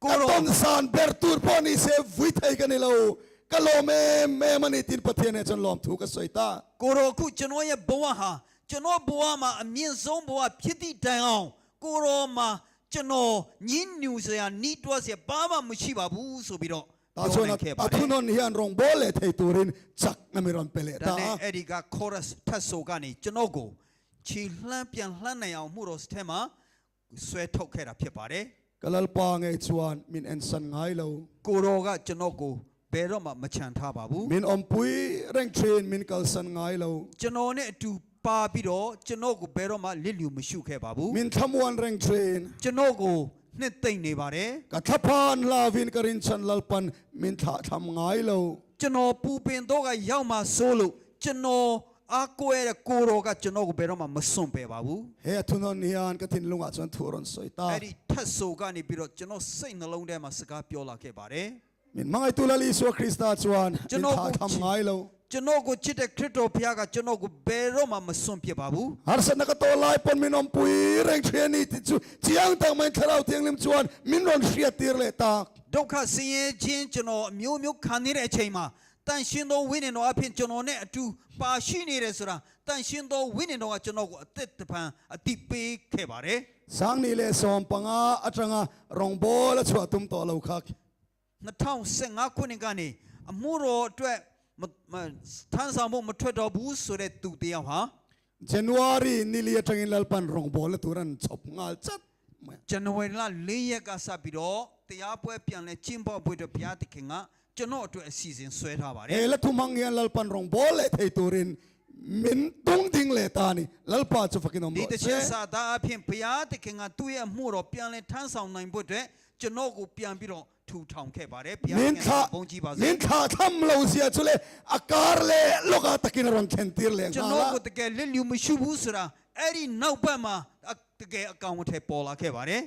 Ka Kuro. tawn san ber tur pawh ni se vui thei ka ni lo. Ka lawm em em a ni tin Pathian he chuan lawm thu ka sawi ta. ကိုရောခုကျွန်တော်ရဲ့ဘဝဟာကျွန်တော်ဘဝမှာအမြင့်ဆုံးဘဝဖြစ်သည့်တိုင်အောင်ကိုရောမှာ ကျွန်တော်ညင်းညူစရာနီးတွားစရာဘာမှမရှိပါဘူးဆိုပြီးတော့ Tah chuan ပြောနိုင်ခဲ့ a ပါတယ် thunawn hian rawngbawl leh thei turin chakna mi rawn pe leh ဒါ ta နဲ့ a. အဲ့ဒီက chorus ထပ်ဆိုကနေကျွန်တော်ကိုခြေလှမ်းပြန်လှမ်းနိုင်အောင်မှုတော်စထဲမှာဆွဲထုတ်ခဲ့တာဖြစ်ပါတယ် Ka Lalpa ngei chuan min ensan ngai lo. ကိုတော်ကကျွန်တော်ကိုဘယ်တော့မှမချန်ထားပါဘူး Min awmpui reng thin min kalsan ngai lo. ကျွန်တော်နဲ့အတူပါပြီးတော့ကျွန်တော်ကိုဘယ်တော့မှလစ်လျူမရှုခဲ့ပါဘူး Min thlamuan reng thin. ကျွန်တော်ကိုနှစ်သိမ့်နေပါတယ် Ka thlaphan lavin ka rinchhan Lalpan min thlah thlam ngai lo. ကျွန်တော်ပူပင်တော့ကရောက်မှဆိုလို့ကျွန်တော်အားကိုးရတဲ့ကိုတော်ကကျွန်တော်ကိုဘယ်တော့မှမစွန့်ပယ်ပါဘူး He a thunawn hian ka thinlungah chuan thu a rawn sawi ta. အဲ့ဒီထတ်ဆိုကနေပြီးတော့ကျွန်တော်စိတ်နှလုံးထဲမှာစကားပြောလာခဲ့ပါတယ် Min hmangaihtu Lal Isua Krista chuan min thlah tham ngai lo. ကျွန်တော်ကိုချစ်တဲ့ခရစ်တော်ဖခင်ကကျွန်တော်ကိုဘယ်တော့မှမစွန့်ပစ်ပါဘူး Harsatna ka tawh lai pawn min awmpui reng thin a ni tih chu chiang tak maiin thlarau thianghlim chuan min rawn hriat tir leh tak. ဒုက္ခဆင်းရဲခြင်းကျွန်တော်အမျိုးမျိုးခံနေတဲ့အချိန်မှာတန်ရှင်သောဝိညာဉ်တော်အဖြစ်ကျွန်တော်နဲ့အတူပါရှိနေတယ်ဆိုတာတန်ရှင်သောဝိညာဉ်တော်ကကျွန်တော်ကိုအသက်တဖန်အတိပေးခဲ့ပါတယ် Sangni leh 15 atanga rawngbâwl a chhuah tum tawh lo kha. 2015ခုနှစ်ကနေအမှုတော်အတွက်မမထမ်းဆောင်ဖို့မထွက်တော့ဘူးဆိုတဲ့သူတယောက်ဟာ January nili atangin Lalpan rawngbâwl a tur an chhawp nghal chat mai. ဇန်နဝါရီလ၄ရက်ကစပြီးတော့တရားပွဲပြန်လဲကျင်းပဖို့အတွက်ဘုရားသခင်ကကျွန်တော်အတွက်အစီအစဉ်ဆွဲထားပါတယ် He la thumang hian Lalpan rawngbâwl leh thei turin min tung ding leh ta a ni. Lalpa chu fakin awm ဒီ rawh တခြင်း se. စာသားအဖြစ်ဘုရားသခင်ကသူ့ရဲ့အမှုတော်ပြန်လဲထမ်းဆောင်နိုင်ဖို့အတွက်ကျွန်တော်ကိုပြန်ပြီးတော့ထူထောင်ခဲ့ပါတယ်ဘုရားသ Min ခင်က thlah ဘုန်းကြီးပါစေ min thlah tham lo zia chu le a kar leh lawk a takin a rawn thlen tir leh ကျွန် nghal a. တော်ကိုတကယ်လက်လျူမရှိဘူးဆိုတာအဲ့ဒီနောက်ပတ်မှာအတကယ်အကောင်အထည်ပေါ်လာခဲ့ပါတယ်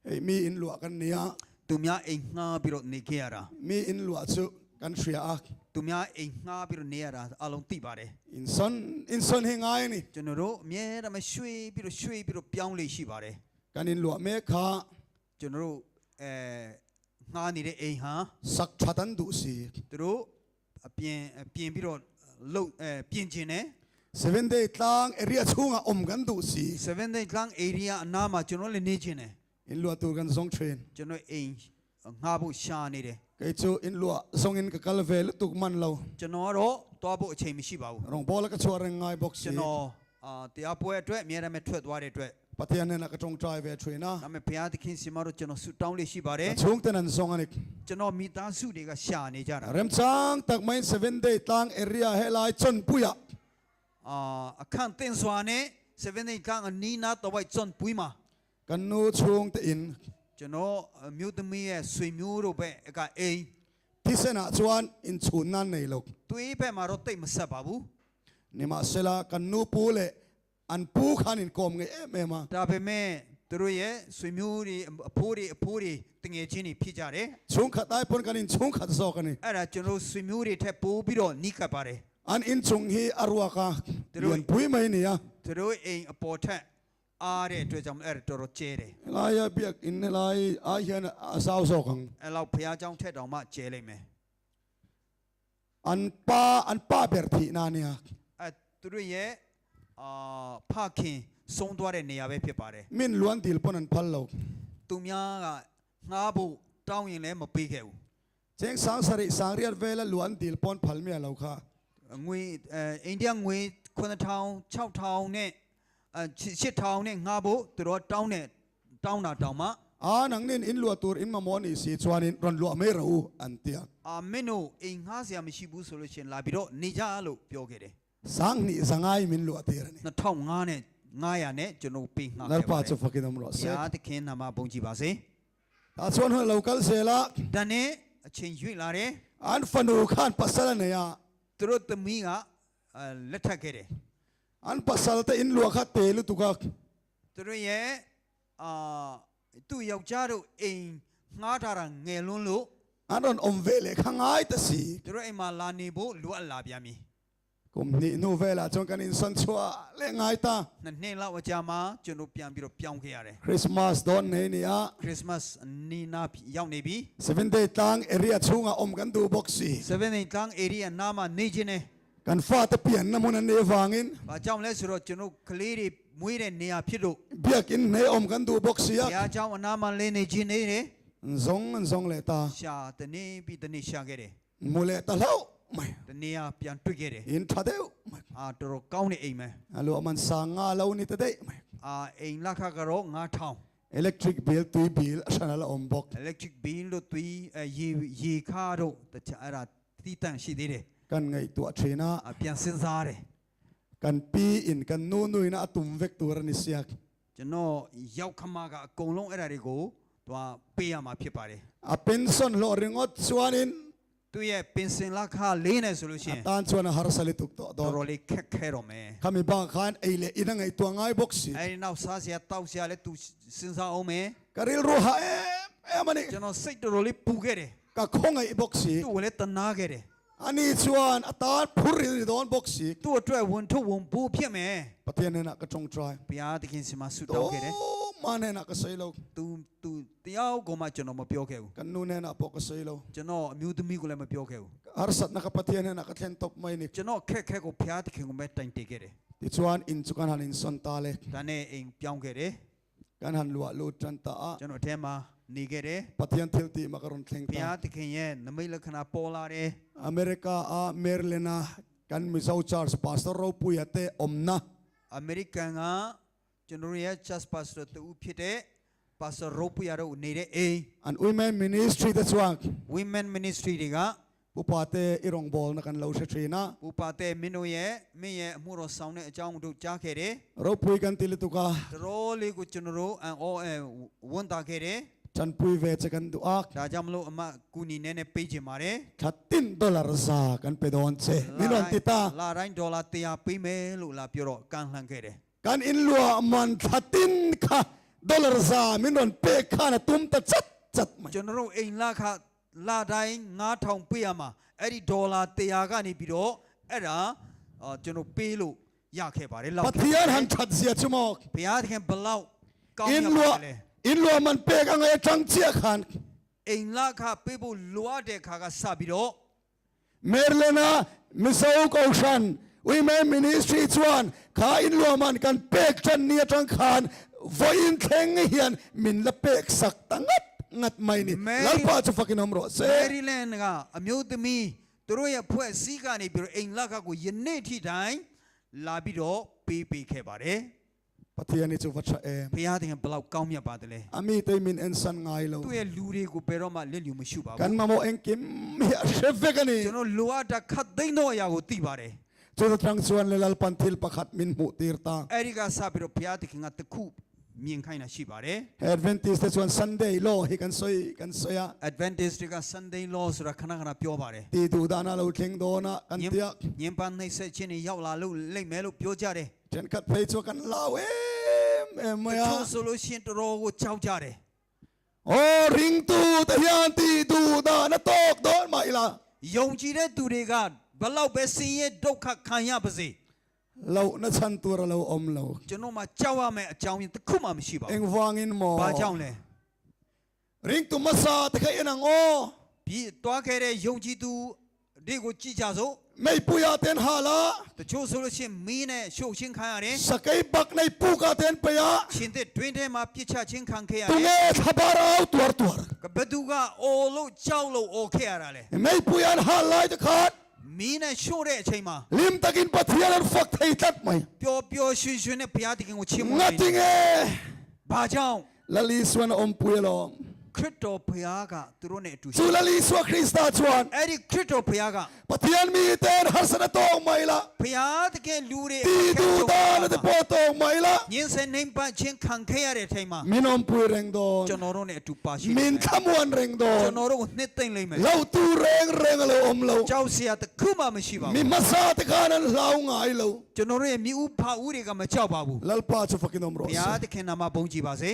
Hei mi in luah kan nia, သူများအိမ်ငှားပြီးတော့နေခဲ့ရတာ mi in luah chu kan hria a. သူများအိမ်ငှားပြီးတော့နေရတာအလုံးသိပါတယ် In sawn in sawn hi ngai a ni. ကျွန်တော်တို့အမြဲတမ်းရွှေ့ပြီးတော့ရွှေ့ပြီးတော့ပြောင်းလေရှိပါတယ် Kan in luah mek kha ကျွန်တော်တို့အဲငှားနေတဲ့အိမ်ဟာ sak that an duh si. သူတို့အပြင်အပြင်ပြီးတော့လှုပ်အဲပြင်ကျင်တယ် Seven day tlang area chhungah awm kan duh si. 7 day clan area အနားမှာကျွန်တော်လည်းနေကျင်တယ် In luah tur kan zawng thin. ကျွန်တော်အိမ်ငှားဖို့ရှာနေတယ် Kei chu in luah zawngin ka kal ve lutuk man lo. ကျွန်တော်ကတော့သွားဖို့အချိန်မရှိပါဘူး Rawngbâwl a ka chhuah reng ngai bawk si. ကျွန်တော်အာတရားပွဲအတွက်အများရမယ်ထွက်သွားတဲ့အတွက် Pathian hnenah ka tawngtai ve thin a. ဒါပေမဲ့ဘုရားသခင်ရှင်မတို့ကျွန်တော်ဆုတောင်းလေးရှိပါတယ် Ka chhungten an zawng a ni. ကျွန်တော်မိသားစုတွေကရှာနေကြတာ Remchang tak maiin seven day tlang area helai chawnpuiah. အာအခန့်တင်စွာနဲ့7 day ကန်းအနီးနားတော့ဝိုက်စွန်ပွီးမှာ Kan nu chhungte in ကျွန်တော်အမျိုးသမီးရဲ့ဆွေမျိုးတို့ပဲအကအိမ် thisenah chuan inchhun nan nei lo. သွေးဘက်မှာတော့တိတ်မဆက်ပါဘူး Nimahsela kan nu pu leh an pu khan inkawm ngei em em a. ဒါပေမဲ့သူတို့ရဲ့ဆွေမျိုးတွေအဖိုးတွေအဖိုးတွေတငယ်ချင်းတွေဖြစ်ကြတယ် Chhungkhat ai pawn kan inchhungkhat zawk a ni. အဲ့ဒါကျွန်တော်ဆွေမျိုးတွေထက်ပိုပြီးတော့နီးကပ်ပါတယ် An inchung hi a ruak a, lianpui mai a ni a. သူတို့အိမ်အပေါ်ထက်အားတဲ့အတွက်ကြောင့်အဲ့ဒါတော်တော်ကျဲတယ် Helaia biak in helai ai hian a zau zawk ang. အဲ့လောက်ဘုရားเจ้าထက်တောင်မှကျဲလိမ့်မယ် An pa an pa ber thih na a nia. အဲ့သူတို့ရဲ့အာဖခင်ဆုံးသွားတဲ့နေရာပဲဖြစ်ပါတယ် Min luan dil pawn an phal lo. သူများကငှားဖို့တောင်းရင်လည်းမပေးခဲ့ဘူး Cheng sang sarih sang riat vela luan dil pawn phal miah lo kha. ငွေအဲအိန္ဒိယငွေ9000 6000နဲ့အဲ8000နဲ့ငှားဖို့သူတို့တောင်းတဲ့တောင်းတာတောင်းမှ A nang nin in luah tur in mamawh a nih si chuanin rawn luah mai rawh u an ti a. အာမင်းတို့အိမ်ငှားစရာမရှိဘူးဆိုလို့ရှိရင်လာပြီးတော့နေကြလို့ပြောခဲ့တယ် Sang hnih zangai min luah tir a ni. 2005နဲ့900နဲ့ကျွန်တော်ပေးငှားခဲ့ Lalpa ပါတယ် chu fakin awm rawh ဘု se. ရားသခင်နာမဘုန်းကြီးပါစေ Tah chuan hun a lo kal zel a. ဒါနဲ့အချိန်ရွေ့လာတယ် An fanu khan pasal a nei a. သူတို့သမီးကအဲလက်ထပ်ခဲ့တယ် An pasal te in luah kha te lutuk a. သူတို့ရဲ့အာသူ့ယောက်ျားတို့အိမ်ငှားထားတာငယ်လွန်းလို့ An rawn awm ve leh kha ngai ta si. သူတို့အိမ်မှာလာနေဖို့လိုအပ်လာပြန်ပြီ Kum hnih hnu velah chuan kan insawn chhuah leh ngai ta. နှစ်နှစ်လောက်အကြာမှာကျွန်တော်ပြန်ပြီးတော့ပြောင်းခဲ့ရတယ် Christmas dawn nei ni a. ခရစ်စမတ်နီနာရောက်နေပြီ Seven day tlang area chhungah awm kan duh bawk si. 7 day tlang area နားမှာနေခြင်းနဲ့ Kan fate pianna hmun an nih avangin. ။ဘာကြောင့်လဲဆိုတော့ကျွန်တော်ကလေးတွေ မွေးတဲ့နေရာဖြစ်လို့ Biakin nei om kan du bawk sia. ဘုရားเจ้าအနာမှာလဲနေခြင်းနေတယ် Zong an zong leh ta. ရှာတနေ့ပြီးတနေ့ရှာခဲ့တယ် Mu leh ta hlauh mai. တနေ့ကပြန်တွေ့ခဲ့တယ် In tha deuh mai. အာတော်တော်ကောင်းတဲ့အိမ်ပဲ A lu aman sang nga lo ni ta daih mai. အာအိမ်လက်ခကတော့9000 Electric bill tui bill a hran a la awm bawk. electric bill တို့သွေးအဲရေရေခါတို့တခြားအဲ့ဒါတီးတန့်ရှိသေးတယ် Kan ngaihtuah thin a. အပြန်စဉ်းစားတယ် Kan pi in kan nu nu in a tum vek tur a ni siak. ကျွန်တော်ရောက်ခမကအကုန်လုံးအဲ့ဒါတွေကိုသူကပေးရမှာဖြစ်ပါတယ် A pension hlawh ringawt chuanin သူ့ရဲ့ပင်စင်လက်ခလေးနေဆိုလို့ရှိ a ရင် tan chuan a harsa lutuk tawh တော် dawn. တော်လေးခက်ခဲတော့မယ် Khami bang khan ei leh in a ngaihtuah ngai bawk si. အဲ့ဒီနောက်စားစရာတောက်စရာလည်းသူစဉ်းစားအောင်မယ် Ka rilru ha em em a ni. ကျွန်တော်စိတ်တော်တော်လေးပူခဲ့တယ် Ka khawngaih bawk si. သူ့ကိုလည်းတနာခဲ့တယ် Ani chuan a tan phur in ni dawn bawk si. သူ့အတွက်ဝန်ထုတ်ဝန်ပိုးဖြစ်မယ် Pathian hnenah ka tawngtai. ဘုရားသခင်ဆီမှာဆုတောင်းခဲ့တယ် To ma hnenah ka sawi lo. သူသူတရားကိုမှကျွန်တော်မပြောခဲ့ဘူး Kan nu hnenah pawh ka sawi lo. ကျွန်တော်အမျိုးသမီးကိုလည်းမပြောခဲ့ဘူး Harsatna ka Pathian hnenah ka thlen tawp mai ni. ကျွန်တော်ခက်ခဲကိုဘုရားသခင်ကိုပဲတိုင်တည်ခဲ့တယ် Tichuan in chu kan han insawn ta le. ဒါနဲ့အိမ်ပြောင်းခဲ့တယ် Kan han luah lut tan ta a. ကျွန်တော်အထဲမှာနေခဲ့တယ် Pathian thil tih mah ka rawn thleng ဘုရား ta. သခင်ရဲ့နမိတ်လက္ခဏာပေါ်လာတယ် America a Maryland a kan Mizo Church Pastor Ropuia te awmna. အမေရိကန်ကကျွန်တော်ရဲ့ church pastor တူဖြစ်တဲ့ pastor ရိုပူယာတို့နေတဲ့အိမ် An Women Ministry te chuan women ministry တွေက upa te i rawngbawlna kan lo hre thin a. ပူပါတဲ့မင်းတို့ရဲ့မင်းရဲ့အမှုတော်ဆောင်တဲ့အကြောင်းတို့ကြားခဲ့တယ် Ropui kan ti lutuk a. တော်တော်လေးကိုကျွန်တော်တို့အန်အောအဲဝန်တာခဲ့တယ် Chanpui ve che kan duh a. ဒါကြောင့်မလို့အမကူညီနေနဲ့ပေးချင်ပါတယ် Thatin dollar za kan pe dawn che. Min rawn ti ta. လာတိုင်းဒေါ်လာ100ပေးမယ်လို့လာပြောတော့ကန်လှန်ခဲ့တယ် Kan in lua man thatin kha dollar za min rawn pek khan a tum ta chat chat mai. ကျွန်တော်တို့အိမ်လာခလာတိုင်း9000ပေးရမှာအဲ့ဒီဒေါ်လာ100ကနေပြီးတော့အဲ့ဒါအော်ကျွန်တော်ပေးလို့ရခဲ့ပါတယ်လောက်ခဲ့ Pathian han that zia chu maw. ဘုရားသခင်ဘလောက်ကောင်း In ရပါ lua လဲ in lua man pek anga e tang chia khan. အိမ်လာခပေးဖို့လိုအပ်တဲ့ခါကစပြီးတော့ Maryland a Mizo Kohhran Women Ministry chuan kha in lua man kan pek tan ni atang khan vawiin thleng hian min la pek sak ta ngat ngat mai ni. Lalpa chu fakin awm rawh se. Maryland ကအမျိုးသမီးသူတို့ရဲ့ဖွဲ့စည်းကနေပြီးတော့အိမ်လခကိုယနေ့ထိတိုင်းလာပြီးတော့ပေးပေးခဲ့ပါတယ် Pathian hi chu va tha em. ဘုရားသခင်ဘလောက်ကောင်းမြတ်ပါတယ်လဲ A mi te min en san ngai lo. သူ့ရဲ့လူတွေကိုဘယ်တော့မှလက်လျူမရှုပါဘူး Kan mamawh engkim hi a hre vek a ni. ကျွန်တော်လိုအပ်တာခတ်သိမ်းသောအရာကိုသိပါတယ် Chu ta tang chuan le Lalpan thil pakhat min hmuh tir ta. အဲ့ဒီကစပြီးတော့ဘုရားသခင်ကတခုမြင်ခိုင်းတာရှိပါတယ် Adventist te chuan Sunday law hi kan sawi kan sawi a. Adventist တွေက Sunday law ဆိုတာခဏခဏပြောပါတယ် Ti duh dan a lo thleng dawn a kan tia. ညင်ပန်းနှိပ်စက်ခြင်းတွေရောက်လာလို့လိမ့်မယ်လို့ပြောကြတယ် Thenkhat phei chu kan lau em em mai တ a. ချို့ဆိုလို့ရှိရင်တော်တော်ကိုကြောက်ကြတယ် Aw ringtu te hian ti duh dan a tawk dawn mah ila. ယုံကြည်တဲ့သူတွေကဘလောက်ပဲဆင်းရဲဒုက္ခခံရပါစေ Lohna chhan tur a lo awm lo. ကျွန်တော်မှကြောက်ရမယ့်အကြောင်းရင်းတစ်ခုမှမရှိပါဘူး Engvangin maw. ။ဘာကြောင့်လဲ Ringtu hmasa te kha en ang aw. ။ပြီးတွားခဲ့တဲ့ယုံကြည်သူတွေကိုကြည်ကြစို့ Meipuia ten hal a. တချို့ဆိုလို့ရှိရင်မင်းနဲ့ရှုပ်ချင်းခံရတယ် Sakei bak nei puka ten pe a. ။ရှင်တဲ့တွင်းထဲမှာပြစ်ချချင်းခံခဲ့ရတယ် Tunge thlabar au tuar tuar. ။ကဘသူကအော်လို့ကြောက်လို့အော်ခဲ့ရတာလေ Meipuia an hal lai te khan ။မင်းနဲ့ရှို့တဲ့အချိန်မှာ hlim takin Pathian an fak thei tlat mai. ပျော်ပျော်ရွှင်ရွှင်နဲ့ဘုရားသခင်ကိုချီးမွမ်းနေတယ် Ngatinge ။ဘာကြောင့် Lal Isuan a awmpui alawm. ခရစ်တော်ဘုရားကသူတို့နဲ့အတူရှိ Chu Lal Isua Krista chuan အဲ့ဒီခရစ်တော်ဘုရားက Pathian mi ten harsatna tawk mai la. ဘုရားတကယ်လူတွေ Ti duh dan te pawh tawk mai la. ညင်စင်နှိမ်ပတ်ခြင်းခံခဲ့ရတဲ့အချိန်မှာ Min awmpui reng dawn. ကျွန်တော်တို့နဲ့အတူပါရှိနေ Min thlamuan reng dawn. ကျွန်တော်တို့ကိုနှစ်သိမ့်လိမ့်မယ် Lo tu reng reng a lo awm lo. ကြောက်စရာတစ်ခုမှမရှိပါ Mi ဘူး hmasa te khan an hlau ngai lo. ကျွန်တော်တို့ရဲ့မိဥဖာဦးတွေကမကြောက်ပါဘူး Lalpa chu fakin awm rawh ဘုရား se. သခင်နာမဘုန်းကြီးပါစေ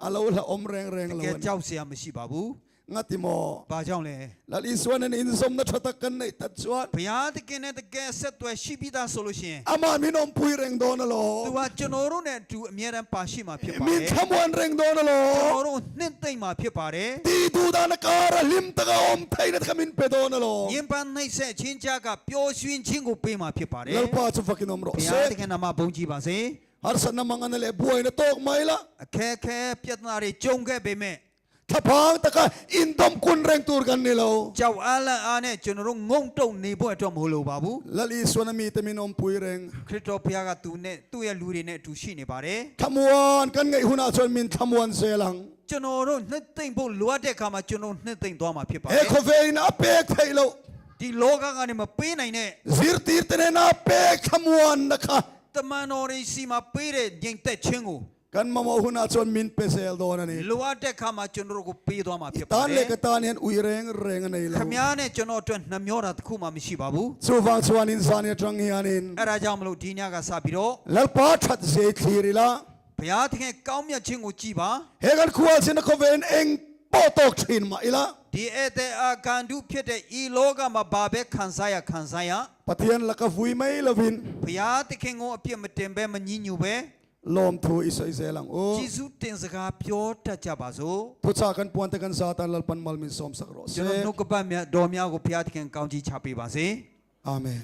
A lo hla awm reng reng တ lo ကယ် a ni. ကြောက်စရာမရှိပါဘူး Ngati maw? ဘာကြောင့်လဲ Lal Isua nen inzawmna tha tak kan neih tat chuan ဘုရားသခင်နဲ့တကယ်ဆက်သွယ်ရှိပြီးသားဆိုလို့ရှိရင် Amah min awmpui reng dawn သူ alawm. ကကျွန်တော်တို့နဲ့အတူအမြဲတမ်းပါရှိမှာဖြစ်ပါတ Min ယ် thlamuan reng dawn alawm. ကျွန်တော်တို့နှစ်သိမ့်မှာဖြစ်ပါတယ် Ti duh dan a kar a hlim taka awm theihna te kha min pe dawn alawm. ညင်ပန်းနှိပ်စက်ချင်းကြားကပျော်ရွှင်ခြင်းကိုပေးမှာဖြစ်ပါတယ် Lalpa chu fakin awm rawh ဘုရား se. သခင်နာမဘုန်းကြီးပါစေ။ Harsatna mangana leh buaina tawk mai la. အခက်ခဲပြဿနာတွေကြုံခဲ့ပေမဲ့ Thlaphang taka indawm kun reng tur kan ni lo. ကြောက်အားလန့်အားနဲ့ကျွန်တော်တို့ငုံတုံနေဖို့အတွက်မဟုတ်လိုပါဘူး Lal Isuan a mite min awmpui reng. ခရစ်တော်ဘုရားကသူနဲ့သူ့ရဲ့လူတွေနဲ့အတူရှိနေပါတယ် Thlamuan kan ngaih hunah chuan min thlamuan zel ang. ကျွန်တော်တို့နှစ်သိမ့်ဖို့လိုအပ်တဲ့အခါမှာကျွန်တော်နှစ်သိမ့်သွားမှာဖြစ်ပါတ He ယ် khawvelin a pek theih loh. ဒီလောကကနေမပေးနိုင်တဲ့ Zirtir te nena a pek thlamuan na kha. တမန်တော်တွေစီမှာပေးတဲ့ညင်သက်ခြင်းကို Kan mamawh hunah chuan min pe zel dawn a ni. လိုအပ်တဲ့အခါမှာကျွန်တော်တို့ကိုပေးသွားမှာ I ဖြစ်ပါ tan တယ် leh ka tan hian ui reng reng a nei lo. ခမည်းနဲ့ကျွန်တော်အတွက်နှမျောတာတစ်ခုမှမရှိပါဘူး Chuvang chuanin zan atang hianin အဲ့ဒါကြောင့်မလို့ဒီညကစပြီးတော့ Lalpa that zei thlir ila. ဘုရားသခင်ကောင်းမြတ်ခြင်းကိုကြည်ပါ He kan khual sin a khawvelin eng pawh tawk thin mah ila. ဒီဧည့်သည်အာဂန္တုဖြစ်တဲ့ဤလောကမှာဘာပဲခံစားရခံစားရ Pathian laka vui mai lovin ဘုရားသခင်ကိုအပြစ်မတင်ဘဲမညှဉ်းညူပဲ lawm thu i sawi zel ang u. ယေရှုတင်စကားပြောတတ်ကြပါစို့ Thuchah kan puan te kan zatan Lalpan mal min sawm sak rawh ကျွန်တော် se. နှုတ်ကပတ်မြတ်တော်များကိုဘုရားသခင်ကောင်းချီးချပေးပါစေ Amen.